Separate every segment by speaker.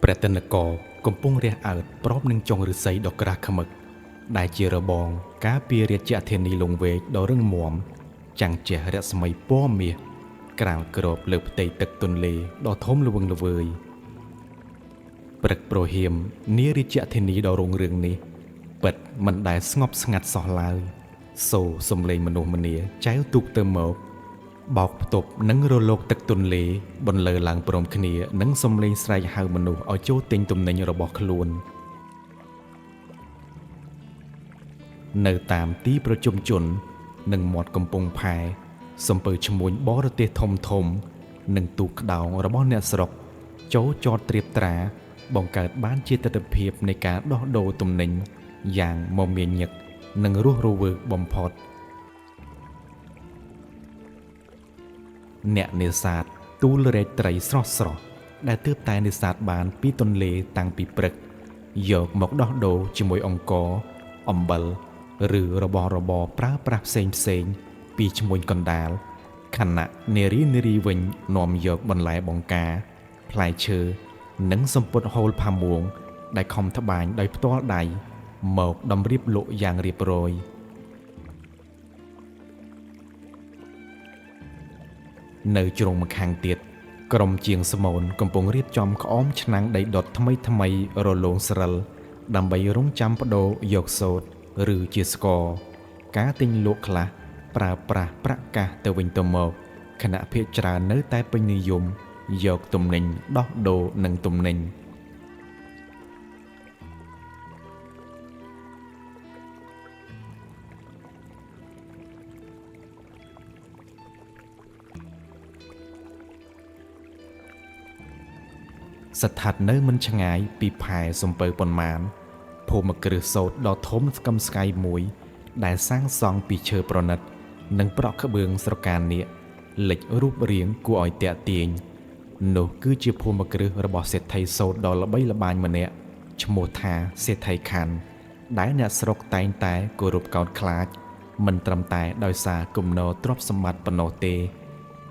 Speaker 1: ព្រះទិន្នករកំពុងរះអើតប្របនឹងចុងឫស្សីដ៏ក្រាស់ឃ្មឹកដែលជារបងការពាររាជធានីលង្វែកដ៏រឹងមាំចាំងជះរស្មីពណ៌មាសក្រាលគ្របលើផ្ទៃទឹកទន្លេដ៏ធំល្វឹងល្វើយព្រឹកប្រហៀមនារាជធានីដ៏រុងរឿងនេះពិតមិនដែលស្ងប់ស្ងាត់សោះឡើយសូរសំឡេងមនុស្សម្នាចែវទូកទៅមកបោកផ្ទប់និងរលកទឹកទន្លេបន្លឺឡើងព្រមគ្នានឹងសំឡេងស្រែកហៅមនុស្សឲ្យចូលទិញទំនិញរបស់ខ្លួននៅតាមទីប្រជុំជននិងមាត់កំពង់ផែសំពៅឈ្មួញបរទេសធំធំនិងទូកក្តោងរបស់អ្នកស្រុកចូលចតត្រៀបត្រាបង្កើតបានជាទិដ្ឋភាពនៃការដោះដូរទំនិញយ៉ាងមមាញឹកនិងរស់រវើកបំផុតអ្នកនេសាទទូលរែកត្រីស្រស់ស្រស់ដែលទើបតែនេសាទបានពីទន្លេតាំងពីព្រឹកយកមកដោះដូរជាមួយអង្ករអំបិលឬរបស់របរប្រើប្រាស់ផ្សេងផ្សេងពីឈ្មួញកណ្ដាលខណៈនារីនារីវិញនាំយកបន្លែបង្ការផ្លែឈើនិងសំពត់ហូលផាមួងដែលខំត្បាញដោយផ្ទាល់ដៃមកតម្រៀបលក់យ៉ាងរៀបរយនៅជ្រុងម្ខាងទៀតក្រុមជាងស្មូនកំពុងរៀបចំក្អមឆ្នាំងដីដុតថ្មីថ្មីរលោងស្រិលដើម្បីរងចាំប្ដូរយកសូត្រឬជាស្ករការទិញលក់ខ្លះប្រើប្រាស់ប្រាក់កាសទៅវិញទៅមកខណៈភាគច្រើននៅតែពេញនិយមយកទំនិញដោះដូរនឹងទំនិញស្ថិតនៅមិនឆ្ងាយពីផែសំពៅប៉ុន្មានភូមិគ្រឹះសូត្រដ៏ធំស្កឹមស្កៃមួយដែលសាងសង់ពីឈើប្រណិតនិងប្រក់ក្បឿងស្រកានាគលេចរូបរាងគួរឲ្យទាក់ទាញនោះគឺជាភូមិគ្រឹះរបស់សេដ្ឋីសូត្រដ៏ល្បីល្បាញម្នាក់ឈ្មោះថាសេដ្ឋីខាន់ដែលអ្នកស្រុកតែងតែគោរពកោតខ្លាចមិនត្រឹមតែដោយសារគំនរទ្រព្យសម្បត្តិប៉ុណ្ណោះទេ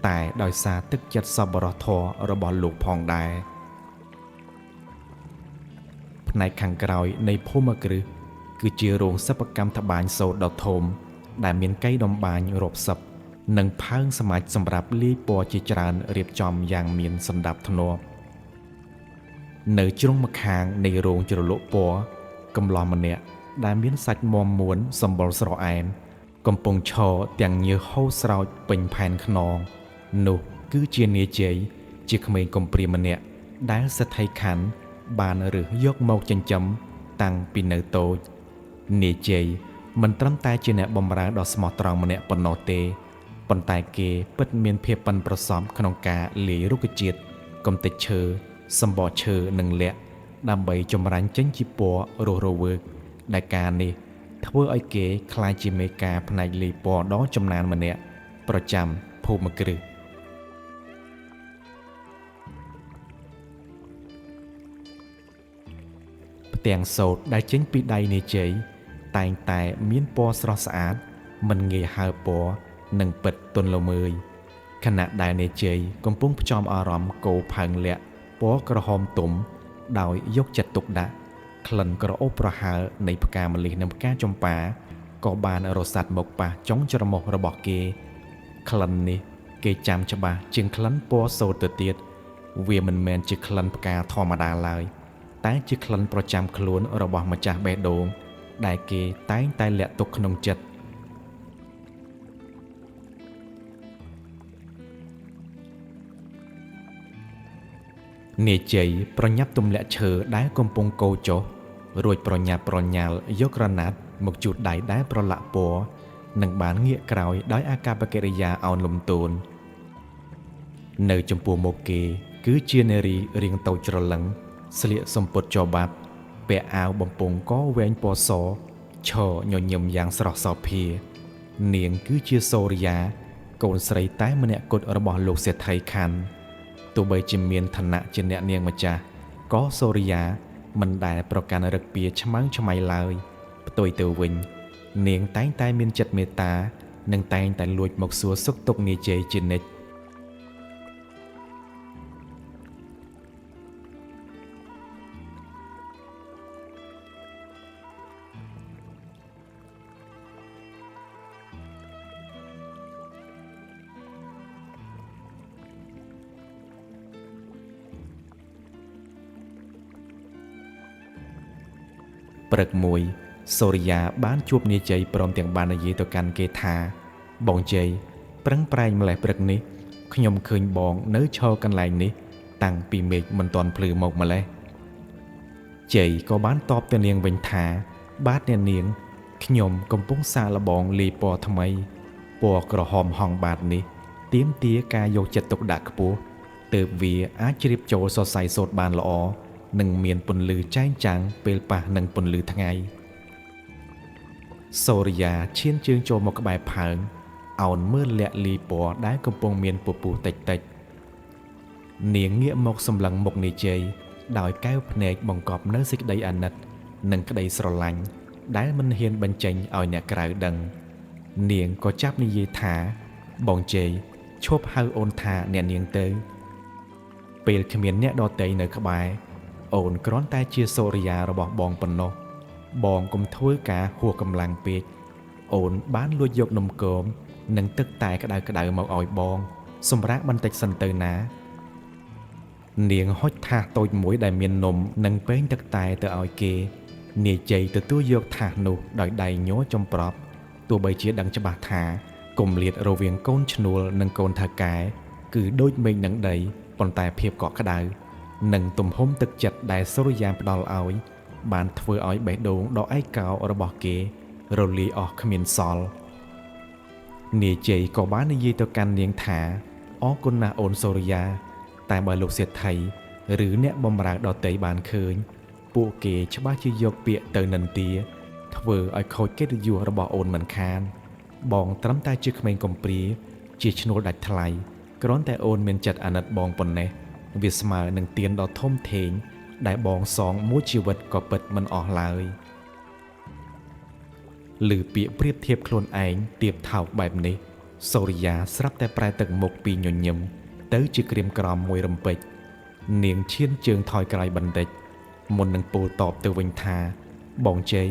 Speaker 1: តែដោយសារទឹកចិត្តសប្បុរសធម៌របស់លោកផងដែរផ្នែកខាងក្រោយនៃភូមិគ្រឹះគឺជារោងសិប្បកម្មត្បាញសូត្រដ៏ធំដែលមានកៃតម្បាញរាប់សិបនិងផើងសមាជសម្រាប់លាយពណ៌ជាច្រើនរៀបចំយ៉ាងមានសណ្ដាប់ធ្នាប់នៅជ្រុងម្ខាងនៃរោងជ្រលក់ពណ៌កំឡោះម្នាក់ដែលមានសាច់មាំមួនសម្បុរស្រអែមកំពុងឈរទាំងញើសហូរស្រោចពេញផែនខ្នងនោះគឺជានាយជ័យជាក្មេងកំព្រាម្នាក់ដែលសេដ្ឋីខាន់បានរើសយកមកចិញ្ចឹមតាំងពីនៅតូចនាយជ័យមិនត្រឹមតែជាអ្នកបម្រើដ៏ស្មោះត្រង់ម្នាក់ប៉ុណ្ណោះទេប៉ុន្តែគេពិតមានភាពប៉ិនប្រសប់ក្នុងការលាយរុក្ខជាតិកំទេចឈើសម្បកឈើនិងលក្ខដើម្បីចម្រាញ់ចេញជាពណ៌រស់រវើកដែលការនេះធ្វើឲ្យគេក្លាយជាមេការផ្នែកលាយពណ៌ដ៏ចំណានម្នាក់ប្រចាំភូមិគ្រឹះផ្ទាំងសូត្រដែលចេញពីដៃនាយជ័យតែងតែមានពណ៌ស្រស់ស្អាតមិនងាយហើរពណ៌និងពិតទន់ល្មើយខណៈដែលនាយជ័យកំពុងផ្ចំអារម្មណ៍កោផើងលាក់ពណ៌ក្រហមទុំដោយយកចិត្តទុកដាក់ក្លិនក្រអូបប្រហើរនៃផ្កាម្លិះនិងផ្កាចម្ប៉ាក៏បានរសាត់មកប៉ះចុងច្រមុះរបស់គេក្លិននេះគេចាំច្បាស់ជាងក្លិនពណ៌សូត្រទៅទៀតវាមិនមែនជាក្លិនផ្កាធម្មតាឡើយតែជាក្លិនប្រចាំខ្លួនរបស់ម្ចាស់បេះដូងដែលគេតែងតែលាក់ទុកក្នុងចិត្តនាយជ័យប្រញាប់ទម្លាក់ឈើដែលកំពុងកោរចុះរួចប្រញាប់ប្រញាល់យកក្រណាត់មកជូតដៃដែលប្រឡាក់ពណ៌និងបានងាកក្រោយដោយអាកប្បកិរិយាឱនលំទោននៅចំពោះមុខគេគឺជានារីរាងតូចច្រឡឹងស្លៀកសំពត់ចបាប់ពាក់អាវបំពង់កវែងពណ៌សឈរញញឹមយ៉ាងស្រស់សោភានាងគឺជាសូរិយាកូនស្រីតែម្នាក់គត់របស់លោកសេដ្ឋីខាន់ទោះបីជាមានឋានៈជាអ្នកនាងម្ចាស់ក៏សូរិយាមិនដែលប្រកាន់រឹកពៀឆ្មើងឆ្មៃឡើយផ្ទុយទៅវិញនាងតែងតែមានចិត្តមេត្តានិងតែងតែលួចមកសួរសុខទុក្ខនាយជ័យជានិច្ច ព្រឹកមួយសូរិយាបានជួបនាយជ័យព្រមទាំងបាននិយាយទៅកាន់គេថាបងជ័យប្រឹងប្រែងម្លេះព្រឹកនេះខ្ញុំឃើញបងនៅឈរកន្លែងនេះតាំងពីមេឃមិនទាន់ភ្លឺមកម្លេះជ័យក៏បានតបទៅនាងវិញថាបាទអ្នកនាងខ្ញុំកំពុងសាកល្បងលាយពណ៌ថ្មីពណ៌ក្រហមហងបាតនេះទាមទារការយកចិត្តទុកដាក់ខ្ពស់ទើបវាអាចជ្រាបចូលសរសៃសូត្របានល្អនិងមានពន្លឺចែងចាំងពេលប៉ះនឹងពន្លឺថ្ងៃសូរិយាឈានជើងចូលមកក្បែរផើងអោនមើលលាក់លីពណ៌ដែលកំពុងមានពពុះតិចតិចនាងងាកមកសម្លឹងមុខនាយជ័យដោយកែវភ្នែកបង្កប់នៅសេចក្តីអាណិតនិងក្តីស្រឡាញ់ដែលមិនហ៊ានបញ្ចេញឲ្យអ្នកក្រៅដឹងនាងក៏ចាប់និយាយថាបងជ័យឈប់ហៅអូនថាអ្នកនាងទៅពេលគ្មានអ្នកដទៃនៅក្បែរអូនគ្រាន់តែជាសូរិយារបស់បងប៉ុណ្ណោះបងកុំធ្វើការហួសកម្លាំងពេកអូនបានលួចយកនំគមនិងទឹកតែក្តៅៗមកឲ្យបងសម្រាប់បន្តិចសិនទៅណានាងហុចថាសតូចមួយដែលមាននំនិងពែងទឹកតែទៅឲ្យគេនាយជ័យទទួលយកថាសនោះដោយដៃញ័រចំប្រប់ទោះបីជាដឹងច្បាស់ថាគម្លាតរវាងកូនឈ្នួលនិងកូនថៅកែគឺដូចមេឃនឹងដីប៉ុន្តែភាពកក់ក្ដៅនិងទំហំទឹកចិត្តដែលសូរិយាផ្ដល់ឲ្យបានធ្វើឲ្យបេះដូងដ៏ឯកោរបស់គេរលាយអស់គ្មានសល់នាយជ័យក៏បាននិយាយទៅកាន់នាងថាអរគុណណាស់អូនសូរិយាតែបើលោកសេដ្ឋីឬអ្នកបម្រើដទៃបានឃើញពួកគេច្បាស់ជាយកពាក្យទៅនិន្ទាធ្វើឲ្យខូចកិត្តិយសរបស់អូនមិនខានបងត្រឹមតែជាក្មេងកំព្រាជាឈ្នួលដាច់ថ្លៃគ្រាន់តែអូនមានចិត្តអាណិតបងប៉ុណ្ណេះវាស្មើនឹងទានដ៏ធំធេងដែលបងសងមួយជីវិតក៏ពិតមិនអស់ឡើយឬពាក្យប្រៀបធៀបខ្លួនឯងទៀបថោកបែបនេះសូរិយាស្រាប់តែប្រែទឹកមុខពីញញឹមទៅជាក្រៀមក្រំមួយរំពេចនាងឈានជើងថយក្រោយបន្តិចមុននឹងពោលតបទៅវិញថាបងជ័យ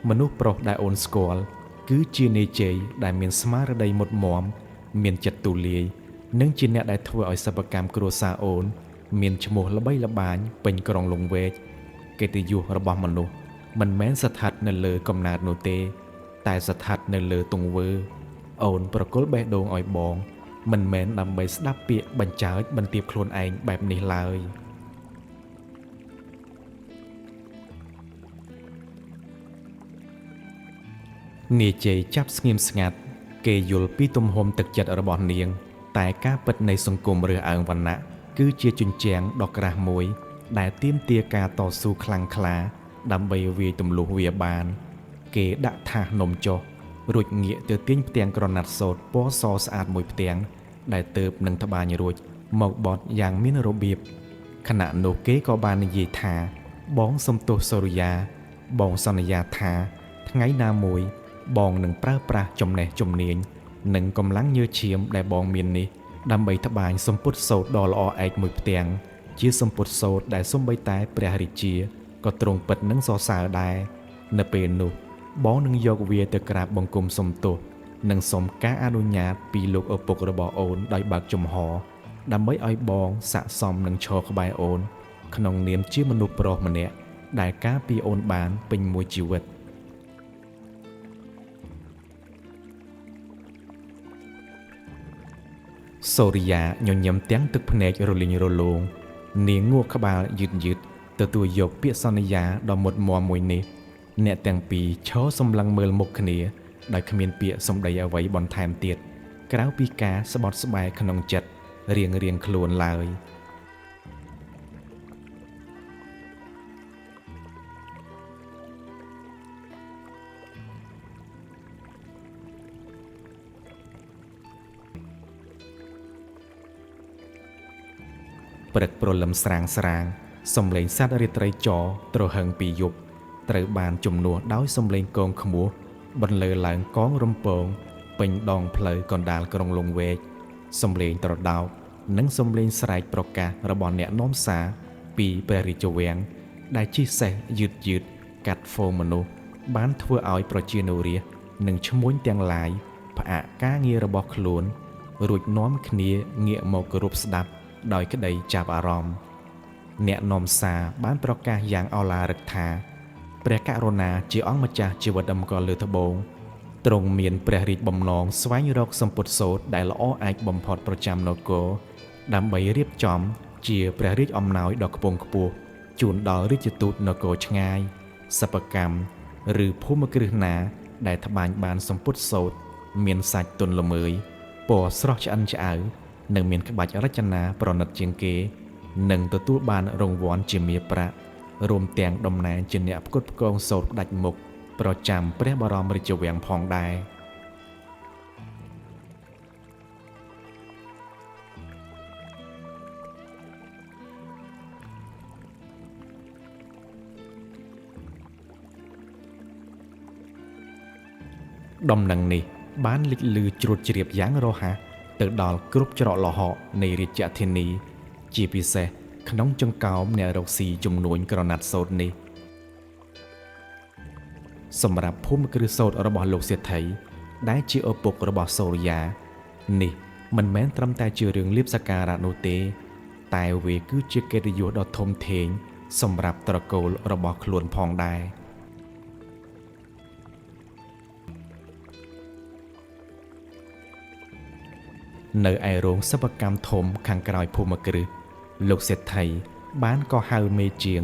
Speaker 1: មនុស្សប្រុសដែលអូនស្គាល់គឺជានាយជ័យដែលមានស្មារតីមុតមមមានចិត្តទូលាយនិងជាអ្នកដែលធ្វើឲ្យសិប្បកម្មគ្រួសារអូនមានឈ្មោះល្បីល្បាញពេញក្រុងលង្វែកកិត្តិយសរបស់មនុស្សមិនមែនស្ថិតនៅលើកំណើតនោះទេតែស្ថិតនៅលើទង្វើអូនប្រគល់បេះដូងឲ្យបងមិនមែនដើម្បីស្ដាប់ពាក្យបញ្ចើចបន្ទាបខ្លួនឯងបែបនេះឡើយនាយជ័យចាប់ស្ងៀមស្ងាត់គេយល់ពីទំហំទឹកចិត្តរបស់នាងតែការពិតនៃសង្គមរើសអើងវណ្ណៈគឺជាជញ្ជាំងដ៏ក្រាស់មួយដែលទាមទារការតស៊ូខ្លាំងក្លាដើម្បីវាយទម្លុះវាបានគេដាក់ថាសនំចុះរួចងាកទៅទាញផ្ទាំងក្រណាត់សូត្រពណ៌សស្អាតមួយផ្ទាំងដែលទើបនឹងត្បាញរួចមកបត់យ៉ាងមានរបៀបខណៈនោះគេក៏បាននិយាយថាបងសុំទោសសូរិយាបងសន្យាថាថ្ងៃណាមួយបងនឹងប្រើប្រាស់ចំណេះជំនាញនិងកម្លាំងញើសឈាមដែលបងមាននេះដើម្បីត្បាញសម្ពុតសូត្រដ៏ល្អឯកមួយផ្ទាំងជាសម្ពុតសូត្រដែលសូម្បីតែព្រះរាជាក៏ទ្រង់ពិតនឹងសរសើរដែរនៅពេលនោះបងនឹងយកវាទៅក្រាបបង្គំសុំទោសនិងសុំការអនុញ្ញាតពីលោកឪពុករបស់អូនដោយបើកចំហដើម្បីឲ្យបងស័ក្តិសមនឹងឈរក្បែរអូនក្នុងនាមជាមនុស្សប្រុសម្នាក់ដែលការពារអូនបានពេញមួយជីវិតសូរិយាញញឹមទាំងទឹកភ្នែករលីងរលោងនាងងក់ក្បាលយឺតយឺតទទួលយកពាក្យសន្យាដ៏មុតមមមួយនេះអ្នកទាំងពីរឈរសម្លឹងមើលមុខគ្នាដោយគ្មានពាក្យសម្ដីអ្វីបន្ថែមទៀតក្រៅពីការស្បត់ស្បែកក្នុងចិត្តរៀងរៀងខ្លួនឡើយព្រឹកព្រលឹមស្រាងស្រាងសំឡេងសត្វរាត្រីចរទ្រហឹងពីយប់ត្រូវបានជំនួសដោយសំឡេងកងខ្មោះបន្លឺឡើងកងរំពងពេញដងផ្លូវកណ្ដាលក្រុងលង្វែកសំឡេងត្រដោកនិងសំឡេងស្រែកប្រកាសរបស់អ្នកនាំសារពីព្រះរាជវាំងដែលជិះសេះយឺតយឺតកាត់ហ្វូងមនុស្សបានធ្វើឲ្យប្រជានុរាស្ត្រនិងឈ្មួញទាំងឡាយផ្អាកការងាររបស់ខ្លួនរួចនាំគ្នាងាកមកគោរពស្ដាប់ដោយក្តីចាប់អារម្មណ៍អ្នកនាំសារបានប្រកាសយ៉ាងឱឡារិកថា ព្រះករុណាជាអង្គម្ចាស់ជីវិតតម្កល់លើត្បូងទ្រង់មានព្រះរាជបំណងស្វែងរកសម្ពុតសូត្រដែលល្អឯកបំផុតប្រចាំនគរដើម្បីរៀបចំជាព្រះរាជអំណោយដ៏ខ្ពង់ខ្ពស់ជូនដល់រាជទូតនគរឆ្ងាយសិប្បកម្មឬភូមិគ្រឹះណាដែលត្បាញបានសម្ពុតសូត្រមានសាច់ទន់ល្មើយពណ៌ស្រស់ឆ្អិនឆ្អៅនិងមានក្បាច់រចនាប្រណិតជាងគេនិងទទួលបានរង្វាន់ជាមាសប្រាក់រួមទាំងតំណែងជាអ្នកផ្គត់ផ្គង់សូត្រផ្ដាច់មុខប្រចាំព្រះបរមរាជវាំងផងដែរដំណឹងនេះបានលេចលឺជ្រួតជ្រាបយ៉ាងរហ័សទៅដល់គ្រប់ច្រកល្ហកនៃរាជធានីជាពិសេសក្នុងចង្កោមអ្នករកស៊ីជំនួញក្រណាត់សូត្រនេះសម្រាប់ភូមិគ្រឹះសូត្ររបស់លោកសេដ្ឋីដែលជាឪពុករបស់សូរិយានេះមិនមែនត្រឹមតែជារឿងលាភសក្ការៈនោះទេតែវាគឺជាកិត្តិយសដ៏ធំធេងសម្រាប់ត្រកូលរបស់ខ្លួនផងដែរនៅឯរោងសិប្បកម្មធំខាងក្រោយភូមិគ្រឹះលោកសេដ្ឋីបានក៏ហៅមេជាង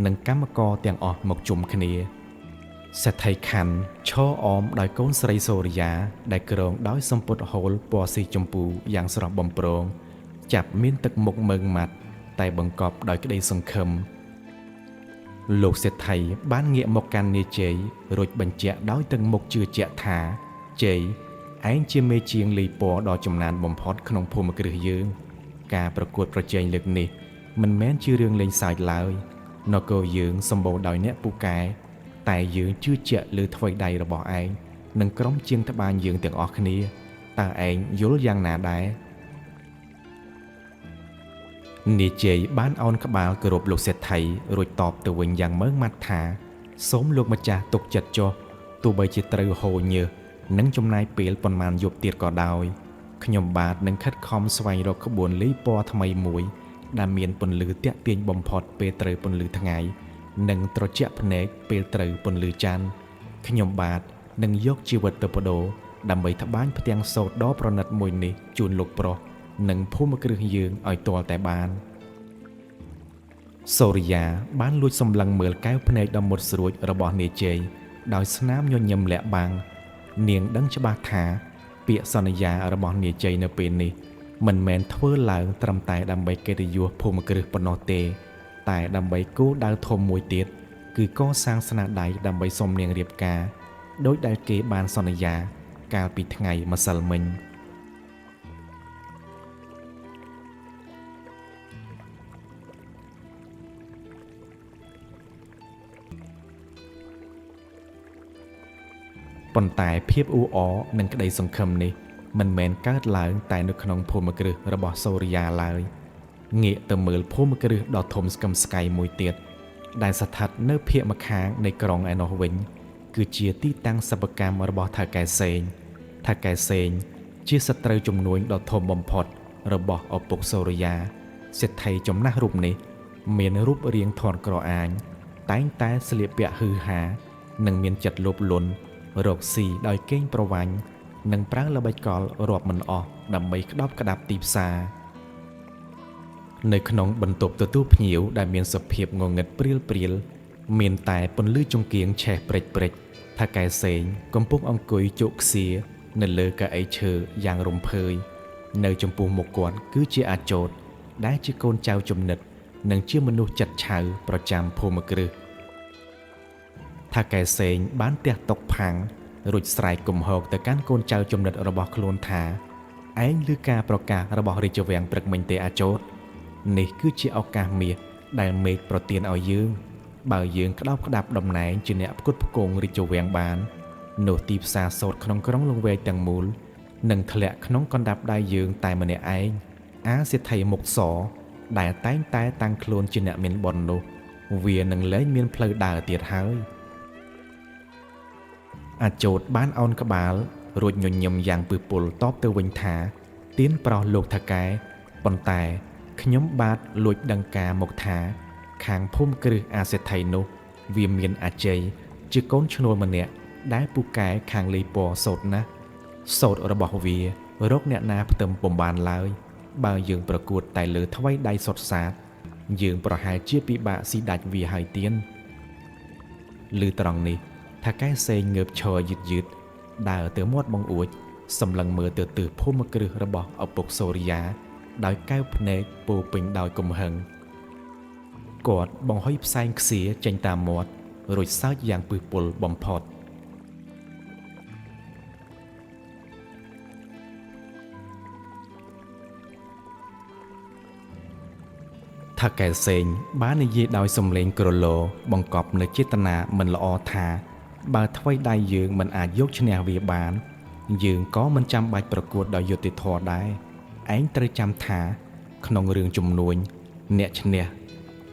Speaker 1: និងកម្មករទាំងអស់មកជុំគ្នាសេដ្ឋីខណ្ឌឈរអមដោយកូនស្រីសូរិយាដែលគ្រងដោយសម្ពុតហូលពណ៌ស៊ីជម្ពូយ៉ាងស្រស់បំព្រងចាប់មានទឹកមុខម៉ឺងម៉ាត់តែបង្កប់ដោយក្តីសង្ឃឹមលោកសេដ្ឋីបានងាកមកកាន់នាយជ័យរួចបញ្ជាក់ដោយទឹកមុខជឿជាក់ថាជ័យឯងជាមេជាងលីពណ៌ដ៏ចំណានបំផុតក្នុងភូមិគ្រឹះយើងការប្រកួតប្រជែងលើកនេះមិនមែនជារឿងលេងសើចឡើយនគរយើងសម្បូរដោយអ្នកពូកែតែយើងជឿជាក់លើថ្វីដៃរបស់ឯងនិងក្រុមជាងត្បាញយើងទាំងអស់គ្នាតើឯងយល់យ៉ាងណាដែរនាយជ័យបានអោនក្បាលគោរពលោកសេដ្ឋីរួចតបទៅវិញយ៉ាងម៉ឺងម៉ាត់ថាសូមលោកម្ចាស់ទុកចិត្តចុះទោះបីជាត្រូវហូរញើសនិងចំណាយពេលប៉ុន្មានយប់ទៀតក៏ដោយខ្ញុំបាទនឹងខិតខំស្វែងរកក្បួនលីពណ៌ថ្មីមួយដែលមានពន្លឺទាក់ទាញបំផុតពេលត្រូវពន្លឺថ្ងៃនិងត្រជាក់ភ្នែកពេលត្រូវពន្លឺច័ន្ទខ្ញុំបាទនឹងយកជីវិតទៅបដូរដើម្បីត្បាញផ្ទាំងសូត្រដ៏ប្រណិតមួយនេះជូនលោកប្រុសនិងភូមិគ្រឹះយើងឲ្យទាល់តែបានសូរិយាបានលួចសម្លឹងមើលកែវភ្នែកដ៏មុតស្រួចរបស់នាយជ័យដោយស្នាមញញឹមលាក់បាំងនាងដឹងច្បាស់ថាពាក្យសន្យារបស់នាយជ័យនៅពេលនេះមិនមែនធ្វើឡើងត្រឹមតែដើម្បីកិត្តិយសភូមិគ្រឹះប៉ុណ្ណោះទេតែដើម្បីគោលដៅធំមួយទៀតគឺកសាងស្នាដៃដើម្បីសុំនាងរៀបការដោយដែលគេបានសន្យាកាលពីថ្ងៃម្សិលមិញប៉ុន្តែភាពអ៊ូអរនិងក្តីសង្ឃឹមនេះមិនមែនកើតឡើងតែនៅក្នុងភូមិគ្រឹះរបស់សូរិយាឡើយងាកទៅមើលភូមិគ្រឹះដ៏ធំស្កឹមស្កៃមួយទៀតដែលស្ថិតនៅភាគម្ខាងនៃក្រុងឯណោះវិញគឺជាទីតាំងសិប្បកម្មរបស់ថៅកែសេងថៅកែសេងជាសត្រូវជំនួញដ៏ធំបំផុតរបស់ឪពុកសូរិយាសេដ្ឋីចំណាស់រូបនេះមានរូបរាងធាត់ក្រអាញតែងតែស្លៀកពាក់ហ៊ឺហានិងមានចិត្តលោភលន់រកស៊ីដោយកេងប្រវ័ញ្ចនិងប្រើល្បិចកលរាប់មិនអស់ដើម្បីក្តោបក្តាប់ទីផ្សារនៅក្នុងបន្ទប់ទទួលភ្ញៀវដែលមានសភាពងងឹតព្រាលៗមានតែពន្លឺចង្គៀងឆេះព្រិចៗថៅកែសេងកំពុងអង្គុយជក់ខ្សៀនៅលើកៅអីឈើយ៉ាងរំភើយនៅចំពោះមុខគាត់គឺជាអាចោតដែលជាកូនចៅចំណិតនិងជាមនុស្សចិត្តឆៅប្រចាំភូមិគ្រឹះថៅកែសេងបានទះតុកផាំងរួចស្រែកគំហកទៅកាន់កូនចៅចំណិតរបស់ខ្លួនថាឯងឮការប្រកាសរបស់រាជវាំងព្រឹកមិញទេអាចោតនេះគឺជាឱកាសមាសដែលមេឃប្រទានឲ្យយើងបើយើងក្តោបក្តាប់តំណែងជាអ្នកផ្គត់ផ្គង់រាជវាំងបាននោះទីផ្សារសូត្រក្នុងក្រុងលង្វែកទាំងមូលនឹងធ្លាក់ក្នុងកណ្ដាប់ដៃយើងតែម្នាក់ឯងអាសេដ្ឋីមុខសដែលតែងតែតាំងខ្លួនជាអ្នកមានបុណ្យនោះវានឹងលែងមានផ្លូវដើរទៀតហើយអាចោតបានអោនក្បាលរួចញញឹមយ៉ាងពឹសពុលតបទៅវិញថាទៀនប្រោះលោកថៅកែប៉ុន្តែខ្ញុំបាទលួចដឹងការមកថាខាងភូមិគ្រឹះអាសេដ្ឋីនោះ វាមានអាជ័យជាកូនឈ្នួលម្នាក់ដែលពូកែខាងលីពណ៌សូត្រណាស់សូត្ររបស់វារកអ្នកណាផ្ទឹមពុំបានឡើយបើយើងប្រកួតតែលើថ្វីដៃសុទ្ធសាធយើងប្រហែលជាពិបាកស៊ីដាច់វាហើយទៀនឬត្រង់នេះថៅកែសេងងើបឈរយឺតយឺតដើរទៅមាត់បង្អួចសម្លឹងមើលទៅទិសភូមិគ្រឹះរបស់ឪពុកសូរិយាដោយកែវភ្នែកពោពេញដោយកំហឹងគាត់បង្ហុយផ្សែងខ្សៀចេញតាមមាត់រួចសើចយ៉ាងពឹសពុលបំផុតថៅកែសេងបាននិយាយដោយសំឡេងក្រឡបង្កប់នូវចេតនាមិនល្អថាបើថ្វីដៃយើងមិនអាចយកឈ្នះវាបានយើងក៏មិនចាំបាច់ប្រកួតដោយយុត្តិធម៌ដែរឯងត្រូវចាំថាក្នុងរឿងជំនួញអ្នកឈ្នះ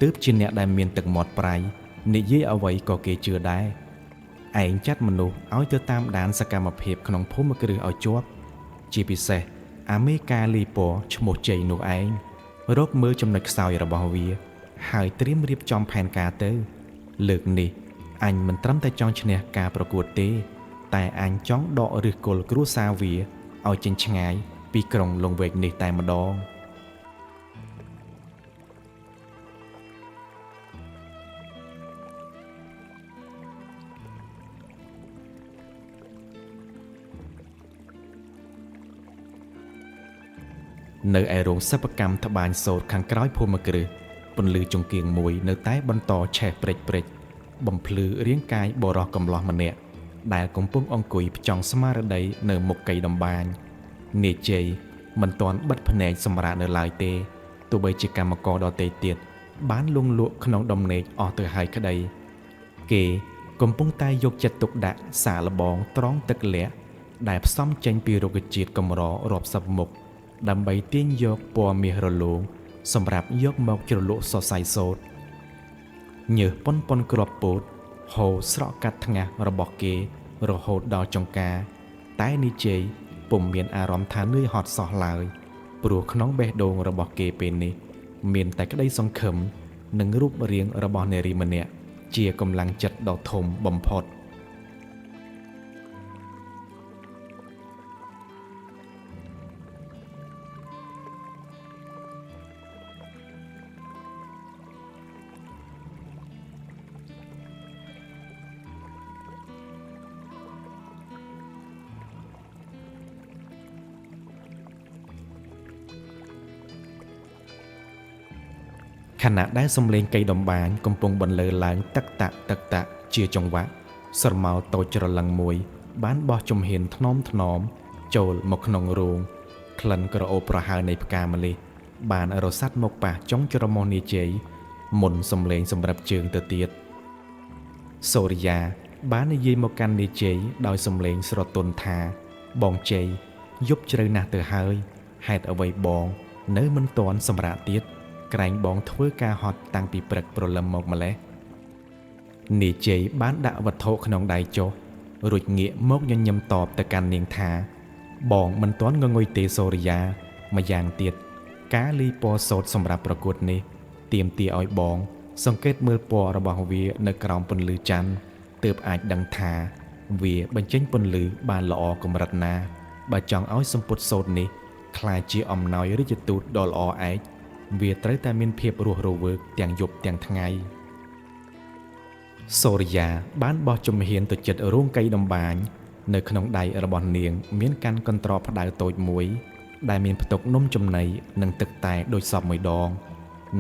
Speaker 1: ទើបជាអ្នកដែលមានទឹកមាត់ប្រៃនិយាយអ្វីក៏គេជឿដែរឯងចាត់មនុស្សឲ្យទៅតាមដានសកម្មភាពក្នុងភូមិគ្រឹះឲ្យជាប់ជាពិសេសអាមេកាលីពណ៌ឈ្មោះជ័យនោះឯងរកមើលចំណុចខ្សោយរបស់វាហើយត្រៀមរៀបចំផែនការទៅលើកនេះអញមិនត្រឹមតែចង់ឈ្នះការប្រកួតទេតែអញចង់ដកឫសគល់គ្រួសារវាឲ្យចេញឆ្ងាយពីក្រុងលង្វែកនេះតែម្ដងនៅឯរោងសិប្បកម្មត្បាញសូត្រខាងក្រោយភូមិគ្រឹះពន្លឺចង្គៀងមួយនៅតែបន្តឆេះព្រិចព្រិចបំភ្លឺរាងកាយបុរសកំលោះម្នាក់ដែលកំពុងអង្គុយផ្ចង់ស្មារតីនៅមុខកៃតម្បាញនាយជ័យមិនទាន់បិទភ្នែកសម្រាកនៅឡើយទេទោះបីជាកម្មករដទៃទៀតបានលងលក់ក្នុងដំណេកអស់ទៅហើយក្តីគេកំពុងតែយកចិត្តទុកដាក់សាកល្បងត្រង់ទឹកលក្ខដែលផ្សំចេញពីរុក្ខជាតិកម្ររាប់សិបមុខដើម្បីទាញយកពណ៌មាសរលោងសម្រាប់យកមកជ្រលក់សរសៃសូត្រញើសប៉ុនប៉ុនគ្រាប់ពោតហូរស្រក់កាត់ថ្ងាសរបស់គេរហូតដល់ចង្ការតែនិជ័យពុំមានអារម្មណ៍ថានឿយហត់សោះឡើយព្រោះក្នុងបេះដូងរបស់គេពេលនេះមានតែក្តីសង្ឃឹមនិងរូបរាងរបស់នារីម្នាក់ជាកម្លាំងចិត្តដ៏ធំបំផុតខណៈដែលសំឡេងកៃតម្បាញកំពុងបន្លឺឡើងទឹកតាក់ទឹកតាក់ជាចង្វាក់ស្រមោលតូចច្រឡឹងមួយបានបោះជំហានថ្នមថ្នមចូលមកក្នុងរោងក្លិនក្រអូបប្រហើរនៃផ្កាម្លិះបានរសាត់មកប៉ះចុងច្រមុះនាជ័យមុនសំឡេងសម្រាប់ជើងទៅទៀតសូរិយាបាននិយាយមកកាន់នាជ័យដោយសំឡេងស្រទន់ថាបងជ័យយប់ជ្រៅណាស់ទៅហើយហេតុអ្វីបងនៅមិនទាន់សម្រាកទៀតក្រែងបងធ្វើការហត់តាំងពីព្រឹកព្រលឹមមកម្លេះនាយជ័យបានដាក់វត្ថុក្នុងដៃចុះរួចងាកមកញញឹមតបទៅកាន់នាងថាបងមិនទាន់ងងុយទេសូរិយាម្យ៉ាងទៀតការលីពណ៌សូត្រសម្រាប់ប្រកួតនេះទាមទារឲ្យបងសង្កេតមើលពណ៌របស់វានៅក្រោមពន្លឺច័ន្ទទើបអាចដឹងថាវាបញ្ចេញពន្លឺបានល្អកម្រិតណាបើចង់ឲ្យសម្ពុតសូត្រនេះក្លាយជាអំណោយរាជទូតដ៏ល្អឯកវាត្រូវតែមានភាពរស់រវើកទាំងយប់ទាំងថ្ងៃសូរិយាបានបោះជំហានទៅជិតរោងកៃតម្បាញនៅក្នុងដៃរបស់នាងមានកាន់កន្ត្រកផ្ដៅតូចមួយដែលមានផ្ទុកនំចំណីនិងទឹកតែដូចសពមួយដង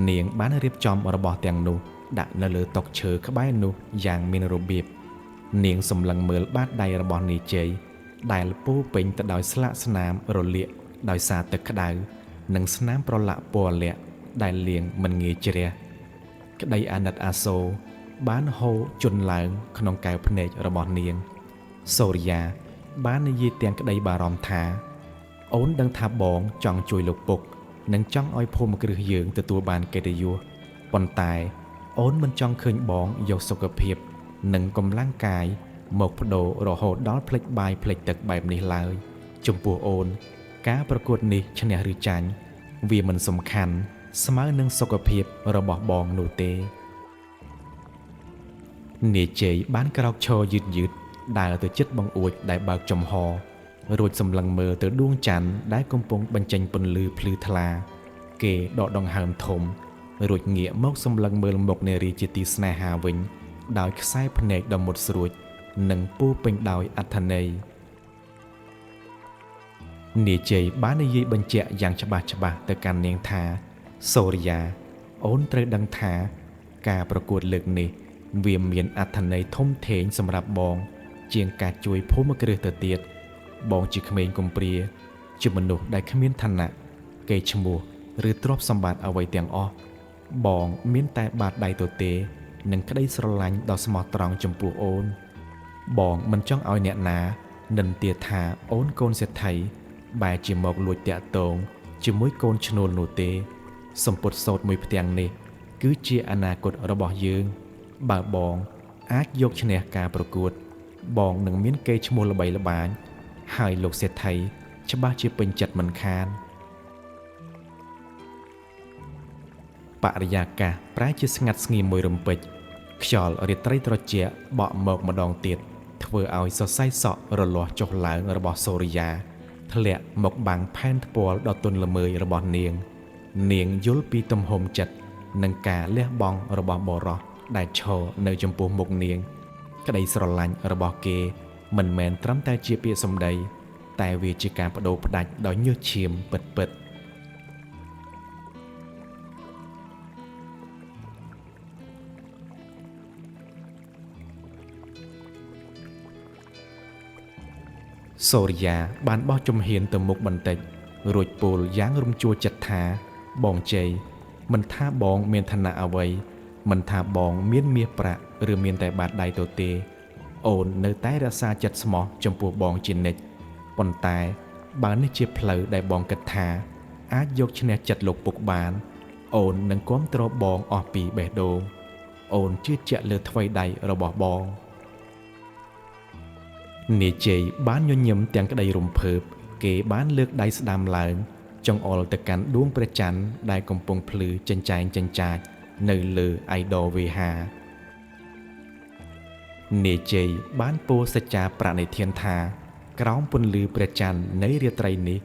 Speaker 1: នាងបានរៀបចំរបស់ទាំងនោះដាក់នៅលើតុឈើក្បែរនោះយ៉ាងមានរបៀបនាងសម្លឹងមើលបាតដៃរបស់នាយជ័យដែលពោពេញទៅដោយស្លាកស្នាមរលាកដោយសារទឹកក្តៅនិងស្នាមប្រឡាក់ពណ៌លក្ខដែលលាងមិនងាយជ្រះក្តីអាណិតអាសូរបានហូរជន់ឡើងក្នុងកែវភ្នែករបស់នាងសូរិយាបាននិយាយទាំងក្តីបារម្ភថាអូនដឹងថាបងចង់ជួយលោកពុកនិងចង់ឲ្យភូមិគ្រឹះយើងទទួលបានកិត្តិយសប៉ុន្តែអូនមិនចង់ឃើញបងយកសុខភាពនិងកម្លាំងកាយមកបដូររហូតដល់ភ្លេចបាយភ្លេចទឹកបែបនេះឡើយចំពោះអូនការប្រកួតនេះឈ្នះឬចាញ់វាមិនសំខាន់ស្មើនឹងសុខភាពរបស់បងនោះទេ នាយជ័យបានក្រោកឈរយឺតយឺតដើរទៅជិតបង្អួចដែលបើកចំហរួចសម្លឹងមើលទៅដួងច័ន្ទដែលកំពុងបញ្ចេញពន្លឺភ្លឺថ្លាគេដកដង្ហើមធំរួចងាកមកសម្លឹងមើលមុខនារីជាទីស្នេហាវិញដោយខ្សែភ្នែកដ៏មុតស្រួចនិងពោពេញដោយអត្ថន័យនាយជ័យបាននិយាយបញ្ជាក់យ៉ាងច្បាស់ច្បាស់ទៅកាន់នាងថាសូរិយាអូនត្រូវដឹងថាការប្រកួតលើកនេះវាមានអត្ថន័យធំធេងសម្រាប់បងជាងការជួយភូមិគ្រឹះទៅទៀតបងជាក្មេងកំព្រាជាមនុស្សដែលគ្មានឋានៈកេរ្តិ៍ឈ្មោះឬទ្រព្យសម្បត្តិអ្វីទាំងអស់បងមានតែបាតដៃទទេនិងក្តីស្រឡាញ់ដ៏ស្មោះត្រង់ចំពោះអូនបងមិនចង់ឲ្យអ្នកណានិន្ទាថាអូនកូនសេដ្ឋីបែរជាមកលួចតាក់ទងជាមួយកូនឈ្នួលនោះទេសម្ពុតសោតមួយផ្ទាំងនេះគឺជាអនាគតរបស់យើងបើបងអាចយកឈ្នះការប្រកួតបងនឹងមានកេរ្តិ៍ឈ្មោះល្បីល្បាញហើយលោកសេដ្ឋីច្បាស់ជាពេញចិត្តមិនខានបរិយាកាសប្រែជាស្ងាត់ស្ងៀមមួយរំពេចខ្យល់រាត្រីត្រជាក់បក់មកម្ដងទៀតធ្វើឲ្យសរសៃសក់រលាស់ចុះឡើងរបស់សូរិយាធ្លាក់មកបាំងផែនថ្ពាល់ដ៏ទន់ល្មើយរបស់នាងនាងយល់ពីទំហំចិត្តនិងការលះបង់របស់បុរសដែលឈរនៅចំពោះមុខនាងក្តីស្រឡាញ់របស់គេមិនមែនត្រឹមតែជាពាក្យសម្ដីតែវាជាការបដូរផ្ដាច់ដោយញើសឈាមពិតពិតសូរិយាបានបោះជំហានទៅមុខបន្តិចរួចពោលយ៉ាងរំជួលចិត្តថាបងជ័យមិនថាបងមានឋានៈអ្វីមិនថាបងមានមាសប្រាក់ឬមានតែបាតដៃទៅទេអូននៅតែរក្សាចិត្តស្មោះចំពោះបងជានិច្ចប៉ុន្តែបើនេះជាផ្លូវដែលបងគិតថាអាចយកឈ្នះចិត្តលោកពុកបានអូននឹងគាំទ្របងអស់ពីបេះដូងអូនជឿជាក់លើថ្វីដៃរបស់បងនាយជ័យបានញញឹមទាំងក្តីរំភើបគេបានលើកដៃស្ដាំឡើងចង្អុលទៅកាន់ដួងព្រះច័ន្ទដែលកំពុងភ្លឺចិញ្ចែងចិញ្ចាចនៅលើអៃដលវេហានាយជ័យបានពោលសច្ចាប្រណិធានថាក្រោមពន្លឺព្រះច័ន្ទនៃរាត្រីនេះ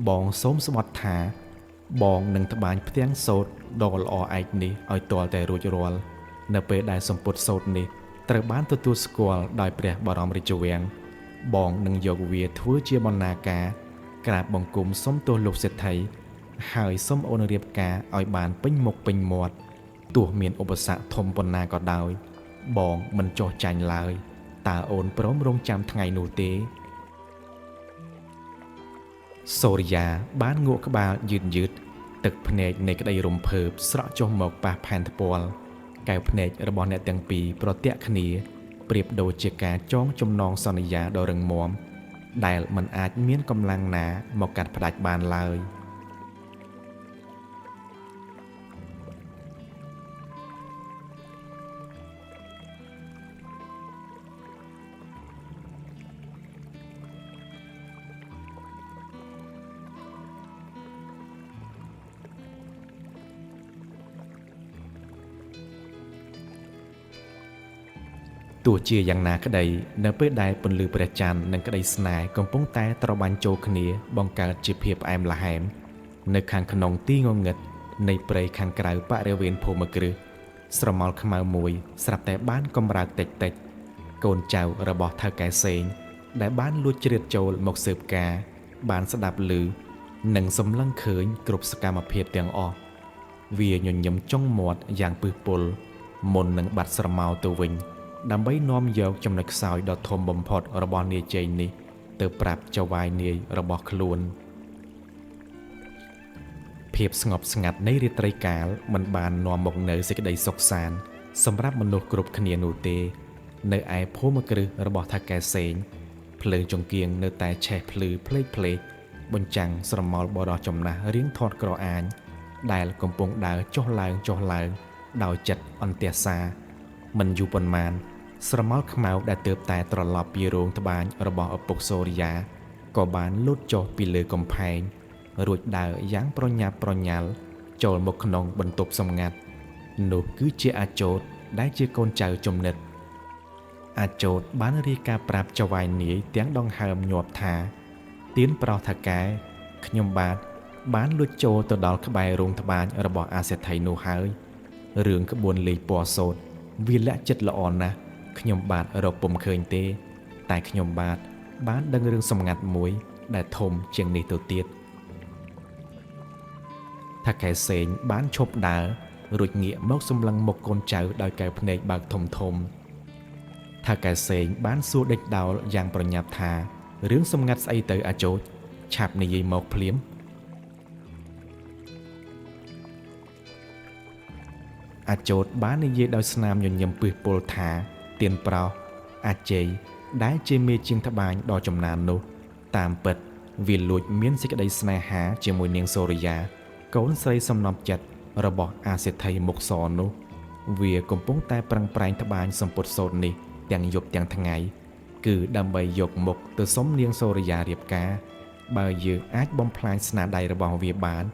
Speaker 1: បងសូមស្បត់ថាបងនឹងត្បាញផ្ទាំងសូត្រដ៏ល្អឯកនេះឲ្យទាល់តែរួចរាល់នៅពេលដែលសម្ពុតសូត្រនេះត្រូវបានទទួលស្គាល់ដោយព្រះបរមរាជវាំងបងនឹងយកវាធ្វើជាបណ្ណាការក្រាបបង្គំសុំទោសលោកសេដ្ឋីហើយសូមអូនរៀបការឲ្យបានពេញមុខពេញមាត់ទោះមានឧបសគ្គធំប៉ុណ្ណាក៏ដោយបងមិនចោះចាញ់ឡើយតើអូនព្រមរងចាំថ្ងៃនោះទេសូរិយាបានងក់ក្បាលយឺតយឺតទឹកភ្នែកនៃក្តីរំភើបស្រក់ចុះមកប៉ះផែនថ្ពាល់កែវភ្នែករបស់អ្នកទាំងពីរប្រទាក់គ្នាប្រៀបដូចជាការចងចំណងសន្យាដ៏រឹងមាំដែលមិនអាចមានកម្លាំងណាមកកាត់ផ្តាច់បានឡើយទោះជាយ៉ាងណាក្តីនៅពេលដែលពន្លឺព្រះច័ន្ទនិងក្តីស្នេហ៍កំពុងតែត្របាញ់ចូលគ្នាបង្កើតជាភាពផ្អែមល្ហែមនៅខាងក្នុងទីងងឹតនៃព្រៃខាងក្រៅបរិវេណភូមិគ្រឹះស្រមោលខ្មៅមួយស្រាប់តែបានកម្រើកតិចតិចកូនចៅរបស់ថៅកែសេងដែលបានលួចជ្រៀតចូលមកស៊ើបការបានស្ដាប់ឮនិងសម្លឹងឃើញគ្រប់សកម្មភាពទាំងអស់វាញញឹមចុងមាត់យ៉ាងពឹសពុលមុននឹងបាត់ស្រមោលទៅវិញដើម្បីនាំយកចំណុចខ្សោយដ៏ធំបំផុតរបស់នាយជ័យនេះទៅប្រាប់ចៅហ្វាយនាយរបស់ខ្លួនភាពស្ងប់ស្ងាត់នៃរាត្រីកាលមិនបាននាំមកនូវសេចក្តីសុខសាន្តសម្រាប់មនុស្សគ្រប់គ្នានោះទេនៅឯភូមិគ្រឹះរបស់ថៅកែសេងភ្លើងចង្គៀងនៅតែឆេះភ្លឺផ្លេកផ្លេកបញ្ចាំងស្រមោលបរោះចំណាស់រៀងធាត់ក្រអាញដែលកំពុងដើរចុះឡើងចុះឡើងដោយចិត្តអន្ទះសាមិនយូរប៉ុន្មានស្រមោលខ្មៅដែលទើបតែត្រឡប់ពីរោងត្បាញរបស់ឪពុកសូរិយាក៏បានលូតចុះពីលើកំផែងរួចដើរយ៉ាងប្រញាប់ប្រញាល់ចូលមកក្នុងបន្ទប់សម្ងាត់នោះគឺជាអាជោតដែលជាកូនចៅជំនិត អាចោតបានរាយការណ៍ប្រាប់ចៅហ្វាយនាយទាំងដង្ហើមញាប់ថាទៀនប្រោសថៅកែខ្ញុំបាទបានលួចចូលទៅដល់ក្បែររោងត្បាញរបស់អាសេដ្ឋីនោះហើយរឿងក្បួនលេខពណ៌សូត្រវាលាក់ចិត្តល្អណាស់ខ្ញុំបាទរកពុំឃើញទេតែខ្ញុំបាទបានដឹងរឿងសម្ងាត់មួយដែលធំជាងនេះទៅទៀតថៅកែសេងបានឈប់ដើររួចងាកមកសម្លឹងមុខកូនចៅដោយកែវភ្នែកបើកធំធំថៅកែសេងបានសួរដេចដោលយ៉ាងប្រញាប់ថារឿងសម្ងាត់ស្អីទៅអាចោចឆាប់និយាយមកភ្លាមអាចោតបាននិយាយដោយស្នាមញញឹមពឹសពលថាទៀនប្រោសអាច័យដែលជាមេជាងត្បាញដ៏ចំណាននោះតាមពិតវាលួចមានសេចក្តីស្នេហាជាមួយនាងសូរិយាកូនស្រីសំណប់ចិត្តរបស់អាសេដ្ឋីមុខសនោះវាកំពុងតែប្រឹងប្រែងត្បាញសម្ពុតសូត្រនេះទាំងយប់ទាំងថ្ងៃគឺដើម្បីយកមុខទៅសុំនាងសូរិយារៀបការបើយើងអាចបំផ្លាញស្នាដៃរបស់វាបាន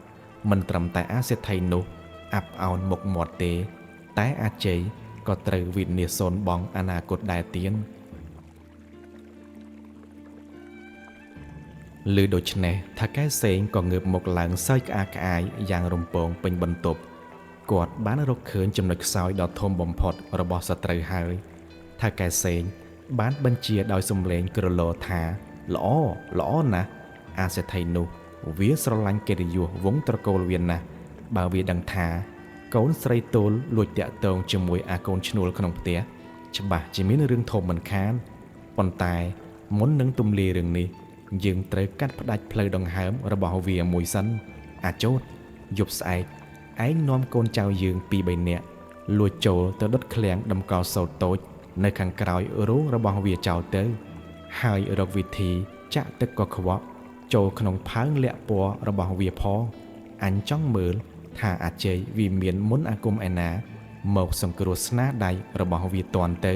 Speaker 1: មិនត្រឹមតែអាសេដ្ឋីនោះអាប់អោនមុខមាត់ទេតែអាជ័យក៏ត្រូវវិនាសសូន្យបង់អនាគតដែរទៀនឬដូច្នេះថៅកែសេងក៏ងើបមកឡើងសើចក្អាកក្អាយយ៉ាងរំពងពេញបន្ទប់គាត់បានរកឃើញចំណុចខ្សោយដ៏ធំបំផុតរបស់សត្រូវហើយថៅកែសេងបានបញ្ជាដោយសំឡេងក្រឡថាល្អល្អណាស់អាសេដ្ឋីនោះវាស្រឡាញ់កិត្តិយសវងត្រកូលវាណាស់បើវាដឹងថាកូនស្រីទោលលួចតាក់ទងជាមួយអាកូនឈ្នួលក្នុងផ្ទះច្បាស់ជាមានរឿងធំមិនខានប៉ុន្តែមុននឹងទម្លាយរឿងនេះយើងត្រូវកាត់ផ្ដាច់ផ្លូវដង្ហើមរបស់វាមួយសិនអាចោតយប់ស្អែកឯងនាំកូនចៅយើងពីរបីនាក់លួចចូលទៅដុតឃ្លាំងតម្កល់សូត្រតូចនៅខាងក្រោយរោងរបស់វាចោលទៅហើយរកវិធីចាក់ទឹកកខ្វក់ចូលក្នុងផើងលាក់ពណ៌របស់វាផងអញចង់មើលថាអាជ័យវាមានមុនអាគមឯណាមកសង្គ្រោះស្នាដៃរបស់វាទាន់ទៅ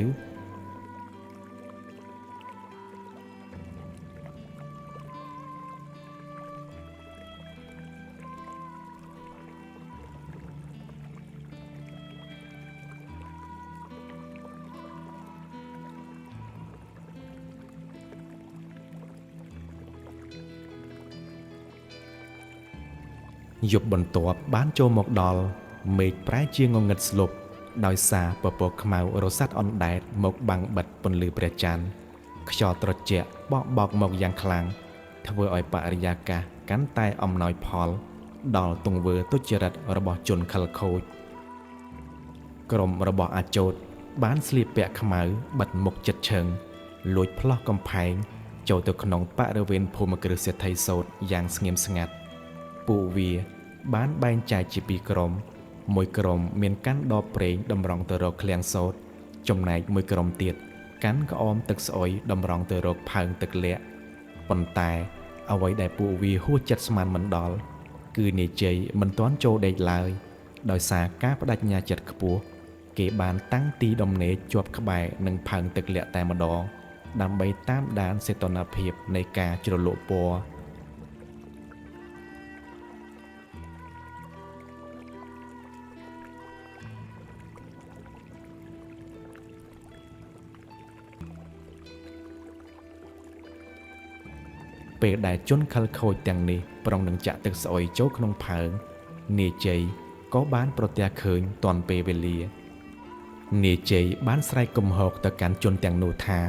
Speaker 1: យប់បន្ទាប់បានចូលមកដល់មេឃប្រែជាងងឹតស្លុបដោយសារពពកខ្មៅរសាត់អណ្ដែតមកបាំងបិទពន្លឺព្រះច័ន្ទខ្យល់ត្រជាក់បក់បោកមកយ៉ាងខ្លាំងធ្វើឲ្យបរិយាកាសកាន់តែអំណោយផលដល់ទង្វើទុច្ចរិតរបស់ជនខិលខូចក្រុមរបស់អាចោតបានស្លៀកពាក់ខ្មៅបិទមុខចិត្តឈឹងលួចផ្លោះកំផែងចូលទៅក្នុងបរិវេណភូមិគ្រឹះសេដ្ឋីសូត្រយ៉ាងស្ងៀមស្ងាត់ពួកវាបានបែងចែកជាពីរក្រុមមួយក្រុមមានកាន់ដបប្រេងតម្រង់ទៅរកឃ្លាំងសូត្រចំណែកមួយក្រុមទៀតកាន់ក្អមទឹកស្អុយតម្រង់ទៅរកផើងទឹកលាក់ប៉ុន្តែអ្វីដែលពួកវាហួសចិត្តស្មានមិនដល់គឺនាយជ័យមិនទាន់ចូលដេកឡើយដោយសារការបដិញ្ញាចិត្តខ្ពស់គេបានតាំងទីដំណេកជាប់ក្បែរនឹងផើងទឹកលាក់តែម្ដងដើម្បីតាមដានសីតុណ្ហភាពនៃការជ្រលក់ពណ៌ពេលដែលជនខិលខូចទាំងនេះប្រុងនឹងចាក់ទឹកស្អុយចូលក្នុងផើងនាយជ័យក៏បានប្រទះឃើញទាន់ពេលវេលានាយជ័យបានស្រែកគំហកទៅកាន់ជនទាំងនោះថា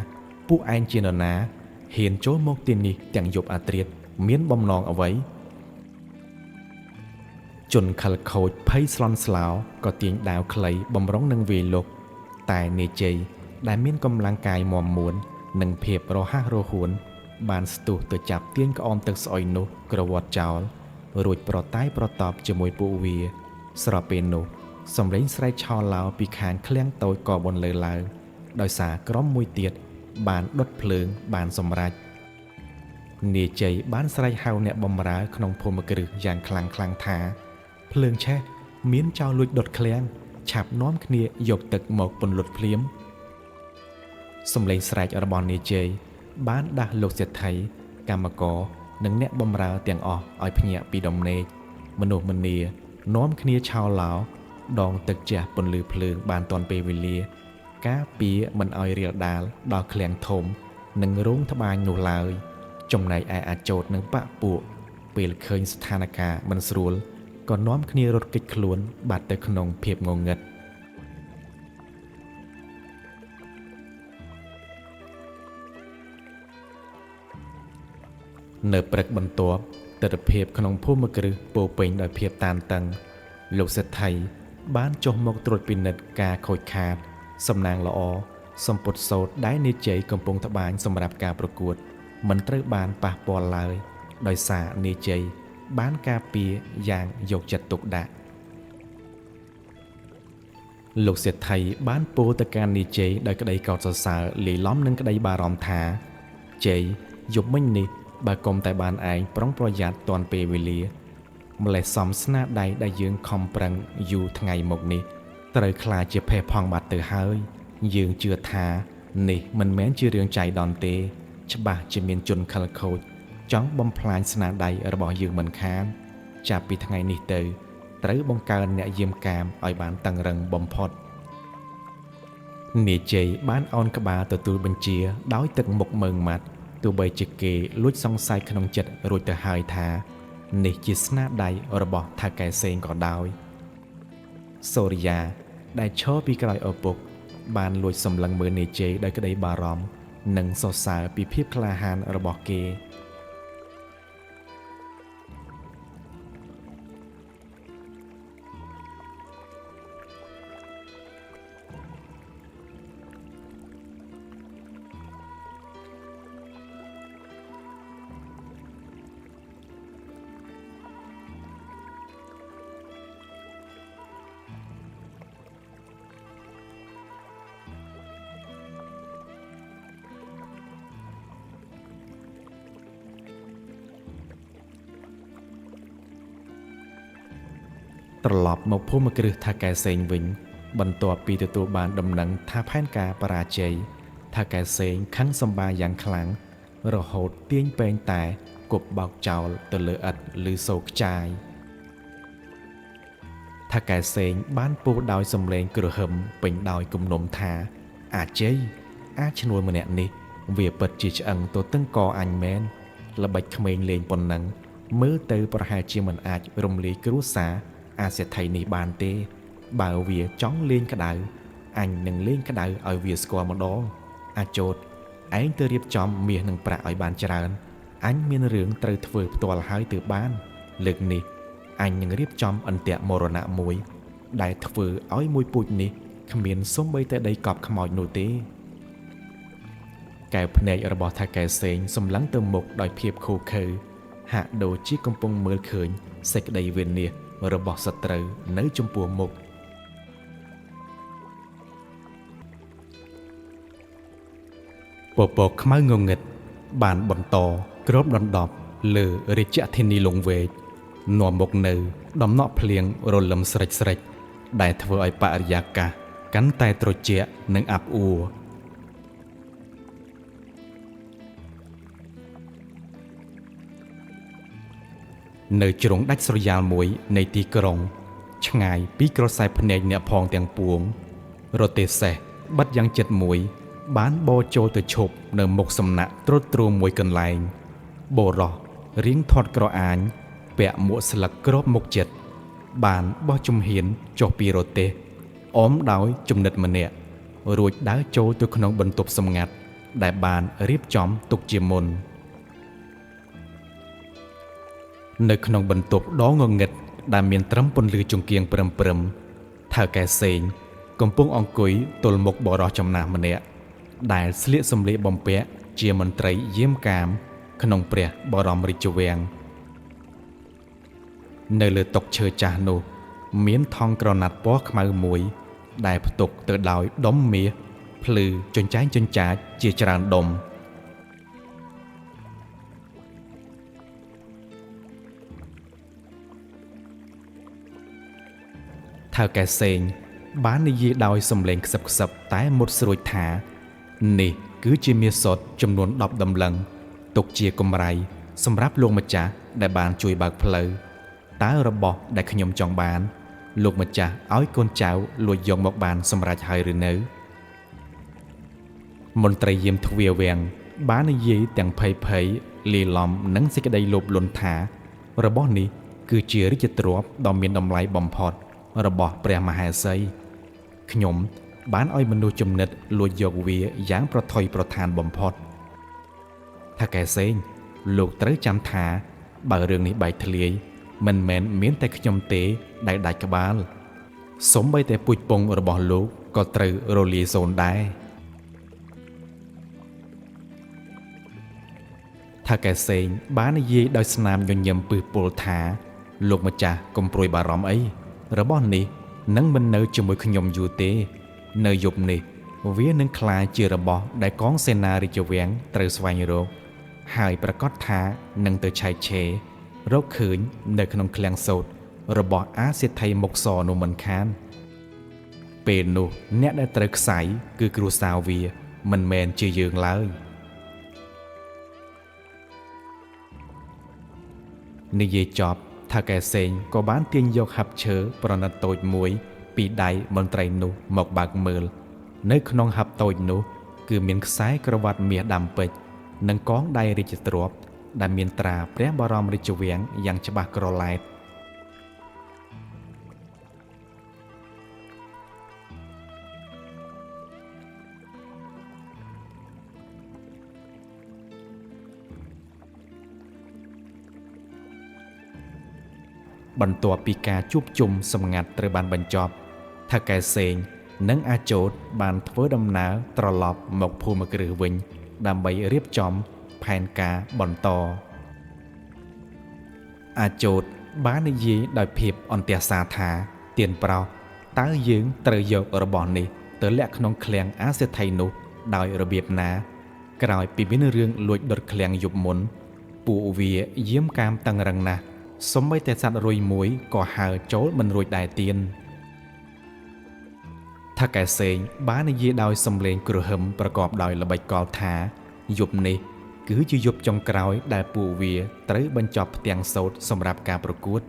Speaker 1: ពួកឯងជានរណាហ៊ានចូលមកទីនេះទាំងយប់អាត្រាតមានបំណងអ្វីជនខិលខូចភ័យស្លន់ស្លោក៏ទាញដាវខ្លីបំរុងនឹងវាយលុកតែនាយជ័យដែលមានកម្លាំងកាយមាំមួននិងភាពរហ័សរហួនបានស្ទុះទៅចាប់ទាញក្អមទឹកស្អុយនោះក្រវត្តចោលរួចប្រតាយប្រតបជាមួយពួកវាស្របពេលនោះសំឡេងស្រែកឆោឡោពីខាងឃ្លាំងតូចក៏បន្លឺឡើងដោយសារក្រុមមួយទៀតបានដុតភ្លើងបានសម្រេចនាយជ័យបានស្រែកហៅអ្នកបម្រើក្នុងភូមិគ្រឹះយ៉ាងខ្លាំងខ្លាំងថាភ្លើងឆេះមានចោរលួចដុតឃ្លាំងឆាប់នាំគ្នាយកទឹកមកពន្លត់ភ្លាមសំឡេងស្រែករបស់នាយជ័យបានដាស់លោកសេដ្ឋីកម្មករនិងអ្នកបម្រើទាំងអស់ឲ្យភ្ញាក់ពីដំណេកមនុស្សម្នានាំគ្នាឆោឡោដងទឹកជះពន្លឺភ្លើងបានទាន់ពេលវេលា ការពារមិនឲ្យរាលដាលដល់ឃ្លាំងធំនិងរោងត្បាញនោះឡើយចំណែកឯអាចោតនិងបាក់ពួកពេលឃើញស្ថានភាពមិនស្រួលក៏នាំគ្នារត់គេចខ្លួនបាត់ទៅក្នុងភាពងងឹតនៅព្រឹកបន្ទាប់ទិដ្ឋភាពក្នុងភូមិគ្រឹះពោពេញដោយភាពតានតឹងលោកសេដ្ឋីបានចុះមកត្រួតពិនិត្យការខូចខាតសំណាងល្អសម្ពុតសូត្រដែលនាយជ័យកំពុងត្បាញសម្រាប់ការប្រកួតមិនត្រូវបានប៉ះពាល់ឡើយដោយសារនាយជ័យបានការពារយ៉ាងយកចិត្តទុកដាក់លោកសេដ្ឋីបានពោលទៅកាន់នាយជ័យដោយក្តីកោតសរសើរលាយឡំនឹងក្តីបារម្ភថាជ័យយប់មិញនេះបើកុំតែបានឯងប្រុងប្រយ័ត្នទាន់ពេលវេលាម្លេះសំស្នាដៃដែលយើងខំប្រឹងយូរថ្ងៃមកនេះត្រូវខ្លាចជាផេះផង់បាត់ទៅហើយយើងជឿថានេះមិនមែនជារឿងចៃដន្យទេច្បាស់ជាមានជនខិលខូចចង់បំផ្លាញស្នាដៃរបស់យើងមិនខានចាប់ពីថ្ងៃនេះទៅត្រូវបង្កើនអ្នកយាមកាមឲ្យបានតឹងរឹងបំផុតនាយជ័យបានអោនក្បាលទទួលបញ្ជាដោយទឹកមុខមើងម៉ាត់ទោះបីជាគេលួចសង្ស័យក្នុងចិត្តរួចទៅហើយថានេះជាស្នាដៃរបស់ថៅកែសេងក៏ដោយសូរិយាដែលឈរពីក្រោយឪពុកបានលួចសម្លឹងមើលនាយជ័យដោយក្តីបារម្ភនិងសរសើរពីភាពក្លាហានរបស់គេត្រឡប់មកភូមិគ្រឹះថៅកែសេងវិញបន្ទាប់ពីទទួលបានដំណឹងថាផែនការបរាជ័យថៅកែសេងខឹងសម្បាយ៉ាងខ្លាំងរហូតទាញពែងតែគប់បោកចោលទៅលើឥដ្ឋឬសូរខ្ចាយថៅកែសេងបានពោលដោយសំឡេងគ្រហឹមពេញដោយគំនុំថាអាជ័យអាឈ្នួលម្នាក់នេះវាពិតជាឆ្អឹងទទឹងកអញមែនល្បិចក្មេងលេងប៉ុណ្ណឹងមើលទៅប្រហែលជាមិនអាចរំលាយគ្រួសារអាសេដ្ឋីនេះបានទេបើវាចង់លេងក្តៅអញនឹងលេងក្តៅឲ្យវាស្គាល់ម្ដងអាចោតឯងទៅរៀបចំមាសនិងប្រាក់ឲ្យបានច្រើនអញមានរឿងត្រូវធ្វើផ្ទាល់ហើយទើបបានលើកនេះអញនឹងរៀបចំអន្ទាក់មរណៈមួយដែលធ្វើឲ្យមួយពូជនេះគ្មានសូម្បីតែដីកប់ខ្មោចនោះទេកែវភ្នែករបស់ថៅកែសេងសម្លឹងទៅមុខដោយភាពឃោរឃៅហាក់ដូចជាកំពុងមើលឃើញសេចក្តីវិនាសរបស់សត្រូវនៅចំពោះមុខពពកខ្មៅងងឹតបានបន្តគ្របដណ្ដប់លើរាជធានីលង្វែកនាំមកនៅដំណក់ភ្លៀងរលឹមស្រិចស្រិចដែលធ្វើឲ្យបរិយាកាសកាន់តែត្រជាក់និងអាប់អួរនៅជ្រុងដាច់ស្រយាលមួយនៃទីក្រុងឆ្ងាយពីក្រសែភ្នែកអ្នកផងទាំងពួងរទេះសេះបិទយ៉ាងចិត្តមួយបានបរចូលទៅឈប់នៅមុខសំណាក់ទ្រុឌទ្រោមមួយកន្លែងបុរសរៀងធាត់ក្រអាញពាក់មួកស្លឹកគ្របមុខចិត្តបានបោះជំហានចុះពីរទេះអមដោយចំណិតម្នាក់រួចដើរចូលទៅក្នុងបន្ទប់សម្ងាត់ដែលបានរៀបចំទុកជាមុននៅក្នុងបន្ទប់ដ៏ងងឹតដែលមានត្រឹមពន្លឺចង្គៀងព្រឹមៗថៅកែសេងកំពុងអង្គុយទល់មុខបុរសចំណាស់ម្នាក់ដែលស្លៀកសម្លៀកបំពាក់ជាមន្ត្រីយាមកាមក្នុងព្រះបរមរាជវាំងនៅលើតុឈើចាស់នោះមានថង់ក្រណាត់ពណ៌ខ្មៅមួយដែលផ្ទុកទៅដោយដុំមាសភ្លឺចញ្ចែងចញ្ចាចជាច្រើនដុំថៅកែសេងបាននិយាយដោយសំឡេងខ្សឹបខ្សឹបតែមុតស្រួចថានេះគឺជាមាសសុទ្ធចំនួន10តម្លឹងទុកជាកម្រៃសម្រាប់លោកម្ចាស់ដែលបានជួយបើកផ្លូវតើរបស់ដែលខ្ញុំចង់បានលោកម្ចាស់ឲ្យកូនចៅលួចយកមកបានសម្រេចហើយឬនៅ? មន្ត្រីយាមទ្វារវាំងបាននិយាយទាំងភ័យភ័យលាយឡំនិងសេចក្តីលោភលន់ថារបស់នេះគឺជារាជទ្រព្យដ៏មានតម្លៃបំផុតរបស់ព្រះមហេសីខ្ញុំបានឲ្យមនុស្សចំណិតលួចយកវាយ៉ាងប្រថុយប្រថានបំផុតថៅកែសេងលោកត្រូវចាំថាបើរឿងនេះបែកធ្លាយមិនមែនមានតែខ្ញុំទេដែលដាច់ក្បាលសូម្បីតែពូជពងរបស់លោកក៏ត្រូវរលាយសូន្យដែរថៅកែសេងបាននិយាយដោយស្នាមញញឹមពឹសពុលថាលោកម្ចាស់កុំព្រួយបារម្ភអីរបស់នេះនឹងមិននៅជាមួយខ្ញុំយូរទេនៅយប់នេះវានឹងក្លាយជារបស់ដែលកងសេនារាជវាំងត្រូវស្វែងរកហើយប្រកាសថានឹងទៅឆែកឆេររកឃើញនៅក្នុងឃ្លាំងសូត្ររបស់អាសេដ្ឋីមុខសនោះមិនខានពេលនោះអ្នកដែលត្រូវខ្សែគឺគ្រួសារវាមិនមែនជាយើងឡើយនិយាយចប់ថៅកែសេងក៏បានទាញយកហាប់ឈើប្រណិតតូចមួយពីដៃមន្ត្រីនោះមកបើកមើលនៅក្នុងហាប់តូចនោះគឺមានខ្សែក្រវ៉ាត់មាសដាំពេជ្រនិងកងដៃរាជទ្រព្យដែលមានត្រាព្រះបរមរាជវាំងយ៉ាងច្បាស់ក្រឡែតបន្ទាប់ពីការជួបជុំសម្ងាត់ត្រូវបានបញ្ចប់ថៅកែសេងនិងអាជោតបានធ្វើដំណើរត្រឡប់មកភូមិគ្រឹះវិញដើម្បីរៀបចំផែនការបន្តអាជោតបាននិយាយដោយភាពអន្ទះសារថាទៀនប្រោសតើយើងត្រូវយករបស់នេះទៅលាក់ក្នុងឃ្លាំងអាសេដ្ឋីនោះដោយរបៀបណាក្រោយពីមានរឿងលួចដុតឃ្លាំងយប់មុនពួកវាយាមកាមតឹងរឹងណាស់សូម្បីតែសត្វរុយមួយក៏ហើរចូលមិនរួចដែរទៀនថៅកែសេងបាននិយាយដោយសំឡេងគ្រហឹមប្រកបដោយល្បិចកលថាយប់នេះគឺជាយប់ចុងក្រោយដែលពួកវាត្រូវបញ្ចប់ផ្ទាំងសូត្រសម្រាប់ការប្រកួត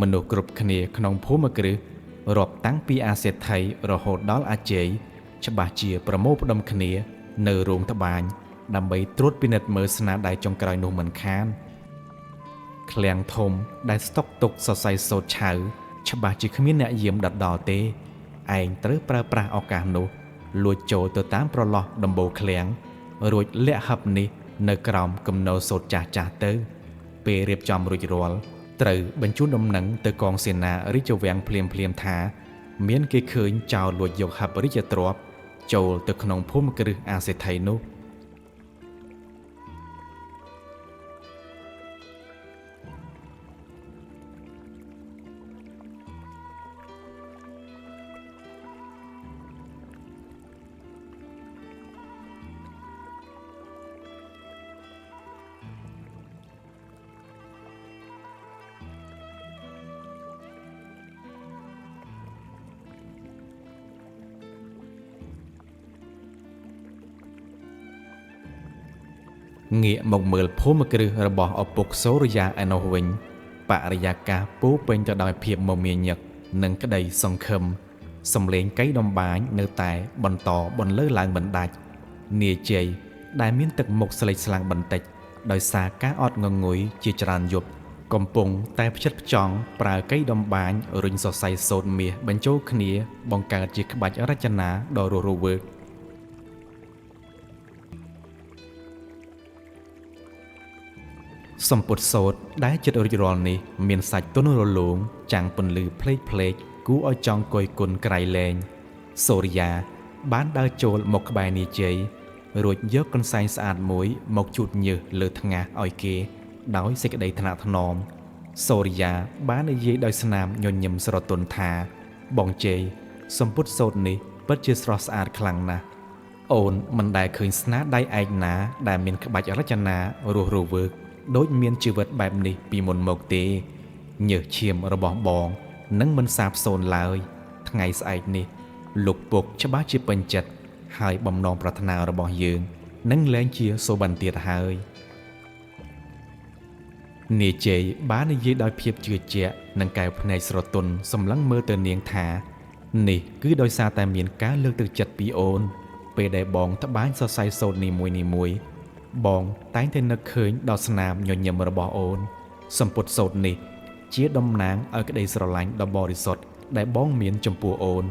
Speaker 1: មនុស្សគ្រប់គ្នាក្នុងភូមិគ្រឹះរាប់តាំងពីអាសេដ្ឋីរហូតដល់អាជ័យច្បាស់ជាប្រមូលផ្ដុំគ្នានៅរោងត្បាញដើម្បីត្រួតពិនិត្យមើលស្នាដៃចុងក្រោយនោះមិនខានឃ្លាំងធំដែលស្តុកទុកសរសៃសូត្រឆៅច្បាស់ជាគ្មានអ្នកយាមដិតដល់ទេឯងត្រូវប្រើប្រាស់ឱកាសនោះលួចចូលទៅតាមប្រឡោះដំបូលឃ្លាំងរួចលាក់ហឹបនេះនៅក្រោមគំនរសូត្រចាស់ចាស់ទៅពេលរៀបចំរួចរាល់ត្រូវបញ្ជូនដំណឹងទៅកងសេនារាជវាំងភ្លាមភ្លាមថាមានគេឃើញចោរលួចយកហឹបរាជទ្រព្យចូលទៅក្នុងភូមិគ្រឹះអាសេដ្ឋីនោះងាកមកមើលភូមិគ្រឹះរបស់ឪពុកសូរិយាឯណោះវិញបរិយាកាសពោពេញទៅដោយភាពមមាញឹកនិងក្តីសង្ឃឹមសំឡេងកៃដំបាញនៅតែបន្តបន្លឺឡើងមិនដាច់នាយជ័យដែលមានទឹកមុខស្លេកស្លាំងបន្តិចដោយសារការអត់ងងុយជាច្រើនយប់កំពុងតែផ្ចិតផ្ចង់ប្រើកៃដំបាញរុញសរសៃសូត្រមាសបញ្ចូលគ្នាបង្កើតជាក្បាច់រចនាដ៏រស់រវើកសម្ពុតសូត្រដែលចិត្តរួចរាល់នេះមានសាច់ទន់រលោងចាំងពន្លឺផ្លេកផ្លេកគួរឲ្យចង់គយគន់ក្រៃលែងសូរិយាបានដើរចូលមកក្បែរនាយជ័យរួចយកកន្សែងស្អាតមួយមកជូតញើសលើថ្ងាសឲ្យគេដោយសេចក្តីថ្នាក់ថ្នមសូរិយាបាននិយាយដោយស្នាមញញឹមស្រទន់ថាបងជ័យសម្ពុតសូត្រនេះពិតជាស្រស់ស្អាតខ្លាំងណាស់អូនមិនដែលឃើញស្នាដៃឯកណាដែលមានក្បាច់រចនារស់រវើកដូចមានជីវិតបែបនេះពីមុនមកទេញើសឈាមរបស់បងនឹងមិនសាបសូន្យឡើយថ្ងៃស្អែកនេះលោកពុកច្បាស់ជាពេញចិត្តហើយបំណងប្រាថ្នារបស់យើងនឹងលែងជាសុបិនទៀតហើយនាយជ័យបាននិយាយដោយភាពជឿជាក់និងកែវភ្នែកស្រទន់សម្លឹងមើលទៅនាងថានេះគឺដោយសារតែមានការលើកទឹកចិត្តពីអូន ពេលដែលបងត្បាញសរសៃសូត្រនីមួយៗបងតែងតែនឹកឃើញដល់ស្នាមញញឹមរបស់អូនសម្ពុតសូត្រនេះជាតំណាងឲ្យក្តីស្រឡាញ់ដ៏បរិសុទ្ធដែលបងមានចំពោះអូន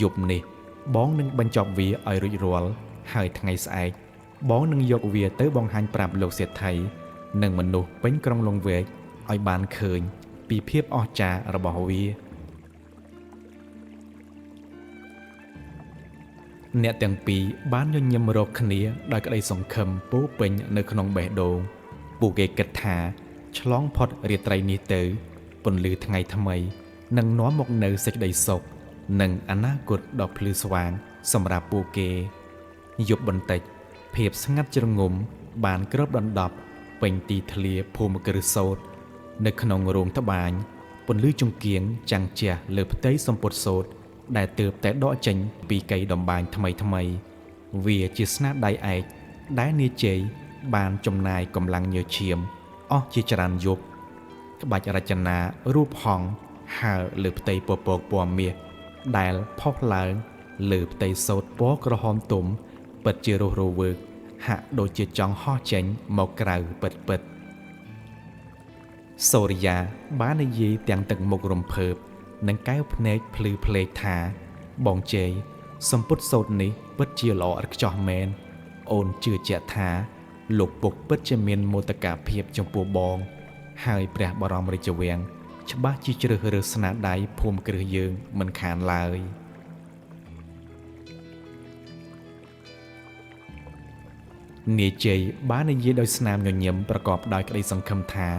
Speaker 1: យប់នេះបងនឹងបញ្ចប់វាឲ្យរួចរាល់ហើយថ្ងៃស្អែកបងនឹងយកវាទៅបង្ហាញប្រាប់លោកសេដ្ឋីនិងមនុស្សពេញក្រុងលង្វែកឲ្យបានឃើញពីភាពអស្ចារ្យរបស់វាអ្នកទាំងពីរបានញញឹមរកគ្នាដោយក្តីសង្ឃឹមពោពេញនៅក្នុងបេះដូងពួកគេគិតថាឆ្លងផុតរាត្រីនេះទៅពន្លឺថ្ងៃថ្មីនឹងនាំមកនូវសេចក្តីសុខនិងអនាគតដ៏ភ្លឺស្វាងសម្រាប់ពួកគេយប់បន្តិចភាពស្ងាត់ជ្រងំបានគ្របដណ្ដប់ពេញទីធ្លាភូមិគ្រឹះសូត្រនៅក្នុងរោងត្បាញពន្លឺចង្គៀងចាំងជះលើផ្ទៃសម្ពុតសូត្រដែលទើបតែដកចេញពីកៃតម្បាញថ្មីៗវាជាស្នាដៃឯកដែលនាយជ័យបានចំណាយកម្លាំងញើសឈាមអស់ជាច្រើនយប់ក្បាច់រចនារូបហង្សហើរលើផ្ទៃពពកពណ៌មាសដែលផុសឡើងលើផ្ទៃសូត្រពណ៌ក្រហមទុំពិតជារស់រវើកហាក់ដូចជាចង់ហោះចេញមកក្រៅពិតពិតសូរិយាបាននិយាយទាំងទឹកមុខរំភើបនិងកែវភ្នែកភ្លឺភ្លេចថាបងជ័យសម្ពុតសូត្រនេះពិតជាល្អឥតខ្ចោះមែនអូនជឿជាក់ថាលោកពុកពិតជាមានមោទកភាពចំពោះបងហើយព្រះបរមរាជវាំងច្បាស់ជាជ្រើសរើសស្នាដៃភូមិគ្រឹះយើងមិនខានឡើយនាយជ័យបាននិយាយដោយស្នាមញញឹមប្រកបដោយក្តីសង្ឃឹមថា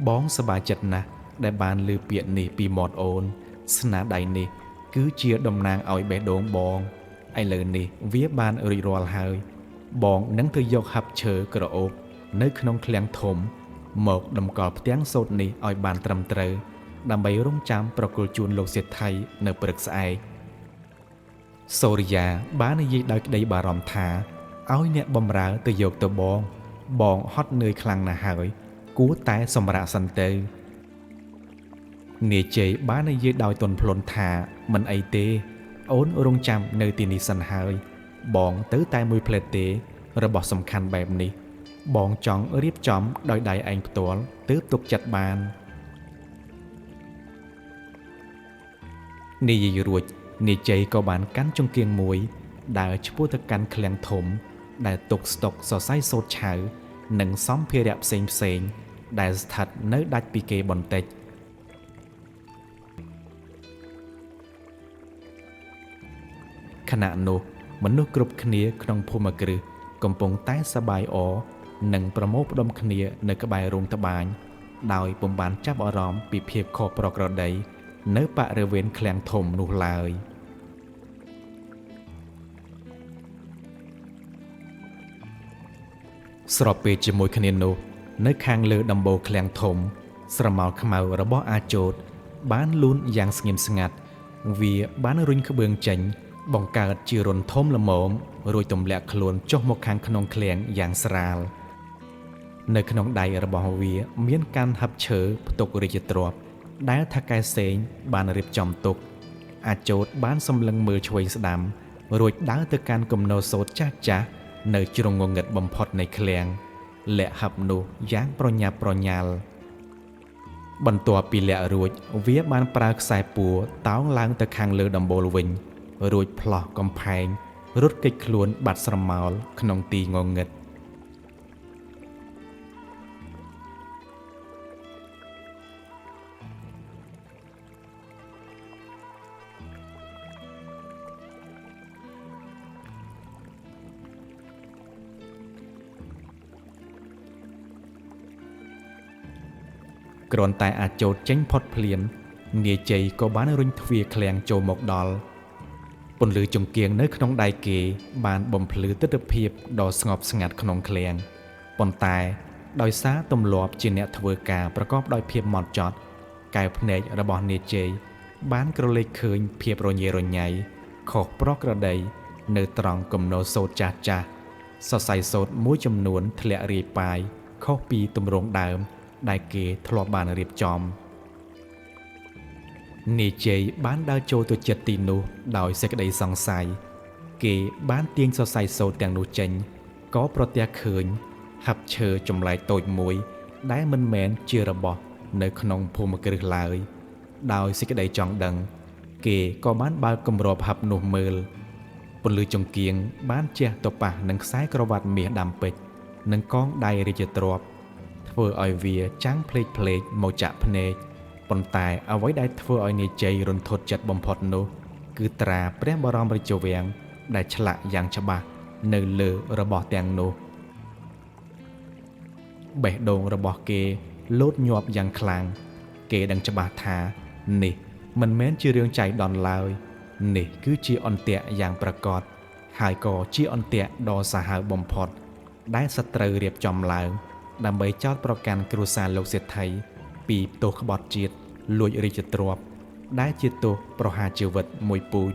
Speaker 1: បងសប្បាយចិត្តណាស់ដែលបានឮពាក្យនេះពីមាត់អូនស្នាដៃនេះគឺជាតំណាងឲ្យបេះដូងបងឥឡូវនេះវាបានរួចរាល់ហើយបងនឹងទៅយកហាប់ឈើក្រអូបនៅក្នុងឃ្លាំងធំមកតម្កល់ផ្ទាំងសូត្រនេះឲ្យបានត្រឹមត្រូវដើម្បីរងចាំប្រគល់ជូនលោកសេដ្ឋីនៅព្រឹកស្អែកសូរិយាបាននិយាយដោយក្តីបារម្ភថាឲ្យអ្នកបំរើទៅយកទៅបងបងហត់នឿយខ្លាំងណាស់ហើយគួរតែសម្រាកសិនទៅនាយជ័យបាននិយាយដោយទន់ភ្លន់ថាមិនអីទេអូនរងចាំនៅទីនេះសិនហើយបងទៅតែមួយផ្លែទេរបស់សំខាន់បែបនេះបងចង់រៀបចំដោយដៃឯងផ្ទាល់ទើបទុកចិត្តបាននិយាយរួចនាយជ័យក៏បានកាន់ចង្គៀងមួយដើរឆ្ពោះទៅកាន់ឃ្លាំងធំដែលទុកស្តុកសរសៃសូត្រឆៅនិងសម្ភារៈផ្សេងៗដែលស្ថិតនៅដាច់ពីគេបន្តិចខណៈនោះមនុស្សគ្រប់គ្នាក្នុងភូមិគ្រឹះកំពុងតែសប្បាយអរនិងប្រមូលផ្ដុំគ្នានៅក្បែររោងត្បាញដោយពុំបានចាប់អារម្មណ៍ពីភាពខុសប្រក្រតីនៅបរិវេណឃ្លាំងធំនោះឡើយស្របពេលជាមួយគ្នានោះនៅខាងលើដំបូលឃ្លាំងធំស្រមោលខ្មៅរបស់អាជោតបានលូនយ៉ាងស្ងៀមស្ងាត់វាបានរុញក្បឿងចេញបង្កើតជារន្ធធំល្មមរួចទម្លាក់ខ្លួនចុះមកខាងក្នុងឃ្លាំងយ៉ាងស្រាលនៅក្នុងដៃរបស់វាមានកាន់ហឹបឈើផ្ទុករាជទ្រព្យដែលថៅកែសេងបានរៀបចំទុកអាជោតបានសម្លឹងមើលឆ្វេងស្ដាំរួចដើរទៅកាន់គំនរសូត្រចាស់ៗនៅជ្រុងងងឹតបំផុតនៃឃ្លាំងលាក់ហឹបនោះយ៉ាងប្រញាប់ប្រញាល់បន្ទាប់ពីលាក់រួចវាបានប្រើខ្សែពួរតោងឡើងទៅខាងលើដំបូលវិញរួចផ្លោះកំផែងរត់គេចខ្លួនបាត់ស្រមោលក្នុងទីងងឹតគ្រាន់តែអាចោតចេញផុតភ្លាមនាយជ័យក៏បានរុញទ្វារឃ្លាំងចូលមកដល់ពន្លឺចង្គៀងនៅក្នុងដៃគេបានបំភ្លឺទិដ្ឋភាពដ៏ស្ងប់ស្ងាត់ក្នុងឃ្លាំងប៉ុន្តែដោយសារទម្លាប់ជាអ្នកធ្វើការប្រកបដោយភាពហ្មត់ចត់កែវភ្នែករបស់នាយជ័យបានក្រឡេកឃើញភាពរញ៉េរញ៉ៃខុសប្រក្រតីនៅត្រង់គំនរសូត្រចាស់ចាស់សរសៃសូត្រមួយចំនួនធ្លាក់រាយប៉ាយខុសពីទម្រង់ដើមដែលគេធ្លាប់បានរៀបចំនាយជ័យបានដើរចូលទៅចិត្តទីនោះដោយសេចក្តីសង្ស័យ គេបានទាញសរសៃសូត្រទាំងនោះចេញក៏ប្រទះឃើញហឹបឈើចម្លែកតូចមួយដែលមិនមែនជារបស់នៅក្នុងភូមិគ្រឹះឡើយដោយសេចក្តីចង់ដឹងគេក៏បានបើកគម្របហឹបនោះមើលពន្លឺចង្គៀងបានជះទៅប៉ះនឹងខ្សែក្រវ៉ាត់មាសដាំពេជ្រនិងកងដៃរាជទ្រព្យធ្វើឲ្យវាចាំងភ្លេចៗមកចាក់ភ្នែកប៉ុន្តែអ្វីដែលធ្វើឲ្យនាយជ័យរន្ធត់ចិត្តបំផុតនោះគឺត្រាព្រះបរមរាជវាំងដែលឆ្លាក់យ៉ាងច្បាស់នៅលើរបស់ទាំងនោះបេះដូងរបស់គេលោតញាប់យ៉ាងខ្លាំងគេដឹងច្បាស់ថានេះមិនមែនជារឿងចៃដន្យឡើយនេះគឺជាអន្ទាក់យ៉ាងប្រាកដហើយក៏ជាអន្ទាក់ដ៏សាហាវបំផុតដែលសត្រូវរៀបចំឡើងដើម្បីចោទប្រកាន់គ្រួសារលោកសេដ្ឋីពីទោសក្បត់ជាតិលួចរាជទ្រព្យដែលជាទោសប្រហារជីវិតមួយពូជ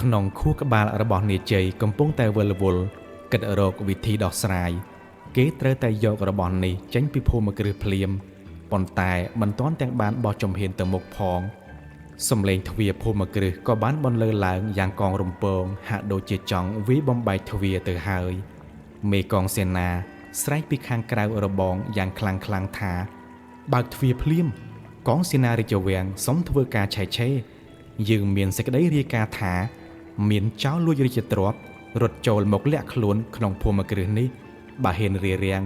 Speaker 1: ក្នុងខួរក្បាលរបស់នាយជ័យកំពុងតែវិលវល់គិតរកវិធីដោះស្រាយគេត្រូវតែយករបស់នេះចេញពីភូមិគ្រឹះភ្លាមប៉ុន្តែមិនទាន់ទាំងបានបោះជំហានទៅមុខផងសំឡេងទ្វារភូមិគ្រឹះក៏បានបន្លឺឡើងយ៉ាងកងរំពងហាក់ដូចជាចង់វាយបំបែកទ្វារទៅហើយមេកងសេនាស្រែកពីខាងក្រៅរបងយ៉ាងខ្លាំងៗថាបើកទ្វារភ្លាមកងសេនារាជវាំងសុំធ្វើការឆែកឆេរយើងមានសេចក្តីរាយការណ៍ថាមានចោរលួចរាជទ្រព្យរត់ចូលមកលាក់ខ្លួនក្នុងភូមិគ្រឹះនេះបើហ៊ានរារាំង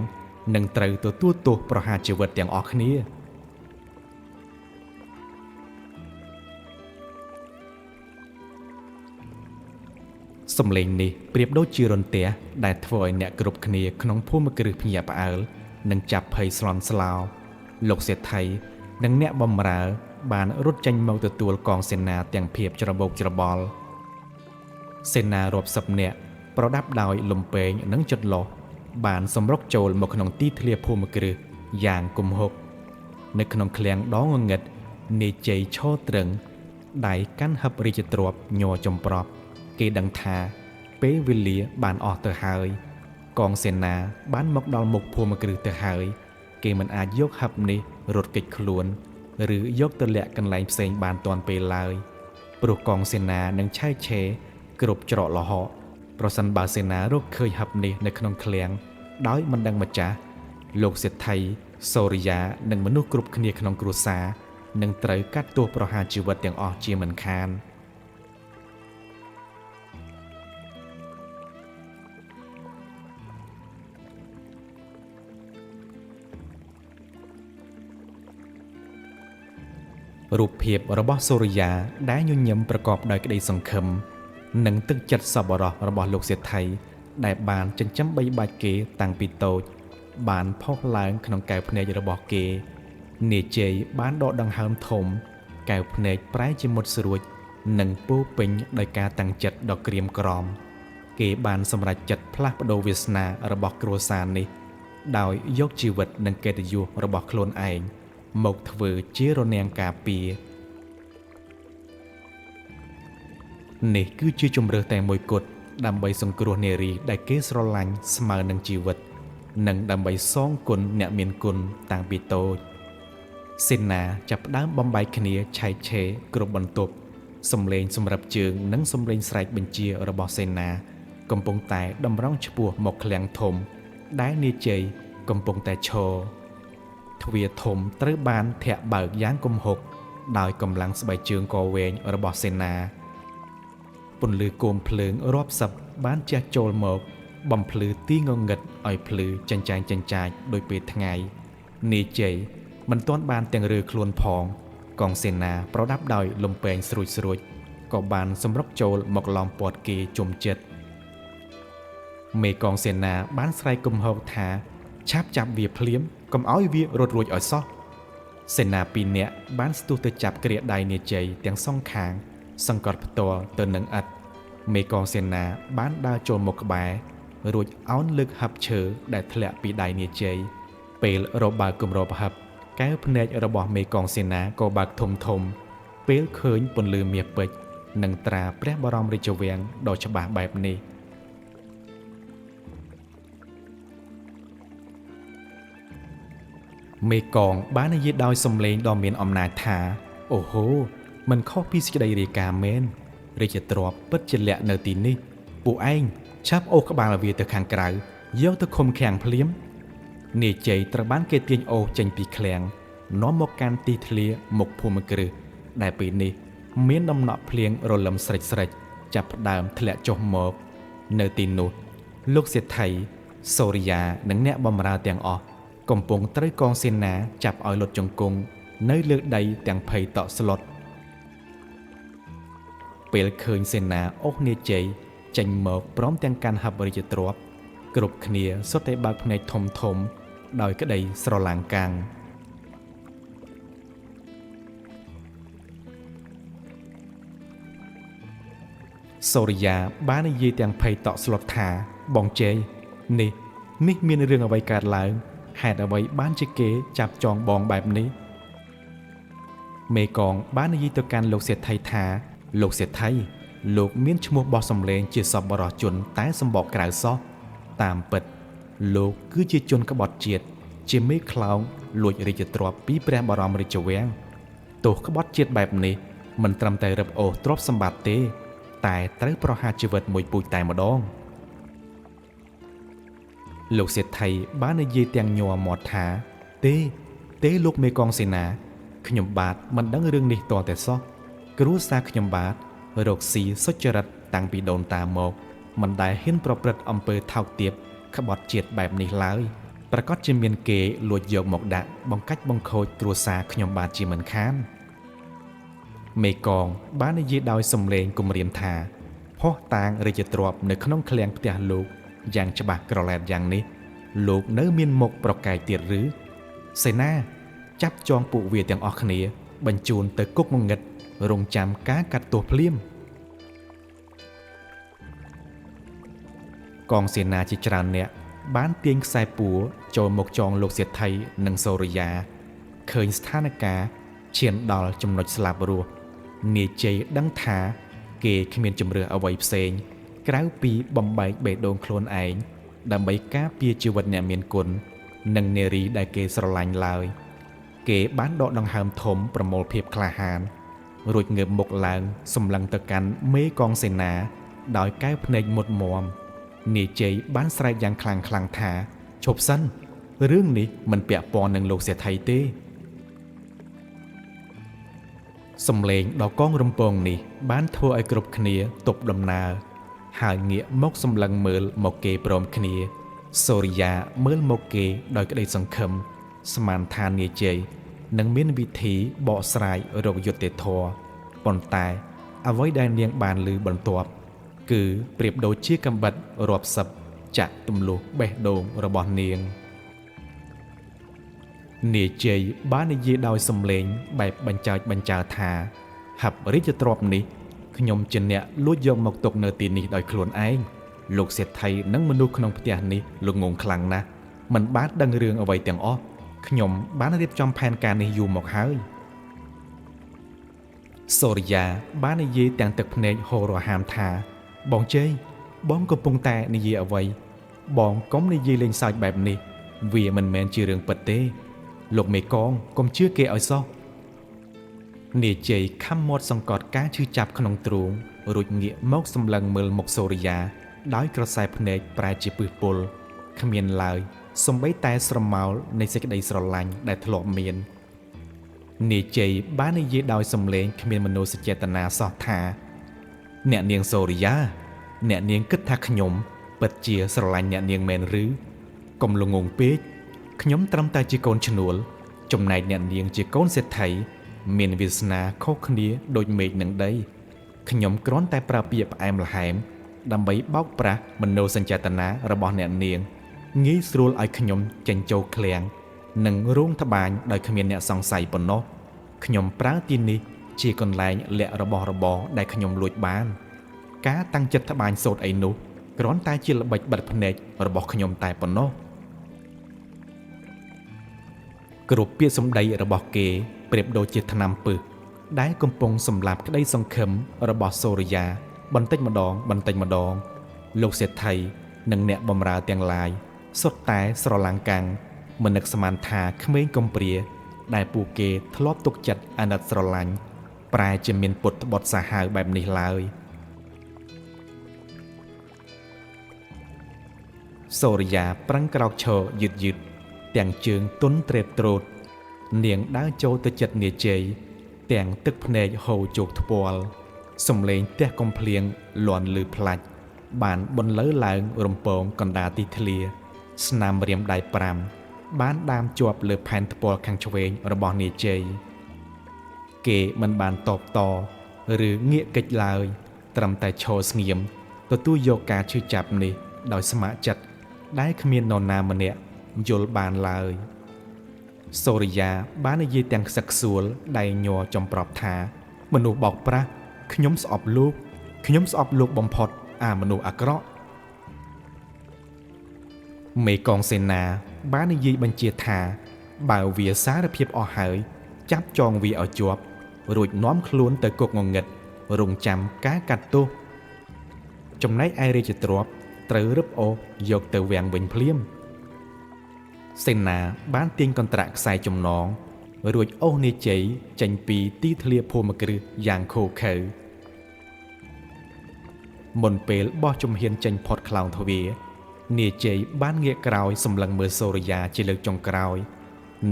Speaker 1: នឹងត្រូវទទួលទោសប្រហារជីវិតទាំងអស់គ្នាសំឡេងនេះប្រៀបដូចជារន្ទះដែលធ្វើឲ្យអ្នកគ្រប់គ្នាក្នុងភូមិគ្រឹះភ្ញាក់ផ្អើលនិងចាប់ភ័យស្លន់ស្លោលោកសេដ្ឋីនិងអ្នកបម្រើបានរត់ចេញមកទទួលកងសេនាទាំងភាពច្របូកច្របល់សេនារាប់សិបនាក់ប្រដាប់ដោយលំពែងនិងចន្លោះបានសម្រុកចូលមកក្នុងទីធ្លាភូមិគ្រឹះយ៉ាងគំហុកនៅក្នុងឃ្លាំងដ៏ងងឹតនាយជ័យឈរទ្រឹងដៃកាន់ហឹបរាជទ្រព្យញ័រចំប្រប់គេដឹងថាពេលវេលាបានអស់ទៅហើយកងសេនាបានមកដល់មុខភូមិគ្រឹះទៅហើយគេមិនអាចយកហឹបនេះរត់គេចខ្លួនឬយកទៅលាក់កន្លែងផ្សេងបានទាន់ពេលឡើយព្រោះកងសេនានឹងឆែកឆេរគ្រប់ច្រកល្ហកប្រសិនបើសេនារកឃើញហឹបនេះនៅក្នុងឃ្លាំងដោយមិនដឹងម្ចាស់លោកសេដ្ឋីសូរិយានិងមនុស្សគ្រប់គ្នាក្នុងគ្រួសារនឹងត្រូវកាត់ទោសប្រហារជីវិតទាំងអស់ជាមិនខានរូបភាពរបស់សូរិយាដែលញញឹមប្រកបដោយក្តីសង្ឃឹមនិងទឹកចិត្តសប្បុរសរបស់លោកសេដ្ឋីដែលបានចិញ្ចឹមបីបាច់គេតាំងពីតូចបានផុសឡើងក្នុងកែវភ្នែករបស់គេនាយជ័យបានដកដង្ហើមធំកែវភ្នែកប្រែជាមុតស្រួចនិងពោពេញដោយការតាំងចិត្តដ៏ក្រៀមក្រំគេបានសម្រេចចិត្តផ្លាស់ប្ដូរវាសនារបស់គ្រួសារនេះដោយយកជីវិតនិងកិត្តិយសរបស់ខ្លួនឯងមកធ្វើជារនាំងការពារនេះគឺជាជម្រើសតែមួយគត់ដើម្បីសង្គ្រោះនារីដែលគេស្រឡាញ់ស្មើនឹងជីវិតនិងដើម្បីសងគុណអ្នកមានគុណតាំងពីតូចសេនាចាប់ផ្ដើមបំបែកគ្នាឆែកឆេរគ្រប់បន្ទប់សំឡេងសម្រាប់ជើងនិងសំឡេងស្រែកបញ្ជារបស់សេនាកំពុងតែតម្រង់ឆ្ពោះមកឃ្លាំងធំដែលនាយជ័យកំពុងតែឈរទ្វារធំត្រូវបានធាក់បើកយ៉ាងគំហុកដោយកម្លាំងស្បែកជើងកវែងរបស់សេនាពន្លឺគោមភ្លើងរាប់សិបបានជះចូលមកបំភ្លឺទីងងឹតឲ្យភ្លឺចិញ្ចែងចិញ្ចាចដោយពេលថ្ងៃនាយជ័យមិនទាន់បានទាំងរើខ្លួនផងកងសេនាប្រដាប់ដោយលំពែងស្រួចៗក៏បានសម្រុកចូលមកឡោមព័ទ្ធគេជុំចិត្តមេកងសេនាបានស្រែកគំហកថាឆាប់ចាប់វាភ្លាមកុំឲ្យវារត់រួចឲ្យសោះសេនាពីរនាក់បានស្ទុះទៅចាប់គ្រាដៃនាយជ័យទាំងសងខាងសង្កត់ផ្ទាល់ទៅនឹងឥដ្ឋមេកងសេនាបានដើរចូលមកក្បែររួចអោនលើកហឹបឈើដែលធ្លាក់ពីដៃនាយជ័យពេលរបើកគម្របហឹប កែវភ្នែករបស់មេកងសេនាក៏បើកធំធំពេលឃើញពន្លឺមាសពេជ្រនិងត្រាព្រះបរមរាជវាំងដ៏ច្បាស់បែបនេះមេកងបាននិយាយដោយសំឡេងដ៏មានអំណាចថាអូហូមិនខុសពីសេចក្តីរាយការណ៍មែនរាជទ្រព្យពិតជាលាក់នៅទីនេះពួកឯងឆាប់អូសក្បាលវាទៅខាងក្រៅយកទៅឃុំឃាំងភ្លាមនាយជ័យត្រូវបានគេទាញអូសចេញពីឃ្លាំងនាំមកកាន់ទីធ្លាមុខភូមិគ្រឹះដែលពេលនេះមានដំណក់ភ្លៀងរលឹមស្រិចស្រិចចាប់ផ្ដើមធ្លាក់ចុះមកនៅទីនោះលោកសេដ្ឋីសូរិយានិងអ្នកបម្រើទាំងអស់កំពុងត្រូវកងសេនាចាប់ឲ្យលុតជង្គង់នៅលើដីទាំងភ័យតក់ស្លុតពេលឃើញសេនាអូសនាយជ័យចេញមកព្រមទាំងកាន់ហឹបរាជទ្រព្យគ្រប់គ្នាសុទ្ធតែបើកភ្នែកធំធំដោយក្តីស្រឡាំងកាំងសូរិយាបាននិយាយទាំងភ័យតក់ស្លុតថាបងជ័យនេះមានរឿងអ្វីកើតឡើងហេតុអ្វីបានជាគេចាប់ចងបងបែបនេះមេកងបាននិយាយទៅកាន់លោកសេដ្ឋីថាលោកសេដ្ឋីលោកមានឈ្មោះបោះសម្លេងជាសប្បុរសជនតែសម្បកក្រៅសោះតាមពិតលោកគឺជាជនក្បត់ជាតិជាមេខ្លោងលួចរាជទ្រព្យពីព្រះបរមរាជវាំងទោសក្បត់ជាតិបែបនេះមិនត្រឹមតែរឹបអូសទ្រព្យសម្បត្តិទេតែត្រូវប្រហារជីវិតមួយពូជតែម្ដងលោកសេដ្ឋីបាននិយាយទាំងញ័រមាត់ថាទេលោកមេកងសេនាខ្ញុំបាទមិនដឹងរឿងនេះទាល់តែសោះគ្រួសារខ្ញុំបាទរកស៊ីសុចរិតតាំងពីដូនតាមកមិនដែលហ៊ានប្រព្រឹត្តអំពើថោកទាបក្បត់ជាតិបែបនេះឡើយប្រកាសជាមានគេលួចយកមកដាក់បង្កាច់បង្ខូចគ្រួសារខ្ញុំបាទជាមិនខានមេកងបាននិយាយដោយសំឡេងគំរាមថាភស្តុតាងរាជទ្រព្យនៅក្នុងឃ្លាំងផ្ទះលោកយ៉ាងច្បាស់ក្រឡែតយ៉ាងនេះលោកនៅមានមុខប្រកែកទៀតឬសេនាចាប់ចងពួកវាទាំងអស់គ្នាបញ្ជូនទៅគុកងងឹតរងចាំការកាត់ទោសភ្លាមកងសេនាជាច្រើនអ្នកបានទាញខ្សែពួរចូលមកចងលោកសេដ្ឋីនិងសូរិយាឃើញស្ថានភាពឈានដល់ចំណុចស្លាប់រស់នាយជ័យដឹងថាគេគ្មានជម្រើសអ្វីផ្សេងក្រៅពីបំបែកបេះដូងខ្លួនឯងដើម្បីការពារជីវិតអ្នកមានគុណនិងនារីដែលគេស្រឡាញ់ឡើយគេបានដកដង្ហើមធំប្រមូលភាពក្លាហានរួចងើបមុខឡើងសម្លឹងទៅកាន់មេកងសេនាដោយកែវភ្នែកមុតមាំនាយជ័យបានស្រែកយ៉ាងខ្លាំងខ្លាំងថាឈប់សិនរឿងនេះមិនពាក់ព័ន្ធនឹងលោកសេដ្ឋីទេសំឡេងដ៏កងរំពងនេះបានធ្វើឲ្យគ្រប់គ្នាទប់ដំណើរហើយងាកមកសម្លឹងមើលមកគេព្រមគ្នាសូរិយាមើលមកគេដោយក្តីសង្ឃឹមស្មានថានាយជ័យនឹងមានវិធីបកស្រាយរកយុត្តិធម៌ប៉ុន្តែអ្វីដែលនាងបានឮបន្ទាប់គឺប្រៀបដូចជាកំបិតរាប់សិបចាក់ទម្លុះបេះដូងរបស់នាងនាយជ័យបាននិយាយដោយសំឡេងបែបបញ្ចើចបញ្ចើថាហឹបរាជទ្រព្យនេះខ្ញុំជាអ្នកលួចយកមកទុកនៅទីនេះដោយខ្លួនឯងលោកសេដ្ឋីនិងមនុស្សក្នុងផ្ទះនេះល្ងងខ្លាំងណាស់មិនបានដឹងរឿងអ្វីទាំងអស់ខ្ញុំបានរៀបចំផែនការនេះយូរមកហើយសូរិយាបាននិយាយទាំងទឹកភ្នែកហូររហាមថាបងជ័យបងកំពុងតែនិយាយអ្វីបងកុំនិយាយលេងសើចបែបនេះវាមិនមែនជារឿងពិតទេលោកមេកងកុំជឿគេឲ្យសោះនាយជ័យខំមាត់សង្កត់ការឈឺចាប់ក្នុងទ្រូងរួចងាកមកសម្លឹងមើលមុខសូរិយាដោយក្រសែភ្នែកប្រែជាពឹសពុលគ្មានឡើយសំបីតែស្រមោលនៃសេចក្តីស្រឡាញ់ដែលធ្លាប់មាននាយជ័យបាននិយាយដោយសំឡេងគ្មានមនោសញ្ចេតនាសោះថាអ្នកនាងសូរិយាអ្នកនាងគិតថាខ្ញុំពិតជាស្រឡាញ់អ្នកនាងមែនឬកុំល្ងងពេកខ្ញុំត្រឹមតែជាកូនឈ្នួលចំណែកអ្នកនាងជាកូនសេដ្ឋីមានវាសនាខុសគ្នាដូចមេឃនឹងដីខ្ញុំគ្រាន់តែប្រើពាក្យផ្អែមល្ហែមដើម្បីបោកប្រាស់មនោសញ្ចេតនារបស់អ្នកនាងងាយស្រួលឲ្យខ្ញុំចេញចូលឃ្លាំងនិងរោងត្បាញដោយគ្មានអ្នកសង្ស័យប៉ុណ្ណោះខ្ញុំប្រើទីនេះជាកន្លែងលាក់របស់របរដែលខ្ញុំលួចបានការតាំងចិត្តត្បាញសូត្រអីនោះគ្រាន់តែជាល្បិចបិទភ្នែករបស់ខ្ញុំតែប៉ុណ្ណោះ គ្រប់ពាក្យសម្ដីរបស់គេប្រៀបដូចជាថ្នាំពឹសដែលកំពុងសម្លាប់ក្តីសង្ឃឹមរបស់សូរិយាបន្តិចម្ដងបន្តិចម្ដងលោកសេដ្ឋីនិងអ្នកបម្រើទាំងឡាយសុទ្ធតែស្រឡាំងកាំងមិននឹកស្មានថាក្មេងកំព្រាដែលពួកគេធ្លាប់ទុកចិត្តអាណិតស្រឡាញ់ប្រែជាមានពុតត្បុតសាហាវបែបនេះឡើយសូរិយាប្រឹងក្រោកឈរយឺតយឺតទាំងជើងទន់ត្រេតត្រោតនាងដើរចូលទៅចិត្តនាជ័យទាំងទឹកភ្នែកហូរជោគថ្ពាល់សំឡេងទះកំភ្លៀងលាន់លឺផ្លាច់បានបន្លឺឡើងរំពងកណ្ដាលទីធ្លាស្នាមរាមដៃ5បានដាមជាប់លើផែនថ្ពាល់ខាងឆ្វេងរបស់នាជ័យគេមិនបានតបតឬងាកកិច្ចឡើយត្រឹមតែឈរស្ងៀមទទួលយកការឈឺចាប់នេះដោយស្ម័គ្រចិត្តដែលគ្មាននរណាម្នាក់យល់បានឡើយសូរិយាបាននិយាយទាំងខ្សឹកខ្សួលដៃញ័រចំប្រប់ថាមនុស្សបោកប្រាស់ខ្ញុំស្អប់លោកខ្ញុំស្អប់លោកបំផុតអាមនុស្សអាក្រក់មេកងសេនាបាននិយាយបញ្ជាថាបើវាសារភាពអស់ហើយចាប់ចងវាឲ្យជាប់រួចនាំខ្លួនទៅគុកងងឹតរងចាំការកាត់ទោសចំណែកឯរាជទ្រព្យត្រូវរឹបអូសយកទៅវាំងវិញភ្លាមសេនាបានទាញកន្ត្រាក់ខ្សែចំណងរួចអូសនាជ័យចេញពីទីធ្លាភូមិគ្រឹះយ៉ាងឃោរឃៅមុនពេលបោះជំហានចេញផុតខ្លោងទ្វារនាជ័យបានងាកក្រោយសម្លឹងមើលសូរិយាជាលើកចុងក្រោយ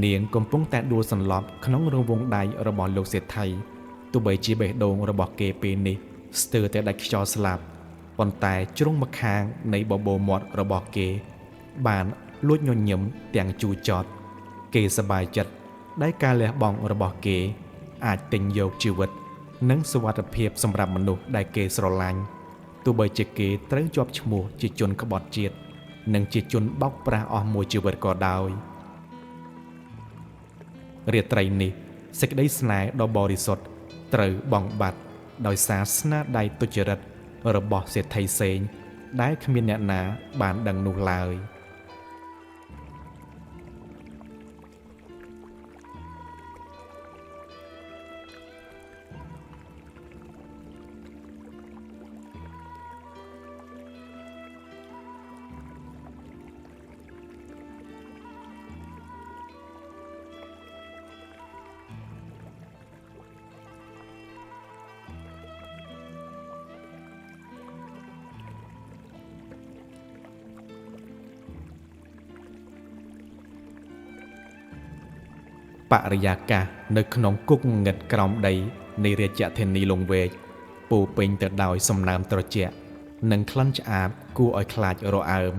Speaker 1: នាងកំពុងតែដួលសន្លប់ក្នុងរង្វង់ដៃរបស់លោកសេដ្ឋីទោះបីជាបេះដូងរបស់គេពេលនេះស្ទើរតែដាច់ខ្យល់ស្លាប់ប៉ុន្តែជ្រុងម្ខាងនៃបបោមាត់របស់គេបានលួចញញឹមទាំងជូរចត់គេសប្បាយចិត្តដែលការលះបង់របស់គេអាចទិញយកជីវិតនិងសុវត្ថិភាពសម្រាប់មនុស្សដែលគេស្រឡាញ់ទោះបីជាគេត្រូវជាប់ឈ្មោះជាជនក្បត់ជាតិនិងជាជនបោកប្រាស់អស់មួយជីវិតក៏ដោយរាត្រីនេះសេចក្តីស្នេហ៍ដ៏បរិសុទ្ធត្រូវបង់បាត់ដោយសារស្នាដៃទុច្ចរិតរបស់សេដ្ឋីសេងដែលគ្មានអ្នកណាបានដឹងនោះឡើយបរិយាកាសនៅក្នុងគុកងឹតក្រោមដីនៃរាជធានីលង្វែកពោពេញទៅដោយសំណើមត្រជាក់និងក្លិនឆ្អាបគួរឲ្យខ្លាចរអើម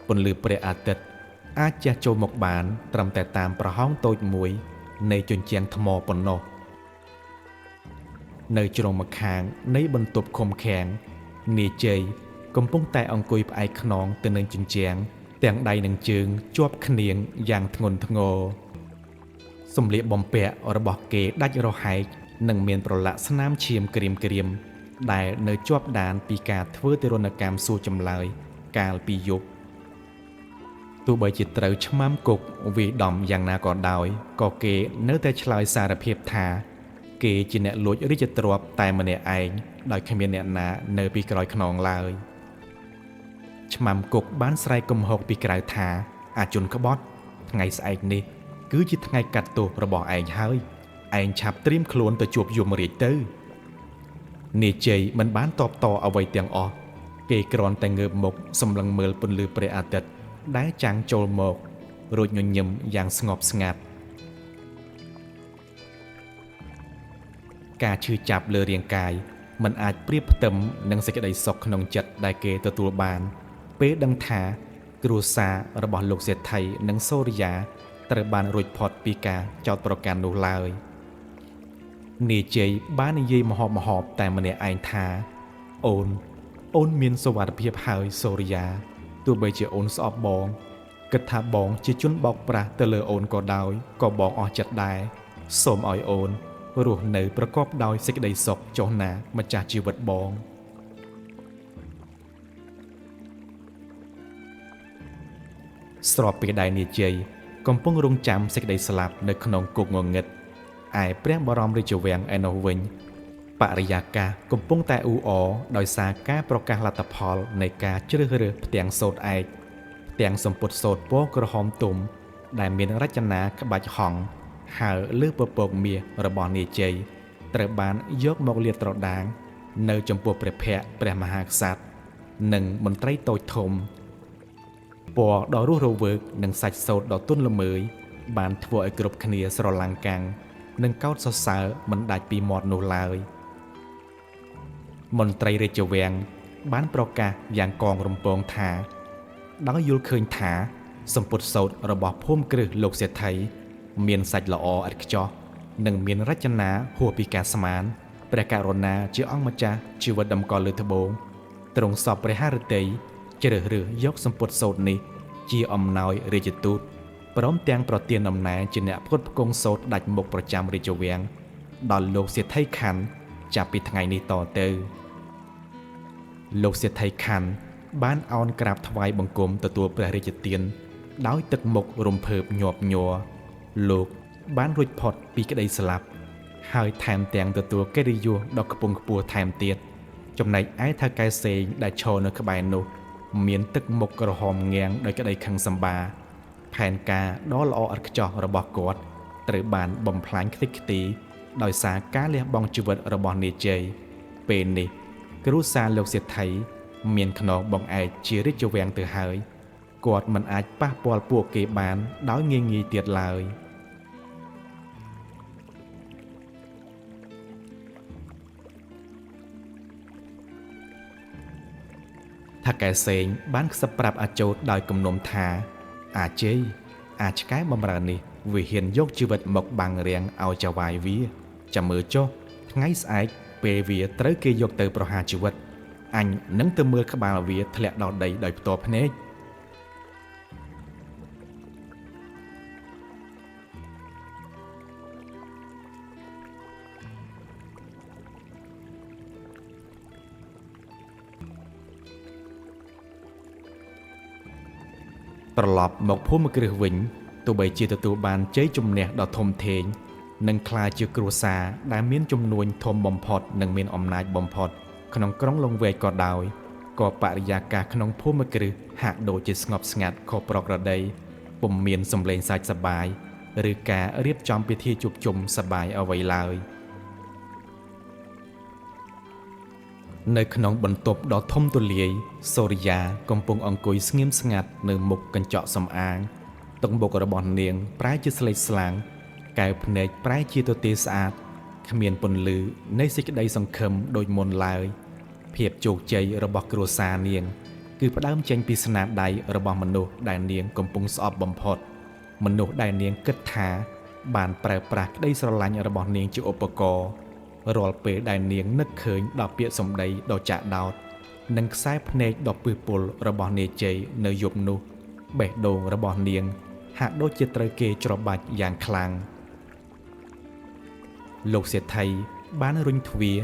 Speaker 1: ពន្លឺព្រះអាទិត្យអាចជះចូលមកបានត្រឹមតែតាមប្រហោងតូចមួយនៃជញ្ជាំងថ្មប៉ុណ្ណោះនៅជ្រុងម្ខាងនៃបន្ទប់ឃុំឃាំងនាជ័យកំពុងតែអង្គុយផ្អែកខ្នងទៅនឹងជញ្ជាំងទាំងដៃនិងជើងជាប់គ្នាងយ៉ាងធ្ងន់ធ្ងរសម្លៀកបំពាក់របស់គេដាច់រហែកនិងមានប្រឡាក់ស្នាមឈាមក្រៀមៗដែលនៅជាប់ដានពីការធ្វើទារុណកម្មសួរចម្លើយកាលពីយប់ទោះបីជាត្រូវឆ្មាំគុកវាយដំយ៉ាងណាក៏ដោយក៏គេនៅតែឆ្លើយសារភាពថាគេជាអ្នកលួចរាជទ្រព្យតែម្នាក់ឯងដោយគ្មានអ្នកណានៅពីក្រោយខ្នងឡើយឆ្មាំគុកបានស្រែកគំហកពីក្រៅថាអាជនក្បត់ថ្ងៃស្អែកនេះគឺជាថ្ងៃកាត់ទោសរបស់ឯងហើយឯងឆាប់ត្រៀមខ្លួនទៅជួបយមរាជទៅនាជ័យមិនបានតបតអ្វីទាំងអស់គេគ្រាន់តែងើបមកសម្លឹងមើលពន្លឺព្រះអាទិត្យដែលចាំងចូលមករួចញញឹមយ៉ាងស្ងប់ស្ងាត់ការឈឺចាប់លើរាងកាយមិនអាចប្រៀបផ្ទឹមនឹងសេចក្តីសុខក្នុងចិត្តដែលគេទទួលបានពេលដឹងថាគ្រួសាររបស់លោកសេដ្ឋីនិងសូរិយាត្រូវបានរួចផុតពីការចោទប្រកាន់នោះឡើយនាជ័យបាននិយាយមហោបមហបតែម្នាក់ឯងថាអូនមានសុវត្ថិភាពហើយសូរិយាទោះបីជាអូនស្អប់បងគិតថាបងជាជនបោកប្រាស់ទៅលើអូនក៏ដោយក៏បងអស់ចិត្តដែរសូមឲ្យអូនរស់នៅប្រកបដោយសេចក្តីសុខចុះណាម្ចាស់ជីវិតបងស្របពេលដែលនាជ័យ កំពុងរង់ចាំសេចក្តីស្លាប់នៅក្នុងគុកងងឹតឯព្រះបរមរាជវាំងឯណោះវិញបរិយាកាសកំពុងតែអ៊ូអរដោយសារការប្រកាសលទ្ធផលនៃការជ្រើសរើសផ្ទាំងសូត្រឯកផ្ទាំងសំពត់សូត្រពណ៌ក្រហមទុំដែលមានរចនាក្បាច់ហង្សហើរលើពពកមាសរបស់នាយជ័យត្រូវបានយកមកលាតត្រដាងនៅចំពោះព្រះភ័ក្ត្រព្រះមហាក្សត្រនិងមន្ត្រីតូចធំពណ៌ដ៏រស់រវើកនិងសាច់សូត្រដ៏ទន់ល្មើយបានធ្វើឲ្យគ្រប់គ្នាស្រឡាំងកាំងនិងកោតសរសើរមិនដាច់ពីមាត់នោះឡើយមន្ត្រីរាជវាំងបានប្រកាសយ៉ាងកងរំពងថាដោយយល់ឃើញថាសម្ពុតសូត្ររបស់ភូមិគ្រឹះលោកសេដ្ឋីមានសាច់ល្អឥតខ្ចោះនិងមានរចនាហួសពីការស្មានព្រះករុណាជាអង្គម្ចាស់ជីវិតតម្កល់លើត្បូងទ្រង់សពព្រះハរតីជ្រើសរើសយកសម្ពុតសូត្រនេះជាអំណោយរាជទូតព្រមទាំងប្រទានតំណែងជាអ្នកផ្គត់ផ្គង់សូត្រដាច់មុខប្រចាំរាជវាំងដល់លោកសេដ្ឋីខណ្ឌចាប់ពីថ្ងៃនេះតទៅលោកសេដ្ឋីខណ្ឌបានអោនក្រាបថ្វាយបង្គំទទួលព្រះរាជទានដោយទឹកមុខរំភើបញាប់ញ័រលោកបានរួចផុតពីក្តីស្លាប់ហើយថែមទាំងទទួលកិត្តិយសដ៏ខ្ពង់ខ្ពស់ថែមទៀតចំណែកឯថៅកែសេងដែលឈរនៅក្បែរនោះមានទឹកមុខក្រហមងាំងដោយក្តីខឹងសម្បាផែនការដ៏ល្អឥតខ្ចោះរបស់គាត់ត្រូវបានបំផ្លាញខ្ទេចខ្ទីដោយសារការលះបង់ជីវិតរបស់នាយជ័យពេលនេះគ្រួសារលោកសេដ្ឋីមានខ្នងបង្អែកជារាជវាំងទៅហើយគាត់មិនអាចប៉ះពាល់ពួកគេបានដោយងាយៗទៀតឡើយថៅកែសេងបានខ្សឹបប្រាប់អាជោតដោយគំនុំថាអាជ័យអាឆ្កែបំរើនេះវាហ៊ានយកជីវិតមកបាំងរាំងឲ្យចៅវាយវាចាំមើលចុះថ្ងៃស្អែកពេលវាត្រូវគេយកទៅប្រហារជីវិតអញនឹងទៅមើលក្បាលវាធ្លាក់ដល់ដីដោយផ្ទាល់ភ្នែកត្រឡប់មកភូមិគ្រឹះវិញទោះបីជាទទួលបានជ័យជំនះដ៏ធំធេងនិងក្លាយជាគ្រួសារដែលមានចំនួនធំបំផុតនិងមានអំណាចបំផុតក្នុងក្រុងលង្វែកក៏ដោយក៏បរិយាកាសក្នុងភូមិគ្រឹះហាក់ដូចជាស្ងប់ស្ងាត់ខុសប្រក្រតីពុំមានសម្លេងសើចសប្បាយឬការរៀបចំពិធីជួបជុំសប្បាយអ្វីឡើយនៅក្នុងបន្ទប់ដ៏ធំទូលាយសូរិយាកំពុងអង្គុយស្ងៀមស្ងាត់នៅមុខកញ្ចក់សម្អាងទឹកមុខរបស់នាងប្រែជាស្លេកស្លាំងកែវភ្នែកប្រែជាទទេស្អាតគ្មានពន្លឺនៃសេចក្តីសង្ឃឹមដូចមុនឡើយភាពជោគជ័យរបស់គ្រួសារនាងគឺផ្ដើមចេញពីស្នាដៃរបស់មនុស្សដែលនាងកំពុងស្អប់បំផុតមនុស្សដែលនាងគិតថាបានប្រើប្រាស់ក្តីស្រឡាញ់របស់នាងជាឧបករណ៍រាល់ពេលដែលនាងនឹកឃើញដល់ពាក្យសម្ដីដ៏ចាក់ដោតនិងខ្សែភ្នែកដ៏ពិសពុលរបស់នាយជ័យនៅយប់នោះបេះដូងរបស់នាងហាក់ដូចជាត្រូវគេច្របាច់យ៉ាងខ្លាំងលោកសេដ្ឋីបានរុញទ្វារ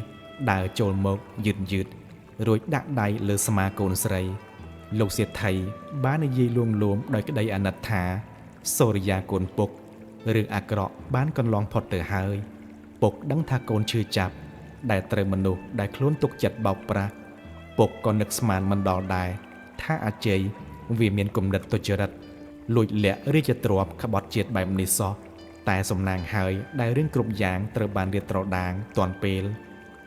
Speaker 1: ដើរចូលមកយឺតយឺតរួចដាក់ដៃលើស្មាកូនស្រីលោកសេដ្ឋីបាននិយាយលួងលោមដោយក្តីអាណិតថាសូរិយាកូនពុករឿងអាក្រក់បានកន្លងផុតទៅហើយពុកដឹងថាកូនឈឺចាប់ដែលត្រូវមនុស្សដែលខ្លួនទុកចិត្តបោកប្រាស់ពុកក៏នឹកស្មានមិនដល់ដែរថាអាជ័យវាមានគំនិតទុច្ចរិតលួចលាក់រាជទ្រព្យក្បត់ជាតិបែបនេះសោះតែសំណាងហើយដែលរឿងគ្រប់យ៉ាងត្រូវបានរៀបត្រដាងទាន់ពេល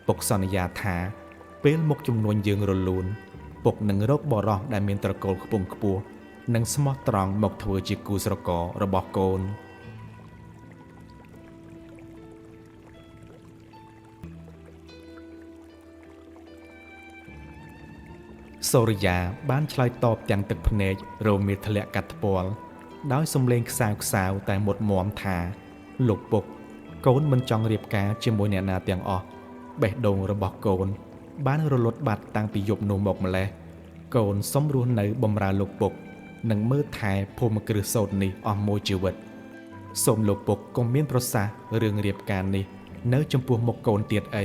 Speaker 1: ពុកសន្យាថាពេលមុខចំនួនយើងរលូនពុកនឹងរកបរោះដែលមានត្រកូលខ្ពង់ខ្ពស់និងស្មោះត្រង់មកធ្វើជាគូស្រកររបស់កូនសូរិយាបានឆ្លើយតបទាំងទឹកភ្នែករមៀលធ្លាក់កាត់ថ្ពាល់ដោយសំឡេងខ្សៅខ្សៅតែមុតមមថាលោកពុកកូនមិនចង់រៀបការជាមួយអ្នកណាទាំងអស់បេះដូងរបស់កូនបានរលត់បាត់តាំងពីយប់នោះមកម្លេះកូនសុំរស់នៅបម្រើលោកពុកនិងមើលថែភូមិគ្រឹះសូត្រនេះអស់មួយជីវិតសូមលោកពុកកុំមានប្រសាសន៍រឿងរៀបការនេះនៅចំពោះមុខកូនទៀតអី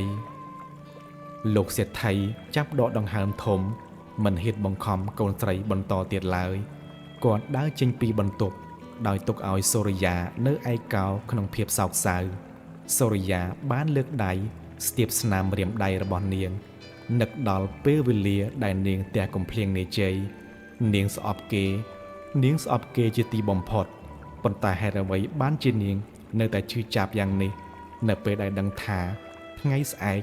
Speaker 1: លោកសេដ្ឋីចាប់ដកដង្ហើមធំមិនហ៊ានបង្ខំកូនស្រីបន្តទៀតឡើយគាត់ដើរចេញពីបន្ទប់ ដោយទុកឲ្យសូរិយានៅឯកោក្នុងភាពសោកសៅសូរិយាបានលើកដៃស្ទាបស្នាមរៀមដៃរបស់នាងនឹកដល់ពេលវេលាដែលនាងទះកំភ្លៀងនាយជ័យនាងស្អប់គេនាងស្អប់គេជាទីបំផុតប៉ុន្តែហេតុអ្វីបានជានាងនៅតែឈឺចាប់យ៉ាងនេះនៅពេលដែលដឹងថាថ្ងៃស្អែក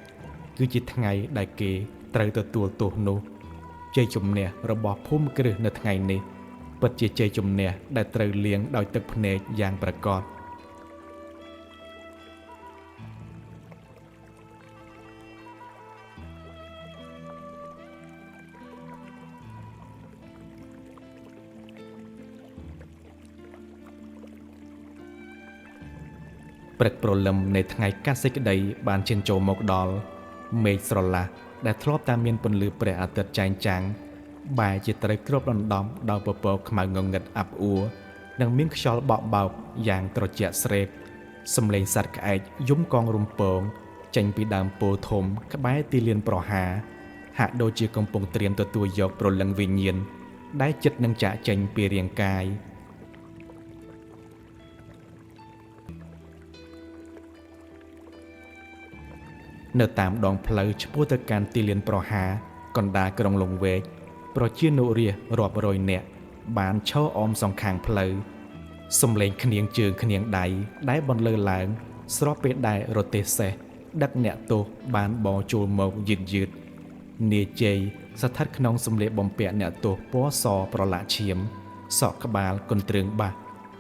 Speaker 1: គឺជាថ្ងៃដែលគេត្រូវទទួលទោសនោះជ័យជំនះរបស់ភូមិគ្រឹះនៅថ្ងៃនេះពិតជាជ័យជំនះដែលត្រូវលាងដោយទឹកភ្នែកយ៉ាងប្រាកដព្រឹកព្រលឹមនៃថ្ងៃកាត់សេចក្តីបានឈានចូលមកដល់មេឃស្រឡះដែលធ្លាប់តែមានពន្លឺព្រះអាទិត្យចែងចាំងបែរជាត្រូវគ្របដណ្ដំដោយពពកខ្មៅងងឹតអាប់អួរនិងមានខ្យល់បក់បោកយ៉ាងត្រជាក់ស្រេបសំឡេងសត្វក្អែកយំកងរំពងចេញពីដើមពោធិ៍ធំក្បែរទីលានប្រហារហាក់ដូចជាកំពុងត្រៀមទទួលយកព្រលឹងវិញ្ញាណដែលចិត្តនឹងចាកចេញពីរាងកាយនៅតាមដងផ្លូវឆ្ពោះទៅកាន់ទីលានប្រហារកណ្ដាលក្រុងលង្វែកប្រជានុរាស្ត្ររាប់រយនាក់បានឈរអមសងខាងផ្លូវសំឡេងគ្នៀងជើងគ្នៀងដៃដែលបន្លឺឡើងស្របពេលដែលរទេះសេះដឹកអ្នកទោសបានបរចូលមកយឺតយឺតនាយជ័យស្ថិតក្នុងសម្លៀកបំពាក់អ្នកទោសពណ៌សប្រឡាក់ឈាមសក់ក្បាលកន្ទ្រឿងបាស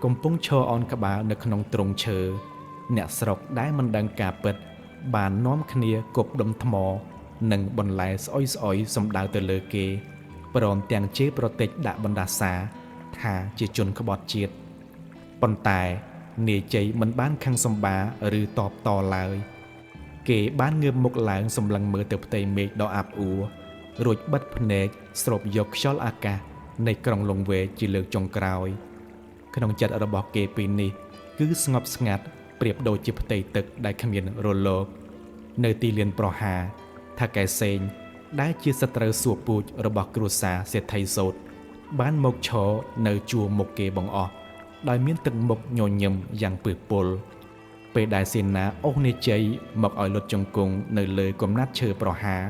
Speaker 1: កំពុងឈរអោនក្បាលនៅក្នុងទ្រុងឈើអ្នកស្រុកដែលមិនដឹងការពិតបាននាំគ្នាគប់ដុំថ្មនិងបន្លែស្អុយស្អុយសំដៅទៅលើគេព្រមទាំងជេរប្រតិចដាក់បណ្ដាសាថាជាជនក្បត់ជាតិប៉ុន្តែនាយជ័យមិនបានខឹងសម្បាឬតបតឡើយគេបានងើបមុខឡើងសម្លឹងមើលទៅផ្ទៃមេឃដ៏អាប់អួររួចបិទភ្នែកស្រូបយកខ្យល់អាកាសនៃក្រុងលង្វែកជាលើកចុងក្រោយក្នុងចិត្តរបស់គេពេលនេះគឺស្ងប់ស្ងាត់ប្រៀបដូចជាផ្ទៃទឹកដែលគ្មានរលកនៅទីលានប្រហារថៅកែសេងដែលជាសត្រូវសួរពូជរបស់គ្រួសារសេដ្ឋីសូត្របានមកឈរនៅជួរមុខគេបង្អស់ដោយមានទឹកមុខញញឹមយ៉ាងពឹសពុលពេលដែលសេនាអូសនាយជ័យមកឲ្យលុតជង្គង់នៅលើកំណាត់ឈើប្រហារ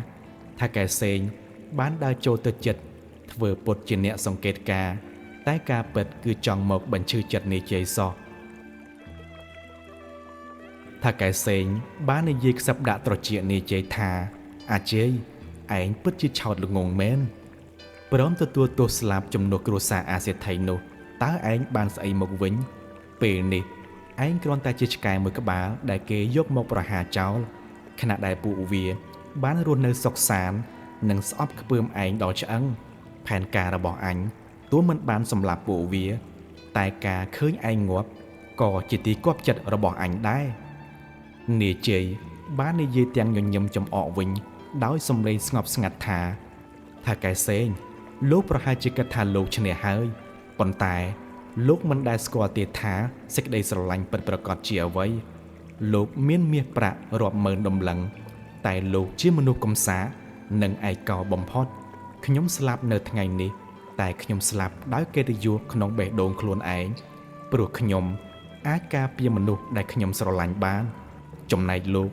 Speaker 1: ថៅកែសេងបានដើរចូលទៅចិត្តធ្វើពុតជាអ្នកសង្កេតការតែការពិតគឺចង់មកបញ្ឈឺចិត្តនាយជ័យសោះថៅកែសេងបាននិយាយខ្សឹបដាក់ត្រចៀកនាយជ័យថាអាជ័យឯងពិតជាឆោតល្ងងមែនព្រមទទួលទោសស្លាប់ជំនួសគ្រួសារអាសេដ្ឋីនោះតើឯងបានស្អីមកវិញពេលនេះឯងគ្រាន់តែជាឆ្កែមួយក្បាលដែលគេយកមកប្រហារចោលខណៈដែលពួកវាបានរស់នៅសុខសាន្តនិងស្អប់ខ្ពើមឯងដល់ឆ្អឹងផែនការរបស់អញទោះមិនបានសម្លាប់ពួកវាតែការឃើញឯងងាប់ក៏ជាទីគាប់ចិត្តរបស់អញដែរនាយជ័យបាននិយាយទាំងញញឹមចំអកវិញដោយសំឡេងស្ងប់ស្ងាត់ថាថៅកែសេងលោកប្រហែលជាគិតថាលោកឈ្នះហើយប៉ុន្តែលោកមិនដែលស្គាល់ទេថាសេចក្តីស្រឡាញ់ពិតប្រាកដជាអ្វីលោកមានមាសប្រាក់រាប់ម៉ឺនតម្លឹងតែលោកជាមនុស្សកំសានិងឯកោបំផុតខ្ញុំស្លាប់នៅថ្ងៃនេះតែខ្ញុំស្លាប់ដោយកិត្តិយសក្នុងបេះដូងខ្លួនឯងព្រោះខ្ញុំអាចការពារមនុស្សដែលខ្ញុំស្រឡាញ់បានចំណែកលោក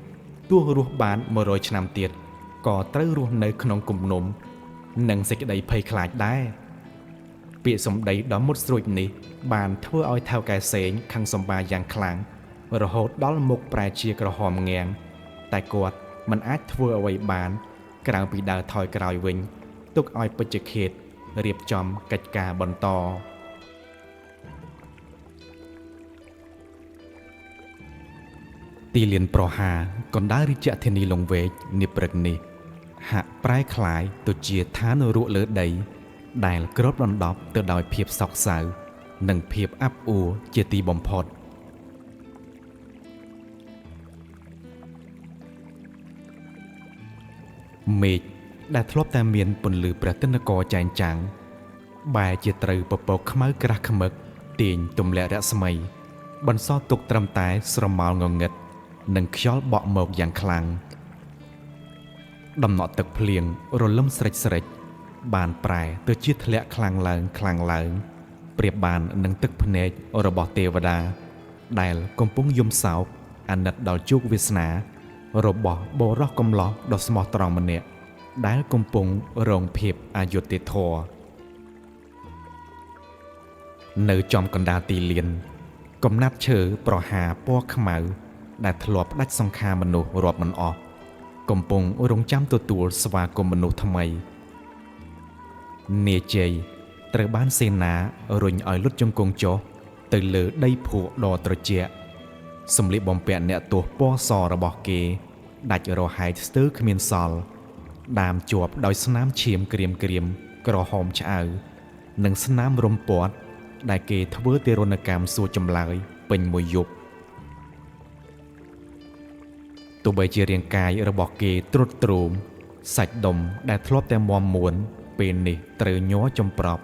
Speaker 1: ទោះរស់បាន100ឆ្នាំទៀតក៏ត្រូវរស់នៅក្នុងគំនុំនិងសេចក្តីភ័យខ្លាចដែរពាក្យសម្ដីដ៏មុតស្រួចនេះបានធ្វើឲ្យថៅកែសេងខឹងសម្បាយ៉ាងខ្លាំងរហូតដល់មុខប្រែជាក្រហមងាំងតែគាត់មិនអាចធ្វើអ្វីបានក្រៅពីដើរថយក្រោយវិញទុកឲ្យពេជ្ជឃាតរៀបចំកិច្ចការបន្តទីលានប្រហារកណ្ដាលរាជធានីលង្វែកនាព្រឹកនេះហាក់ប្រែក្លាយទៅជាឋាននរកលើដីដែលគ្របដណ្ដប់ទៅដោយភាពសោកសៅនិងភាពអាប់អួរជាទីបំផុតមេឃដែលធ្លាប់តែមានពន្លឺព្រះទិនករចែងចាំងបែរជាត្រូវពពកខ្មៅក្រាស់ខ្មឹកទាញទម្លាក់រស្មីបន្សល់ទុកត្រឹមតែស្រមោលងងឹតនិងខ្យល់បក់មកយ៉ាងខ្លាំងដំណក់ទឹកភ្លៀងរលឹមស្រេចស្រេចបានប្រែទៅជាធ្លាក់ខ្លាំងឡើងខ្លាំងឡើង ប្រៀបបាននឹងទឹកភ្នែករបស់ទេវតាដែលកំពុងយំសោកអាណិតដល់ជោគវាសនារបស់បុរសកំឡោះដ៏ស្មោះត្រង់ម្នាក់ដែលកំពុងរងភាពអយុត្តិធម៌នៅចំកណ្ដាលទីលានកំណាប់ឈើប្រហារពណ៌ខ្មៅដែលធ្លាប់ផ្ដាច់សង្ខារមនុស្សរាប់មិនអស់កំពុងរងចាំទទួលស្វាគមន៍មនុស្សថ្មីនាយជ័យត្រូវបានសេនារុញឲ្យលុតជង្គង់ចុះទៅលើដីភក់ដ៏ត្រជាក់សម្លៀកបំពាក់អ្នកទោសពណ៌សរបស់គេដាច់រហែកស្ទើរគ្មានសល់ដាមជាប់ដោយស្នាមឈាមក្រៀមក្រហមឆ្អៅនិងស្នាមរំពាត់ដែលគេធ្វើទារុណកម្មសួរចម្លើយពេញមួយយប់ទោះបីជារាងកាយរបស់គេទ្រុឌទ្រោមសាច់ដុំដែលធ្លាប់តែមាំមួនពេលនេះត្រូវញ័រចំប្រប់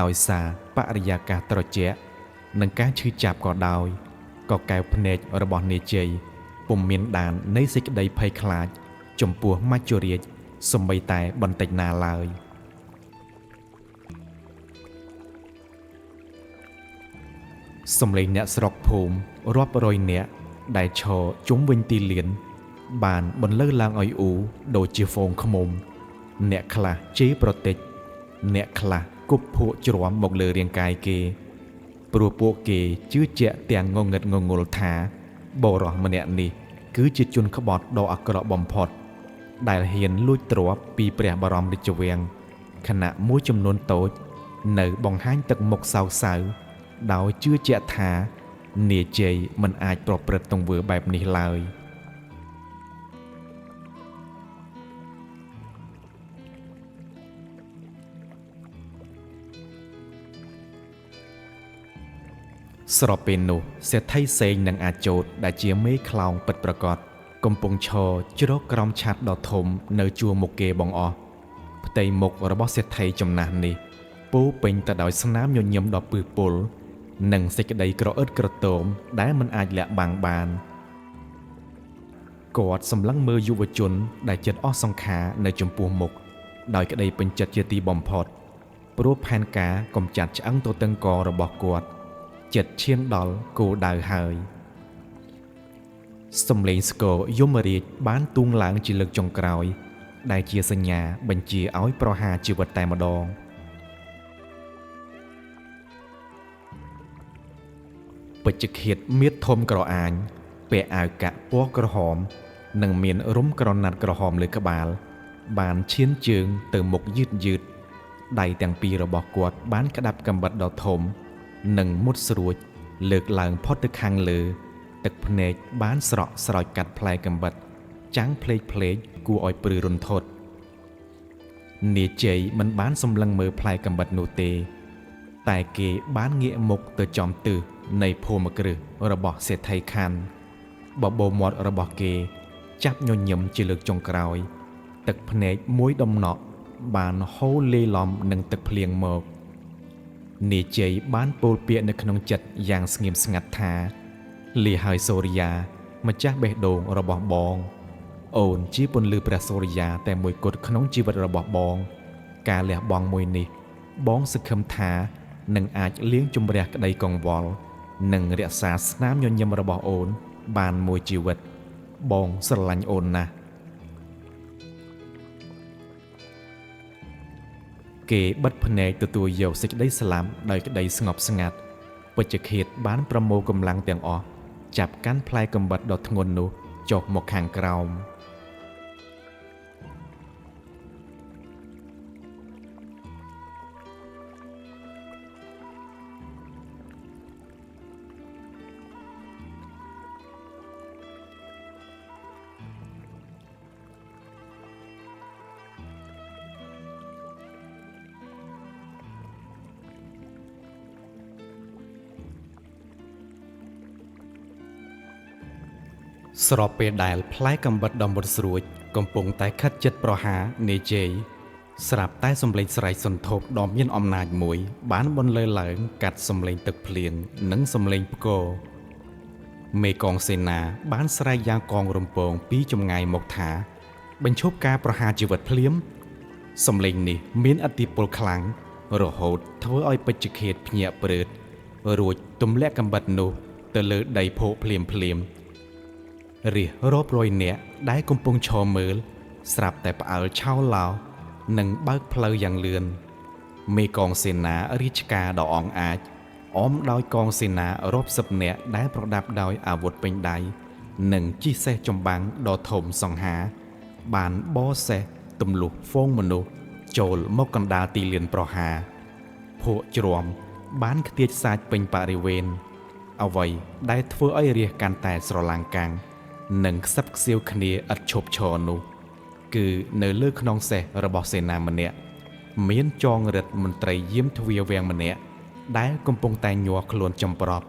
Speaker 1: ដោយសារបរិយាកាសត្រជាក់និងការឈឺចាប់ក៏ដោយក៏កែវភ្នែករបស់នាយជ័យពុំមានដាននៃសេចក្តីភ័យខ្លាចចំពោះមច្ចុរាជសូម្បីតែបន្តិចណាឡើយសំឡេងអ្នកស្រុកភូមិរាប់រយនាក់ដែលឈរជុំវិញទីលានបានបន្លឺឡើងឲ្យអ៊ូដូចជាហ្វូងឃ្មុំអ្នកខ្លះជេរប្រតិចអ្នកខ្លះគប់ភក់ជ្រាំមកលើរាងកាយគេព្រោះពួកគេជឿជាក់ទាំងងងឹតងងុលថាបុរសម្នាក់នេះគឺជាជនក្បត់ដ៏អាក្រក់បំផុតដែលហ៊ានលួចទ្រព្យពីព្រះបរមរាជវាំងខណៈមួយចំនួនតូចនៅបង្ហាញទឹកមុខសោកសៅដោយជឿជាក់ថានាយជ័យមិនអាចប្រព្រឹត្តទង្វើបែបនេះឡើយស្របពេលនោះសេដ្ឋីសេងនិងអាចោតដែលជាមេខ្លោងពិតប្រាកដកំពុងឈរជ្រកក្រោមឆត្រដ៏ធំនៅជួរមុខគេបងអស់ផ្ទៃមុខរបស់សេដ្ឋីចំណាស់នេះពោពេញទៅដោយស្នាមញញឹមដ៏ពឹសពុលនិងសេចក្តីក្រអឺតក្រទមដែលមិនអាចលាក់បាំងបានគាត់សម្លឹងមើលយុវជនដែលចិត្តអស់សង្ខារនៅចំពោះមុខដោយក្តីពេញចិត្តជាទីបំផុតព្រោះផែនការកំចាត់ឆ្អឹងទទឹងករបស់គាត់ចិត្តឈានដល់គោលដៅហើយសំឡេងស្គរយមរាជបានទូងឡើងជាលើកចុងក្រោយដែលជាសញ្ញាបញ្ជាឲ្យប្រហារជីវិតតែម្ដងពេជ្ជឃាតមៀតធំក្រអាញពាក់អាវកាក់ពណ៌ក្រហមនិងមានរុំក្រណាត់ក្រហមលើក្បាលបានឈានជើងទៅមុខយឺតដៃទាំងពីររបស់គាត់បានក្តាប់កាំបិតដ៏ធំនិងមុតស្រួចលើកឡើងផុតទៅខាងលើទឹកភ្នែកបានស្រក់ស្រោចកាត់ផ្លែកាំបិតចាំងភ្លេកគួរឲ្យព្រឺរន្ធត់នាយជ័យមិនបានសម្លឹងមើលផ្លែកាំបិតនោះទេតែគេបានងាកមុខទៅចំទិសនៃភូមិគ្រឹះរបស់សេដ្ឋីខណ្ឌបបោមាត់របស់គេចាប់ញញឹមជាលើកចុងក្រោយទឹកភ្នែកមួយដំណក់បានហូរលាយឡំនឹងទឹកភ្លៀងមកនាយជ័យបានពោលពាក្យនៅក្នុងចិត្តយ៉ាងស្ងៀមស្ងាត់ថាលាហើយសូរិយាម្ចាស់បេះដូងរបស់បងអូនជាពន្លឺព្រះសូរិយាតែមួយគត់ក្នុងជីវិតរបស់បងការលះបង់មួយនេះបងសង្ឃឹមថានឹងអាចលាងជម្រះក្តីកង្វល់និងរក្សាស្នាមញញឹមរបស់អូនបានមួយជីវិតបងស្រឡាញ់អូនណាស់គេបិទភ្នែកទទួលយកសេចក្តីស្លាប់ដោយក្តីស្ងប់ស្ងាត់ពេជ្ជឃាតបានប្រមូលកម្លាំងទាំងអស់ចាប់កាន់ផ្លែកាំបិតដ៏ធ្ងន់នោះចុះមកខាងក្រោមស្របពេលដែលផ្លែកាំបិតដ៏មុតស្រួចកំពុងតែខិតចិត្តប្រហារនាយជ័យស្រាប់តែសំឡេងស្រែកសន្ធប់ដ៏មានអំណាចមួយបានបន្លឺឡើងកាត់សំឡេងទឹកភ្លៀងនិងសំឡេងផ្គរមេកងសេនាបានស្រែកយ៉ាងកងរំពងពីចម្ងាយមកថាបញ្ឈប់ការប្រហារជីវិតភ្លាមសំឡេងនេះមានឥទ្ធិពលខ្លាំង រហូតធ្វើឲ្យពេជ្ឈឃាតភ្ញាក់ព្រឺតរួចទម្លាក់កាំបិតនោះទៅលើដីភក់ភ្លាមភ្លាមរាសរាប់រយនាក់ដែលកំពុងឈរមើលស្រាប់តែផ្អើលឆោឡោនិងបើកផ្លូវយ៉ាងលឿនមេកងសេនារាជការដ៏អង់អាចអមដោយកងសេនារាប់សិបនាក់ដែលប្រដាប់ដោយអាវុធពេញដៃនិងជិះសេះចម្បាំងដ៏ធំសង្ហាបានបោសេះទម្លុះហ្វូងមនុស្សចូលមកកណ្ដាលទីលានប្រហារភក់ជ្រាំបានខ្ទាចសាច់ពេញបរិវេណអ្វីដែលធ្វើឲ្យរាសកាន់តែស្រឡាំងកាំងនិងខ្សឹបខ្សៀវគ្នាឥតឈប់ឈរនោះគឺនៅលើខ្នងសេះរបស់សេនាម្នាក់មានចងរិទ្ធមន្ត្រីយាមទ្វារវាំងម្នាក់ដែលកំពុងតែញ័រខ្លួនចំប្រប់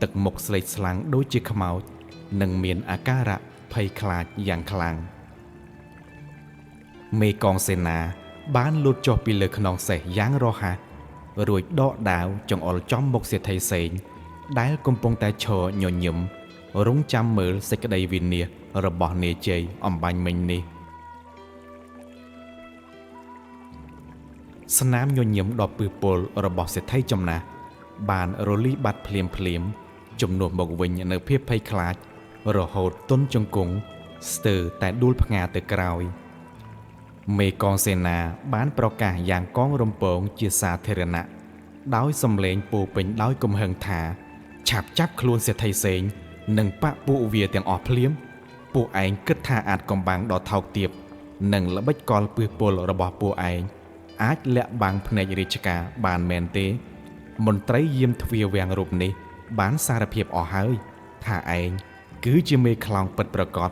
Speaker 1: ទឹកមុខស្លេកស្លាំងដូចជាខ្មោចនិងមានអាការៈភ័យខ្លាចយ៉ាងខ្លាំងមេកងសេនាបានលូតចុះពីលើខ្នងសេះយ៉ាងរហ័សរួចដកដាវចង្អុលចំមុខសេដ្ឋីសេងដែលកំពុងតែឈរញញឹមរងចាំមើលសេចក្តីវិនាសរបស់នាយជ័យអំបញ្ញមិញនេះស្នាមញញឹមដ៏ពឹសពលរបស់សេដ្ឋីចំណាស់បានរលីបាត់ភ្លាមភ្លាមជំនួសមកវិញនៅភាពភ័យខ្លាចរហូតទន់ជង្គង់ស្ទើរតែដួលផ្ងាទៅក្រោយមេកងសេនាបានប្រកាសយ៉ាងកងរំពងជាសាធារណៈដោយសម្លេងពោពេញដោយកំហឹងថាឆាប់ចាប់ខ្លួនសេដ្ឋីសេងនិងបពពួកវាទាំងអស់ភ្លាមពួកឯងគិតថាអាចកំបាំងដ៏ថោកទាបនិងល្បិចកលពឹសពលរបស់ពួកឯងអាចលាក់បាំងភ្នែករាជការបានមែនទេមន្ត្រីយាមទ្វារវាំងរូបនេះបានសារភាពអស់ហើយថាឯងគឺជាមេខ្លោងពិតប្រាកដ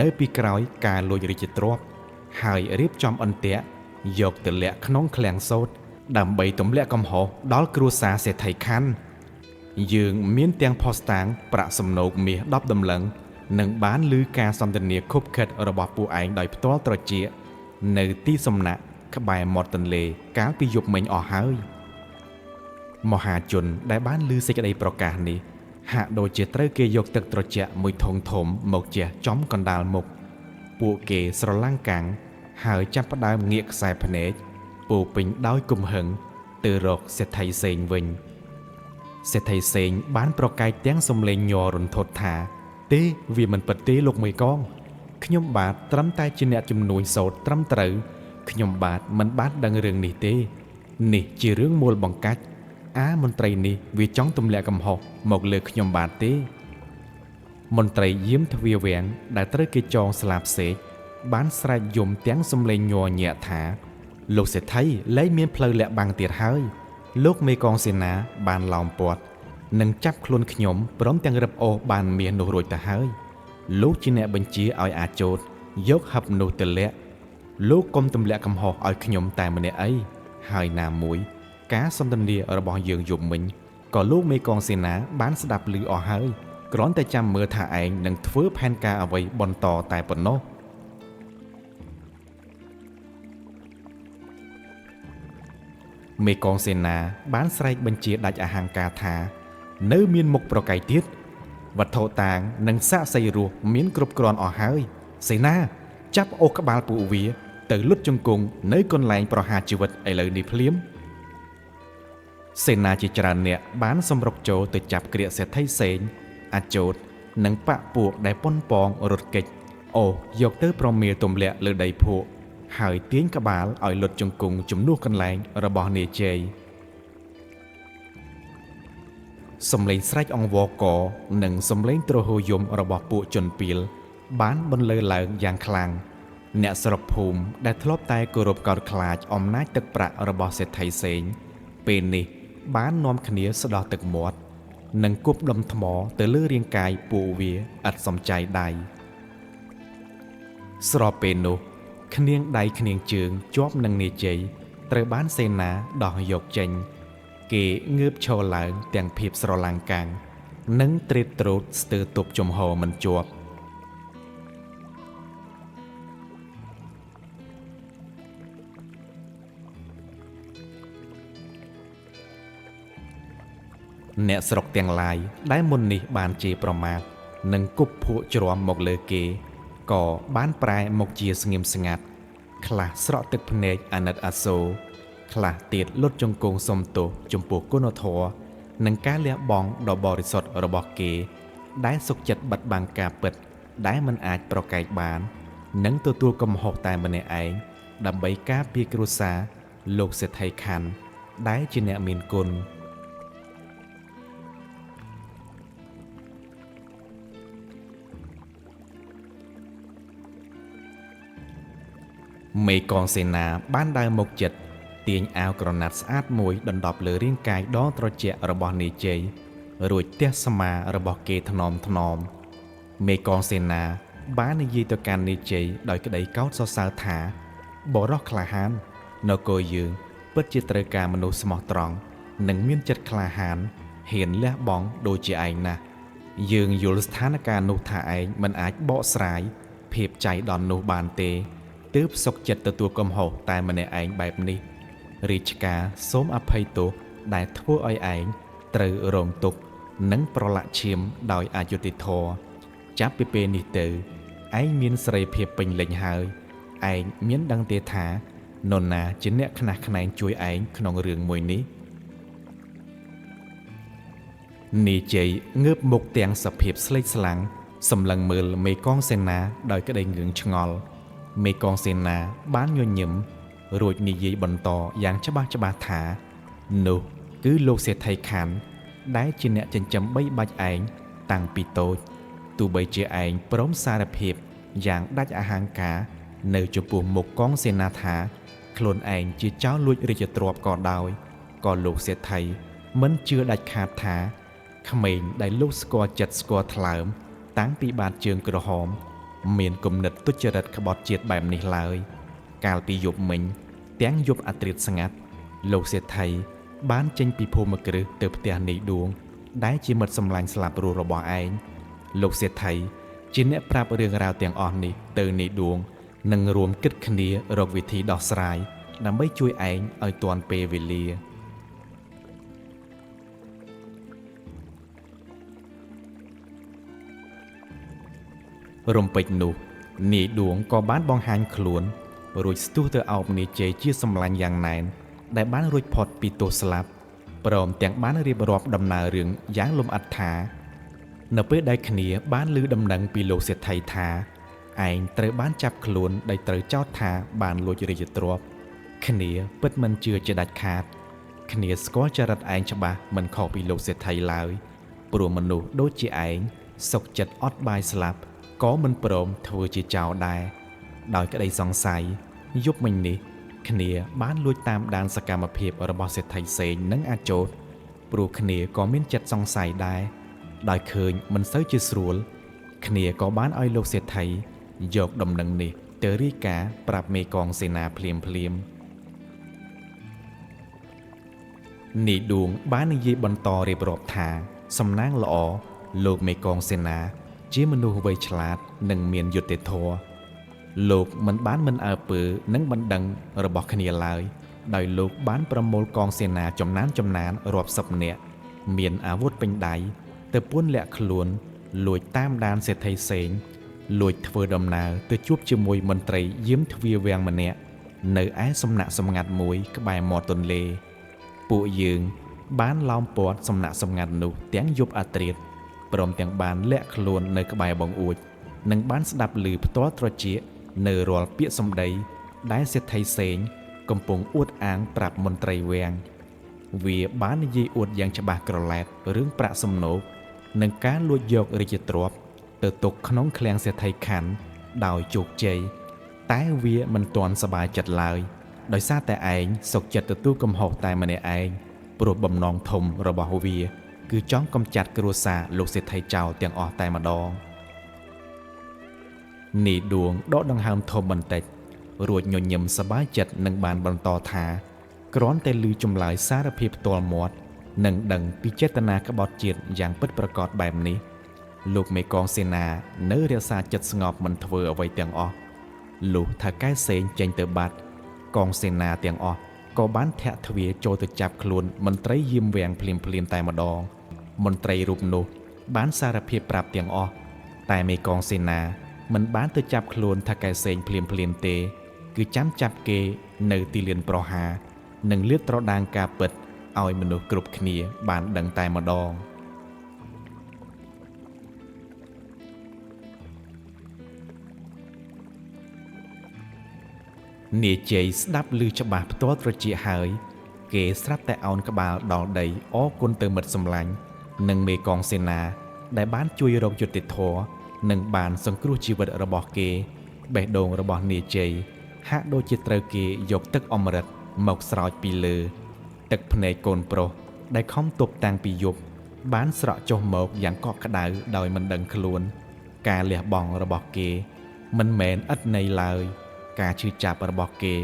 Speaker 1: នៅពីក្រោយការលួចរាជទ្រព្យហើយរៀបចំអន្ទាក់យកទៅលាក់ក្នុងឃ្លាំងសូត្រដើម្បីទម្លាក់កំហុសដល់គ្រួសារសេដ្ឋីខណ្ឌយើងមានទាំងផុសតាងប្រាក់សំណូកមាស10តម្លឹងនិងបានឮការសន្ទនាខុបខិតរបស់ពួកឯងដោយផ្ទាល់ត្រចៀកនៅទីសំណាក់ក្បែរមាត់ទន្លេកាលពីយប់មិញអស់ហើយមហាជនដែលបានឮសេចក្តីប្រកាសនេះហាក់ដូចជាត្រូវគេយកទឹកត្រជាក់មួយធុងធំមកជះចំកណ្ដាលមុខពួកគេស្រឡាំងកាំងហើយចាប់ផ្ដើមងាកខ្សែភ្នែកពោពេញដោយកំហឹងទៅរកសេដ្ឋីសេងវិញសេដ្ឋីសេងបានប្រកែកទាំងសំឡេងញ័ររន្ធត់ថាទេវាមិនពិតទេលោកមេកងខ្ញុំបាទត្រឹមតែជាអ្នកជំនួញសូត្រត្រឹមត្រូវខ្ញុំបាទមិនបានដឹងរឿងនេះទេនេះជារឿងមូលបង្កាច់អាមន្ត្រីនេះវាចង់ទម្លាក់កំហុសមកលើខ្ញុំបាទទេមន្ត្រីយាមទ្វារវាំងដែលត្រូវគេចងស្លាបសេកបានស្រែកយំទាំងសំឡេងញ័រញាក់ថាលោកសេដ្ឋីលែងមានផ្លូវលាក់បាំងទៀតហើយលោកមេកងសេនាបានឡោមព័ទ្ធនិងចាប់ខ្លួនខ្ញុំព្រមទាំងរឹបអូសបានមាសនោះរួចទៅហើយលោកជាអ្នកបញ្ជាឲ្យអាជោតយកហឹបនោះទៅលាក់លោកកុំទម្លាក់កំហុសឲ្យខ្ញុំតែម្នាក់អីហើយណាមួយការសន្ទនារបស់យើងយប់មិញក៏លោកមេកងសេនាបានស្ដាប់ឮអស់ហើយគ្រាន់តែចាំមើលថាឯងនឹងធ្វើផែនការអ្វីបន្តតែប៉ុណ្ណោះមេកងសេនាបានស្រែកបញ្ជាដាច់អហង្ការថានៅមានមុខប្រកែកទៀតវត្ថុតាងនិងសាក្សីរស់មានគ្រប់គ្រាន់អស់ហើយសេនាចាប់អូសក្បាលពួកវាទៅលុតជង្គង់នៅកន្លែងប្រហារជីវិតឥឡូវនេះភ្លាមសេនាជាច្រើនអ្នកបានសម្រុកចូលទៅចាប់ក្រៀកសេដ្ឋីសេងអាជោតនិងបពពួកដែលប៉ុនប៉ងរត់គេចអូសយកទៅប្រមៀលទម្លាក់លើដីភក់ហើយទាញក្បាលឲ្យលុតជង្គង់ជំនួសកន្លែងរបស់នាយជ័យសំឡេងស្រែកអង្វរកនិងសំឡេងទ្រហោយំរបស់ពួកជនពីលបានបន្លឺឡើងយ៉ាងខ្លាំងអ្នកស្រុកភូមិដែលធ្លាប់តែគោរពកោតខ្លាចអំណាចទឹកប្រាក់របស់សេដ្ឋីសេងពេលនេះបាននាំគ្នាស្ដោះទឹកមាត់និងគប់ដុំថ្មទៅលើរាងកាយពួកវាឥតសំចៃដៃស្របពេលនោះគ្នៀងដៃគ្នៀងជើងជាប់នឹងនាយជ័យត្រូវបានសេនាដោះយកចេញគេងើបឈរឡើងទាំងភាពស្រឡាំងកាំងនិងត្រេតត្រោតស្ទើរទប់ជំហរមិនជាប់អ្នកស្រុកទាំងឡាយដែលមុននេះបានជេរប្រមាថនិងគប់ភក់ជ្រាំមកលើគេក៏បានប្រែមកជាស្ងៀមស្ងាត់ខ្លះស្រក់ទឹកភ្នែកអាណិតអាសូរ ខ្លះទៀតលុតជង្គង់សុំទោសចំពោះគុណធម៌និងការលះបង់ដ៏បរិសុទ្ធរបស់គេដែលសុខចិត្តបិទបាំងការពិតដែលមិនអាចប្រកែកបាននិងទទួលកំហុសតែម្នាក់ឯងដើម្បីការពារគ្រួសារលោកសេដ្ឋីខាន់ដែលជាអ្នកមានគុណមេកងសេនាបានដើរមកចិត្តទាញអាវក្រណាត់ស្អាតមួយដណ្ដប់លើរាងកាយដ៏ត្រជាក់របស់នាយជ័យរួចទះស្មារបស់គេថ្នមថ្នមមេកងសេនាបាននិយាយទៅកាន់នាយជ័យដោយក្តីកោតសរសើរថាបរិសក្លាហាននគរយើងពិតជាត្រូវការមនុស្សស្មោះត្រង់និងមានចិត្តក្លាហានហ៊ានលះបង់ដូចជាឯងណាស់យើងយល់ស្ថានភាពនោះថាឯងមិនអាចបកស្រាយភាពចៃដន្យនោះបានទេទើបសុខចិត្តទទួលកំហុសតែម្នាក់ឯងបែបនេះរាជការសូមអភ័យទោសដែលធ្វើឲ្យឯងត្រូវរងទុក្ខនិងប្រឡាក់ឈាមដោយអយុត្តិធម៌ចាប់ពីពេលនេះទៅឯងមានសេរីភាពពេញលេញហើយឯងមានដឹងទេថានរណាជាអ្នកខ្នះខ្នែងជួយឯងក្នុងរឿងមួយនេះនាយជ័យងើបមុខទាំងសភាពស្លេកស្លាំងសម្លឹងមើលមេកងសេនាដោយក្តីងឿងឆ្ងល់មេកងសេនាបានញញឹមរួចនិយាយបន្តយ៉ាងច្បាស់ច្បាស់ថានោះគឺលោកសេដ្ឋីខាន់ដែលជាអ្នកចិញ្ចឹមបីបាច់ឯងតាំងពីតូចទោះបីជាឯងព្រមសារភាពយ៉ាងដាច់អហង្ការនៅចំពោះមុខកងសេនាថាខ្លួនឯងជាចោរលួចរាជទ្រព្យក៏ដោយក៏លោកសេដ្ឋីមិនជឿដាច់ខាតថាក្មេងដែលលោកស្គាល់ចិត្តស្គាល់ថ្លើមតាំងពីបាតជើងក្រហមមានគំនិតទុច្ចរិតក្បត់ជាតិបែបនេះឡើយកាលពីយប់មិញទាំងយប់អាត្រិតស្ងាត់លោកសេដ្ឋីបានចេញពីភូមិគ្រឹះទៅផ្ទះនាយដួងដែលជាមិត្តសម្លាញ់ស្លាប់រស់របស់ឯងលោកសេដ្ឋីជាអ្នកប្រាប់រឿងរ៉ាវទាំងអស់នេះទៅនាយដួងនិងរួមគិតគ្នារកវិធីដោះស្រាយដើម្បីជួយឯងឲ្យទាន់ពេលវេលារំពេចនោះនាយដួងក៏បានបង្ហាញខ្លួនរួចស្ទុះទៅអោបនាយជ័យជាសម្លាញ់យ៉ាងណែនដែលបានរួចផុតពីទោសស្លាប់ព្រមទាំងបានរៀបរាប់ដំណើររឿងយ៉ាងលម្អិតថានៅពេលដែលគ្នាបានឮដំណឹងពីលោកសេដ្ឋីថាឯងត្រូវបានចាប់ខ្លួនដោយត្រូវចោទថាបានលួចរាជទ្រព្យគ្នាពិតមិនជឿជាដាច់ខាតគ្នាស្គាល់ចរិតឯងច្បាស់មិនខុសពីលោកសេដ្ឋីឡើយព្រោះមនុស្សដូចជាឯងសុខចិត្តអត់បាយស្លាប់ក៏មិនព្រមធ្វើជាចោរដែរដោយក្តីសង្ស័យយប់មិញនេះគ្នាបានលួចតាមដានសកម្មភាពរបស់សេដ្ឋីសេងនិងអាជោតព្រោះគ្នាក៏មានចិត្តសង្ស័យដែរដោយឃើញមិនសូវជាស្រួលគ្នាក៏បានឲ្យលោកសេដ្ឋីយកដំណឹងនេះទៅរាយការណ៍ប្រាប់មេកងសេនាភ្លាមភ្លាមនាយដួងបាននិយាយបន្តរៀបរាប់ថាសំណាងល្អលោកមេកងសេនាជាមនុស្សវៃឆ្លាតនិងមានយុត្តិធម៌លោកមិនបានមិនអើពើនិងបណ្ដឹងរបស់គ្នាឡើយដោយលោកបានប្រមូលកងសេនាចំណានរាប់សិបនាក់មានអាវុធពេញដៃទៅពួនលាក់ខ្លួនលួចតាមដានសេដ្ឋីសេងលួចធ្វើដំណើរទៅជួបជាមួយមន្ត្រីយាមទ្វារវាំងម្នាក់នៅឯសំណាក់សម្ងាត់មួយក្បែរមាត់ទន្លេពួកយើងបានឡោមព័ទ្ធសំណាក់សម្ងាត់នោះទាំងយប់អាត្រិតព្រមទាំងបានលាក់ខ្លួននៅក្បែរបង្អួចនិងបានស្ដាប់ឮផ្ទាល់ត្រចៀកនៅរាល់ពាក្យសម្ដីដែលសេដ្ឋីសេងកំពុងអួតអាងប្រាប់មន្ត្រីវាំងវាបាននិយាយអួតយ៉ាងច្បាស់ក្រឡែតរឿងប្រាក់សំណូកនិងការលួចយករាជទ្រព្យទៅទុកក្នុងឃ្លាំងសេដ្ឋីខាន់ដោយជោគជ័យតែវាមិនទាន់សប្បាយចិត្តឡើយដោយសារតែឯងសុខចិត្តទទួលកំហុសតែម្នាក់ឯងព្រោះបំណងធំរបស់វាគឺចង់កម្ចាត់គ្រួសារលោកសេដ្ឋីចោលទាំងអស់តែម្ដងនាយដួងដកដង្ហើមធំបន្តិចរួចញញឹមសប្បាយចិត្តនិងបានបន្តថាគ្រាន់តែឮចម្លើយសារភាពផ្ទាល់មាត់និងដឹងពីចេតនាក្បត់ជាតិយ៉ាងពិតប្រាកដបែបនេះលោកមេកងសេនានៅរក្សាចិត្តស្ងប់មិនធ្វើអ្វីទាំងអស់លុះថៅកែសេងចេញទៅបាត់កងសេនាទាំងអស់ក៏បានធាក់ទ្វារចូលទៅចាប់ខ្លួនមន្ត្រីយាមវាំងភ្លាមៗតែម្ដងមន្ត្រីរូបនោះបានសារភាពប្រាប់ទាំងអស់តែមេកងសេនាមិនបានទៅចាប់ខ្លួនថៅកែសេងភ្លាមៗទេគឺចាំចាប់គេនៅទីលានប្រហារ និងលាតត្រដាងការពិតឲ្យមនុស្សគ្រប់គ្នាបានដឹងតែម្ដងនាយជ័យស្ដាប់ឮច្បាស់ផ្ទាល់ត្រចៀកហើយគេស្រាប់តែអោនក្បាលដល់ដីអរគុណទៅមិត្តសម្លាញ់និងមេកងសេនាដែលបានជួយរកយុត្តិធម៌និងបានសង្គ្រោះជីវិតរបស់គេបេះដូងរបស់នាយជ័យហាក់ដូចជាត្រូវគេយកទឹកអម្រឹតមកស្រោចពីលើទឹកភ្នែកកូនប្រុសដែលខំទប់តាំងពីយប់បានស្រក់ចុះមកយ៉ាងកក់ក្ដៅដោយមិនដឹងខ្លួនការលះបង់របស់គេមិនមែនឥតន័យឡើយការឈឺចាប់របស់គេ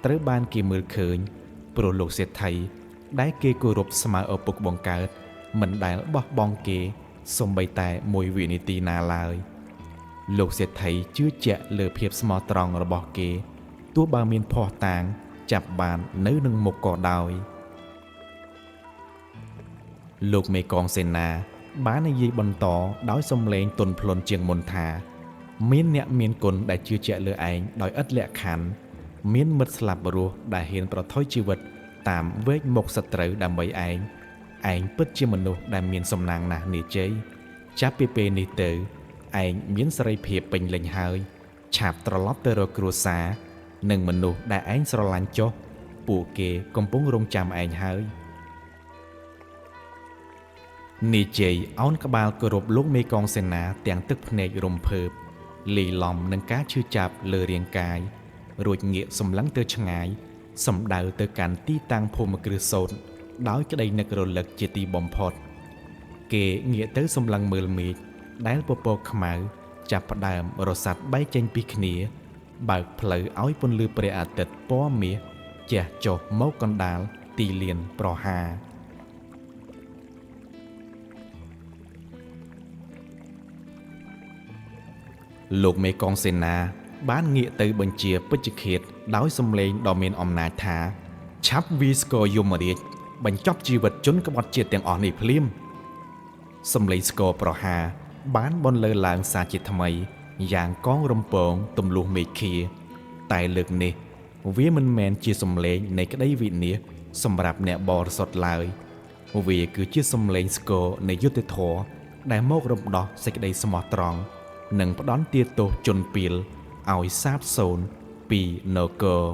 Speaker 1: ត្រូវបានគេមើលឃើញព្រោះលោកសេដ្ឋីដែលគេគោរពស្មើឪពុកបង្កើតមិនដែលបោះបង់គេសូម្បីតែមួយវិនាទីណាឡើយលោកសេដ្ឋីជឿជាក់លើភាពស្មោះត្រង់របស់គេទោះបើមានភស្តុតាងចាប់បាននៅនឹងមុខក៏ដោយលោកមេកងសេនាបាននិយាយបន្តដោយសំឡេងទន់ភ្លន់ជាងមុនថាមានអ្នកមានគុណដែលជឿជាក់លើឯងដោយឥតលក្ខខណ្ឌមានមិត្តស្លាប់រស់ដែលហ៊ានប្រថុយជីវិតតាមវែកមុខសត្រូវដើម្បីឯងឯងពិតជាមនុស្សដែលមានសំណាងណាស់នាយជ័យចាប់ពីពេលនេះទៅឯងមានសេរីភាពពេញលេញហើយឆាប់ត្រឡប់ទៅរកគ្រួសារនិងមនុស្សដែលឯងស្រឡាញ់ចុះពួកគេកំពុងរងចាំឯងហើយនាយជ័យអោនក្បាលគោរពលោកមេកងសេនាទាំងទឹកភ្នែករំភើបលាយឡំនឹងការឈឺចាប់លើរាងកាយរួចងាកសម្លឹងទៅឆ្ងាយសំដៅទៅកាន់ទីតាំងភូមិគ្រឹះសូត្រដោយក្តីនឹករលឹកជាទីបំផុតគេងាកទៅសម្លឹងមើលមេឃដែលពពកខ្មៅចាប់ផ្ដើមរសាត់បែកចេញពីគ្នាបើកផ្លូវឲ្យពន្លឺព្រះអាទិត្យពណ៌មាសជះចុះមកកណ្ដាលទីលានប្រហារលោកមេកងសេនាបានងាកទៅបញ្ជាពេជ្ជឃាតដោយសំឡេងដ៏មានអំណាចថាឆាប់វីស្គរយមរាជបញ្ចប់ជីវិតជនក្បត់ជាតិទាំងអស់នេះភ្លាមសំឡេងស្គរប្រហារបានបន្លឺឡើងសាជាថ្មីយ៉ាងកងរំពងទម្លុះមេឃាតែលើកនេះវាមិនមែនជាសំឡេងនៃក្តីវិនាសសម្រាប់អ្នកបរិសុទ្ធឡើយវាគឺជាសំឡេងស្គរនៃយុត្តិធម៌ដែលមករំដោះសេចក្តីស្មោះត្រង់និងផ្ដន្ទាទោសជនពាលឲ្យសាបសូន្យពីនគរ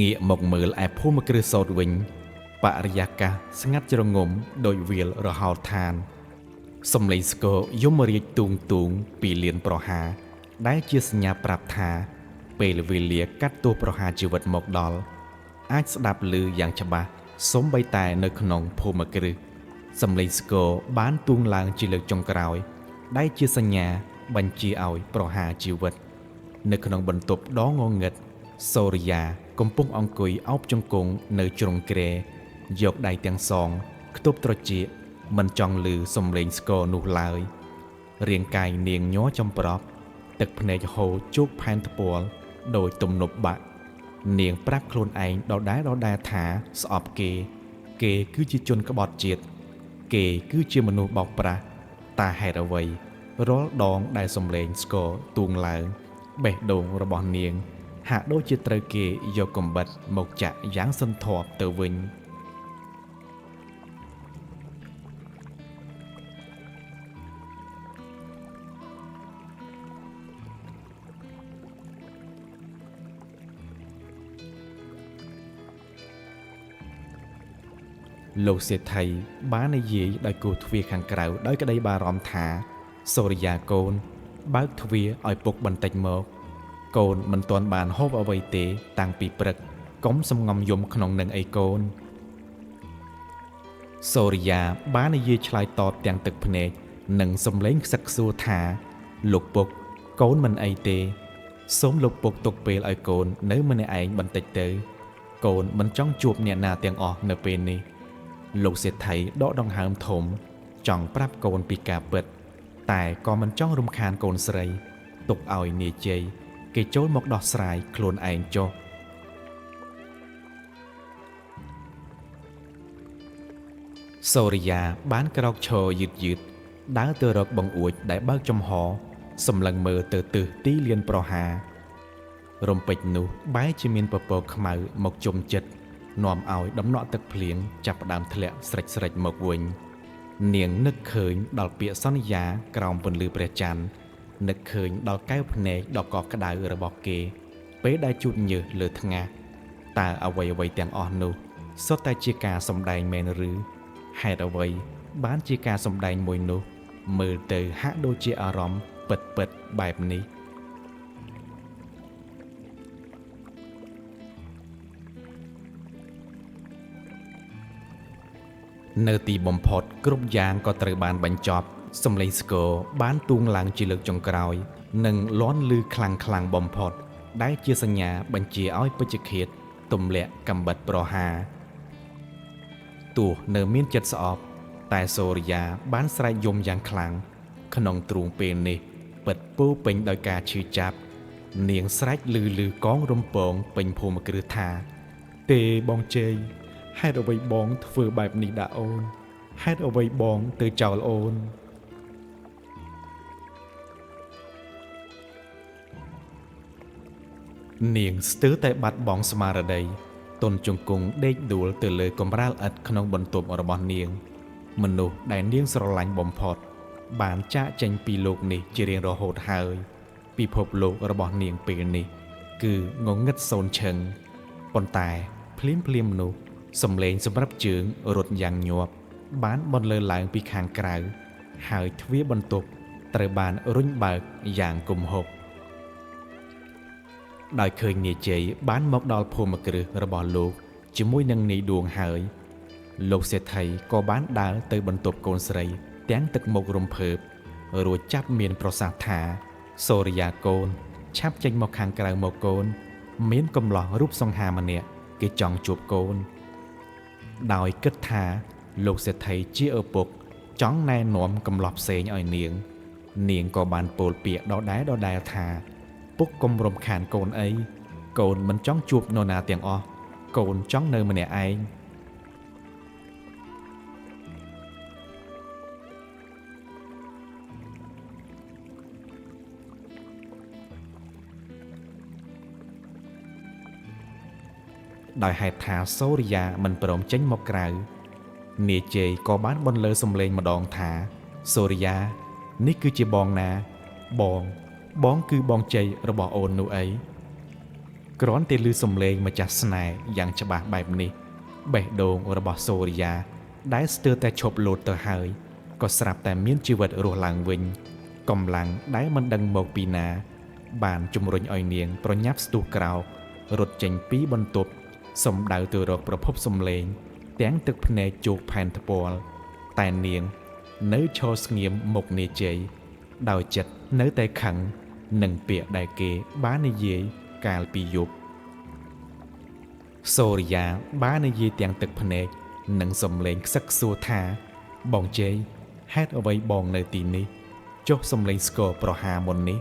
Speaker 1: ងាកមកមើលឯភូមិគ្រឹះសូត្រវិញបរិយាកាសស្ងាត់ជ្រងំដោយវាលរហោឋានសំឡេងស្គរយមរាជទូងទូងពីលានប្រហារដែលជាសញ្ញាប្រាប់ថាពេលវេលាកាត់ទោសប្រហារជីវិតមកដល់អាចស្ដាប់ឮយ៉ាងច្បាស់សូម្បីតែនៅក្នុងភូមិគ្រឹះសំឡេងស្គរបានទូងឡើងជាលើកចុងក្រោយដែលជាសញ្ញាបញ្ជាឲ្យប្រហារជីវិតនៅក្នុងបន្ទប់ដ៏ងងឹតសូរិយាកំពុងអង្គុយអោបជង្គង់នៅជ្រុងគ្រែយកដៃទាំងសងខ្ទប់ត្រចៀកមិនចង់ឮសំឡេងស្គរនោះឡើយរាងកាយនាងញ័រចំប្រប់ទឹកភ្នែកហូរជោកផែនថ្ពាល់ដោយទំនប់បាក់នាងប្រាប់ខ្លួនឯងដដែលថាស្អប់គេគេគឺជាជនក្បត់ជាតិគេគឺជាមនុស្សបោកប្រាស់តាហេតុអ្វីរាល់ដងដែលសំឡេងស្គរទូងឡើងបេះដូងរបស់នាងហាក់ដូចជាត្រូវគេយកកំបិតមកចាក់យ៉ាងសន្ធាប់ទៅវិញលោកសេដ្ឋីបាននិយាយដោយគោះទ្វារខាងក្រៅដោយក្តីបារម្ភថាសូរិយាកូនបើកទ្វារឲ្យពុកបន្តិចមកកូនមិនទាន់បានហូបអ្វីទេតាំងពីព្រឹកកុំសំងំយំក្នុងនឹងអីកូនសូរិយាបាននិយាយឆ្លើយតបទាំងទឹកភ្នែកនិងសំឡេងខ្សឹកខ្សួរថាលោកពុកកូនមិនអីទេសូមលោកពុកទុកពេលឲ្យកូននៅម្នាក់ឯងបន្តិចទៅ កូនមិនចង់ជួបអ្នកណាទាំងអស់នៅពេលនេះលោកសេដ្ឋីដកដង្ហើមធំចង់ប្រាប់កូនពីការពិតតែក៏មិនចង់រំខានកូនស្រីទុកឲ្យនាយជ័យគេចូលមកដោះស្រាយខ្លួនឯងចុះសូរិយាបានក្រោកឈរយឺតយឺតដើរទៅរកបង្អួចដែលបើកចំហសម្លឹងមើលទៅទិសទីលានប្រហារំពេចនោះបែរជាមានពពកខ្មៅមកជុំចិត្តនាំឲ្យដំណក់ទឹកភ្លៀងចាប់ផ្ដើមធ្លាក់ស្រិចស្រិចមកវិញនាងនឹកឃើញដល់ពាក្យសន្យាក្រោមពន្លឺព្រះច័ន្ទនឹកឃើញដល់កែវភ្នែកដ៏កក់ក្ដៅរបស់គេពេលដែលជូតញើសលើថ្ងាសតើអ្វីៗទាំងអស់នោះសុទ្ធតែជាការសម្ដែងមែនឬហេតុអ្វីបានជាការសម្ដែងមួយនោះមើលទៅហាក់ដូចជាអារម្មណ៍ពិតៗបែបនេះនៅទីបំផុតគ្រប់យ៉ាងក៏ត្រូវបានបញ្ចប់សំឡេងស្គរបានទូងឡើងជាលើកចុងក្រោយនិងលាន់ឮខ្លាំងខ្លាំងបំផុតដែលជាសញ្ញាបញ្ជាឲ្យពេជ្ឈឃាតទម្លាក់កំបិតប្រហារទោះនៅមានចិត្តស្អប់តែសូរិយាបានស្រែកយំយ៉ាងខ្លាំងក្នុងទ្រូងពេលនេះពិតពោពេញដោយការឈឺចាប់នាងស្រែកឮឮកងរំពងពេញភូមិគ្រឹះថាទេបងជ័យហេតុអ្វីបងធ្វើបែបនេះដាក់អូនហេតុអ្វីបងទៅចោលអូននាងស្ទើរតែបាត់បង់ស្មារតីទន់ជង្គង់ដេកដួលទៅលើកម្រាលឥដ្ឋក្នុងបន្ទប់របស់នាងមនុស្សដែលនាងស្រឡាញ់បំផុតបានចាកចេញពីលោកនេះជារៀងរហូតហើយពិភពលោករបស់នាងពេលនេះគឺងងឹតសូន្យឈឹងប៉ុន្តែភ្លាមភ្លាមនោះសំឡេងសម្រាប់ជើងរត់យ៉ាងញាប់បានបន្លឺឡើងពីខាងក្រៅហើយទ្វារបន្ទប់ត្រូវបានរុញបើកយ៉ាងគំហុកដោយឃើញនាយជ័យបានមកដល់ភូមិគ្រឹះរបស់លោកជាមួយនឹងនាយដួងហើយលោកសេដ្ឋីក៏បានដើរទៅបន្ទប់កូនស្រីទាំងទឹកមុខរំភើបរួចចាប់មានប្រសាសន៍ថាសូរិយាកូនឆាប់ចេញមកខាងក្រៅមកកូនមានកំឡោះរូបសង្ហាម្នាក់គេចង់ជួបកូនដោយគិតថាលោកសេដ្ឋីជាឪពុកចង់ណែនាំកំឡោះផ្សេងឲ្យនាងនាងក៏បានពោលពាក្យដដែលថាពុកកុំរំខានកូនអីកូនមិនចង់ជួបនរណាទាំងអស់កូនចង់នៅម្នាក់ឯងដោយហេតុថាសូរិយាមិនព្រមចេញមកក្រៅនាយជ័យក៏បានបន្លឺសំឡេងម្ដងថាសូរិយានេះគឺជាបងណាបងគឺបងជ័យរបស់អូននោះអីគ្រាន់តែឮសំឡេងម្ចាស់ស្នេហ៍យ៉ាងច្បាស់បែបនេះបេះដូងរបស់សូរិយាដែលស្ទើរតែឈប់លោតទៅហើយក៏ស្រាប់តែមានជីវិតរស់ឡើងវិញកម្លាំងដែលមិនដឹងមកពីណាបានជំរុញឲ្យនាងប្រញាប់ស្ទុះក្រោករត់ចេញពីបន្ទប់សំដៅទៅរកប្រភពសំឡេងទាំងទឹកភ្នែកជោកផែនថ្ពាល់តែនាងនៅឈរស្ងៀមមុខនាយជ័យដោយចិត្តនៅតែខឹងនឹងពាក្យដែលគេបាននិយាយកាលពីយប់សូរិយាបាននិយាយទាំងទឹកភ្នែកនិងសំឡេងខ្សឹកខ្សួរថាបងជ័យហេតុអ្វីបងនៅទីនេះចុះសំឡេងស្គរប្រហារមុននេះ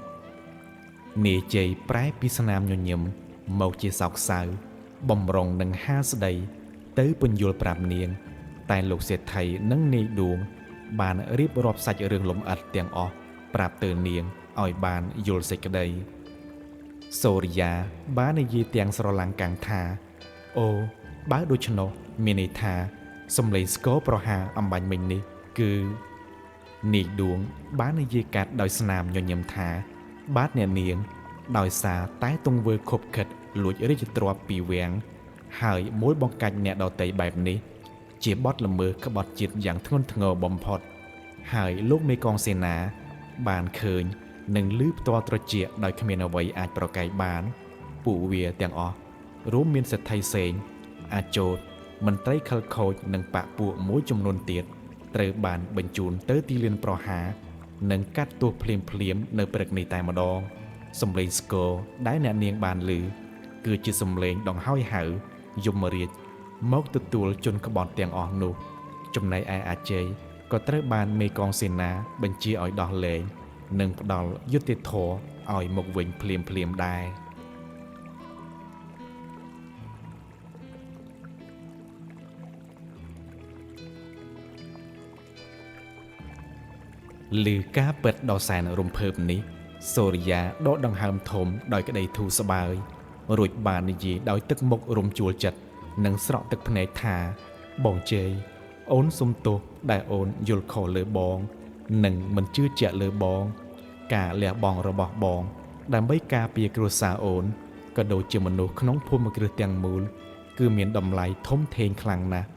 Speaker 1: នាយជ័យប្រែពីស្នាមញញឹមមកជាសោកសៅបំរុងនឹងហាស្ដីទៅពន្យល់ប្រាប់នាងតែលោកសេដ្ឋីនិងនាយដួងបានរៀបរាប់សាច់រឿងលម្អិតទាំងអស់ប្រាប់ទៅនាងឲ្យបានយល់សេចក្តីសូរិយាបាននិយាយទាំងស្រឡាំងកាំងថាអូបើដូច្នោះមានន័យថាសំឡេងស្គរប្រហារអំបញ្ញមិញនេះគឺនាយដួងបាននិយាយកាត់ដោយស្នាមញញឹមថាបាទអ្នកនាងដោយសារតែទង្វើខុបខិតលួចរាជទ្រព្យពីវាំងហើយមួយបង្កាច់អ្នកដទៃបែបនេះជាបទល្មើសក្បត់ជាតិយ៉ាងធ្ងន់ធ្ងរបំផុតហើយលោកមេកងសេនាបានឃើញនិងឮផ្ទាល់ត្រចៀកដោយគ្មានអ្វីអាចប្រកែកបានពួកវាទាំងអស់រួមមានសេដ្ឋីសេងអាចោតមន្ត្រីខិលខូចនិងបកពួកមួយចំនួនទៀតត្រូវបានបញ្ជូនទៅទីលានប្រហារនិងកាត់ទោសភ្លាមៗនៅព្រឹកនេះតែម្ដងសំឡេងស្គរដែលអ្នកនាងបានឮគឺជាសំឡេងដង្ហោយហៅ យមរាជមកទទួលជនក្បត់ទាំងអស់នោះចំណែកឯអាជ័យក៏ត្រូវបានមេកងសេនាបញ្ជាឲ្យដោះលែងនិងផ្ដល់យុត្តិធម៌ឲ្យមកវិញភ្លាមៗដែរឮការពិតដ៏សែនរំភើបនេះសូរិយាដកដង្ហើមធំដោយក្តីធូរស្បើយរួចបាននិយាយដោយទឹកមុខរំជួលចិត្តនិងស្រក់ទឹកភ្នែកថាបងជ័យអូនសុំទោសដែលអូនយល់ខុសលើបងនិងមិនជឿជាក់លើបងការលះបង់របស់បងដើម្បីការពារគ្រួសារអូនក៏ដូចជាមនុស្សក្នុងភូមិគ្រឹះទាំងមូលគឺមានតម្លៃធំធេងខ្លាំងណាស់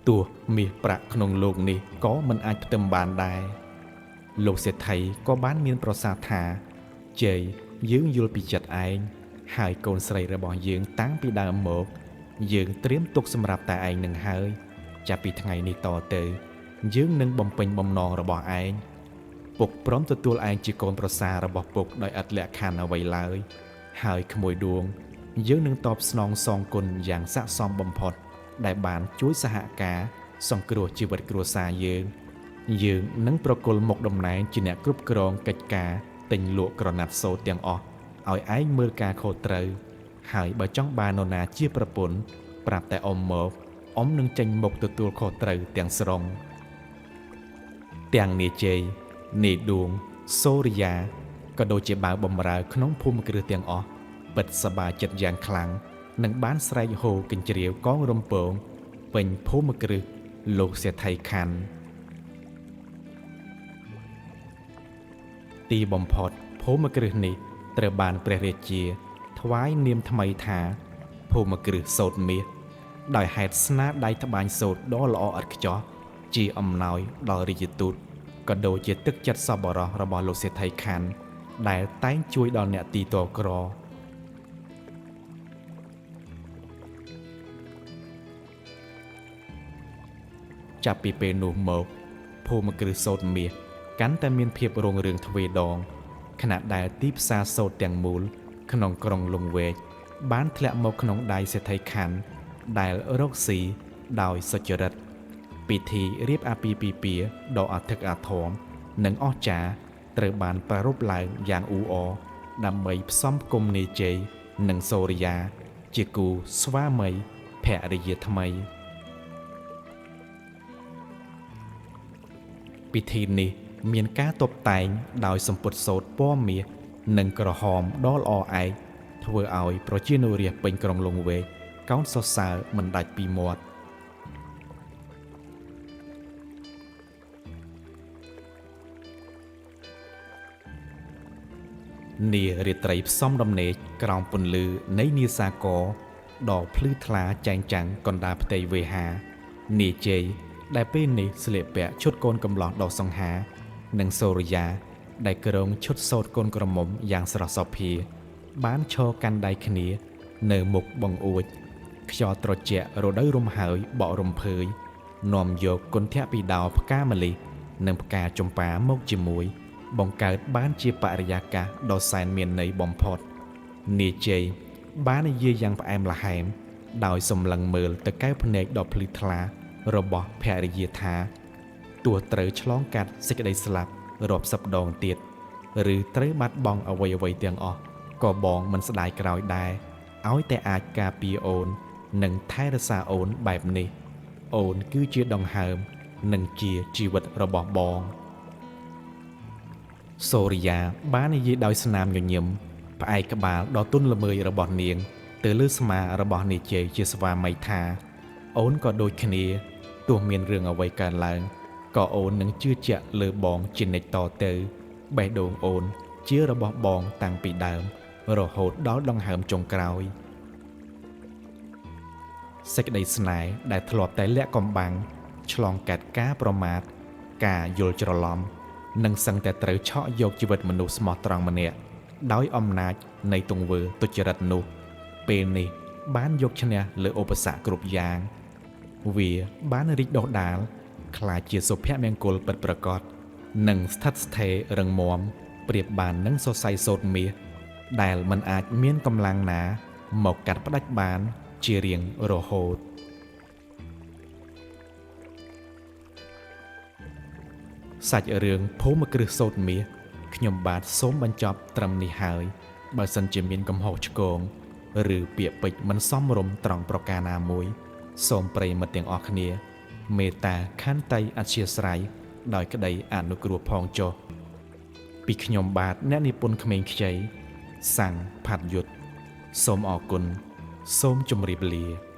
Speaker 1: ទោះមាសប្រាក់ក្នុងលោកនេះក៏មិនអាចផ្ទឹមបានដែរលោកសេដ្ឋីក៏បានមានប្រសាសន៍ថាជ័យយើងយល់ពីចិត្តឯងហើយកូនស្រីរបស់យើងតាំងពីដើមមកយើងត្រៀមទុកសម្រាប់តែឯងនឹងហើយចាប់ពីថ្ងៃនេះតទៅយើងនឹងបំពេញបំណងរបស់ឯងពុកព្រមទទួលឯងជាកូនប្រសាររបស់ពុកដោយឥតលក្ខខណ្ឌអ្វីឡើយហើយក្មួយដួងយើងនឹងតបស្នងសងគុណយ៉ាងស័ក្តិសមបំផុតដែលបានជួយសហការសង្គ្រោះជីវិតគ្រួសារយើងយើងនឹងប្រគល់មុខតំណែងជាអ្នកគ្រប់គ្រងកិច្ចការទិញលក់ក្រណាត់សូត្រទាំងអស់ឲ្យឯងមើលការខុសត្រូវហើយបើចង់បាននរណាជាប្រពន្ធប្រាប់តែអ៊ំមកអ៊ំនឹងចេញមុខទទួលខុសត្រូវទាំងស្រុងទាំងនាយជ័យនាយដួងសូរិយាក៏ដូចជាបាវបំរើក្នុងភូមិគ្រឹះទាំងអស់ពិតសប្បាយចិត្តយ៉ាងខ្លាំងនិងបានស្រែកហ៊ោកញ្ជ្រៀវកងរំពងពេញភូមិគ្រឹះលោកសេដ្ឋីខណ្ឌទីបំផុតភូមិគ្រឹះនេះត្រូវបានព្រះរាជាថ្វាយនាមថ្មីថាភូមិគ្រឹះសូត្រមាសដោយហេតុស្នាដៃត្បាញសូត្រដ៏ល្អឥតខ្ចោះជាអំណោយដល់រាជទូតក៏ដូចជាទឹកចិត្តសប្បុរសរបស់លោកសេដ្ឋីខណ្ឌដែលតែងជួយដល់អ្នកទីទក្រចាប់ពីពេលនោះមកភូមិគ្រឹះសូត្រមាសកាន់តែមានភាពរុងរឿងទ្វេដងខណៈដែលទីផ្សារសូត្រទាំងមូលក្នុងក្រុងលង្វែកបានធ្លាក់មកក្នុងដៃសេដ្ឋីខណ្ឌដែលរកស៊ីដោយសុចរិតពិធីរៀបអាពាហ៍ពិពាហ៍ដ៏អធិកអធមនិងអស្ចារ្យត្រូវបានប្រារព្ធឡើងយ៉ាងអ៊ូអរដើម្បីផ្សំផ្គុំនាយជ័យនិងសូរិយាជាគូស្វាមីភរិយាថ្មីពិធីនេះមានការតុបតែងដោយសំពត់សូត្រពណ៌មាសនិងក្រហមដ៏ល្អឯកធ្វើឲ្យប្រជានុរាស្ត្រពេញក្រុងលង្វែកកោតសរសើរមិនដាច់ពីមាត់នារាត្រីផ្សំដំណេកក្រោមពន្លឺនៃនាសាគរដ៏ភ្លឺថ្លាចែងចាំងកណ្ដាលផ្ទៃវេហានាយជ័យដែលពេលនេះស្លៀកពាក់ឈុតកូនកំលោះដ៏សង្ហានិងសូរិយាដែលគ្រងឈុតសូត្រកូនក្រមុំយ៉ាងស្រស់សោភាបានឈរកាន់ដៃគ្នានៅមុខបង្អួចខ្យល់ត្រជាក់រដូវរំហើយបក់រំភើយនាំយកគន្ធៈពីដោផ្កាម្លិះនិងផ្កាចម្ប៉ាមកជាមួយបង្កើតបានជាបរិយាកាសដ៏សែនមានន័យបំផុតនាយជ័យបាននិយាយយ៉ាងផ្អែមល្ហែមដោយសម្លឹងមើលទៅកែវភ្នែកដ៏ភ្លឺថ្លារបស់ភរិយាថាទោះត្រូវឆ្លងកាត់សេចក្តីស្លាប់រាប់សិបដងទៀតឬត្រូវបាត់បង់អ្វីៗទាំងអស់ក៏បងមិនស្ដាយក្រោយដែរឲ្យតែអាចការពារអូននិងថែរក្សាអូនបែបនេះអូនគឺជាដង្ហើមនិងជាជីវិតរបស់បងសូរិយាបាននិយាយដោយស្នាមញញឹមផ្អែកក្បាលដ៏ទន់ល្មើយរបស់នាងទៅលើស្មារបស់នាយជ័យជាស្វាមីថាអូនក៏ដូចគ្នាទោះមានរឿងអ្វីកើតឡើងក៏អូននឹងជឿជាក់លើបងជានិច្ចតទៅបេះដូងអូនជារបស់បងតាំងពីដើមរហូតដល់ដង្ហើមចុងក្រោយសេចក្តីស្នេហ៍ដែលធ្លាប់តែលាក់កំបាំងឆ្លងកាត់ការប្រមាថការយល់ច្រឡំនិងសឹងតែត្រូវឆក់យកជីវិតមនុស្សស្មោះត្រង់ម្នាក់ដោយអំណាចនៃទង្វើទុច្ចរិតនោះពេលនេះបានយកឈ្នះលើឧបសគ្គគ្រប់យ៉ាងវាបានរីកដុះដាលក្លាយជាសុភមង្គលពិតប្រាកដនិងស្ថិតស្ថេររឹងមាំប្រៀបបាននឹងសរសៃសូត្រមាសដែលមិនអាចមានកម្លាំងណាមកកាត់ផ្តាច់បាន ជារៀងរហូត សាច់រឿងភូមិគ្រឹះសូត្រមាសខ្ញុំបាទសូមបញ្ចប់ត្រឹមនេះហើយ បើសិនជាមានកំហុសឆ្គង ឬពាក្យពេចន៍មិនសមរម្យត្រង់ប្រការណាមួយ សូមប្រិយមិត្តទាំងអស់គ្នា មេត្តាខន្តីអធ្យាស្រ័យដោយក្តីអនុគ្រោះផងចុះ ពីខ្ញុំបាទអ្នកនិពន្ធក្មេងខ្ចីសាំងផាត់យុទ្ធសូមអរគុណ សូមជម្រាបលា។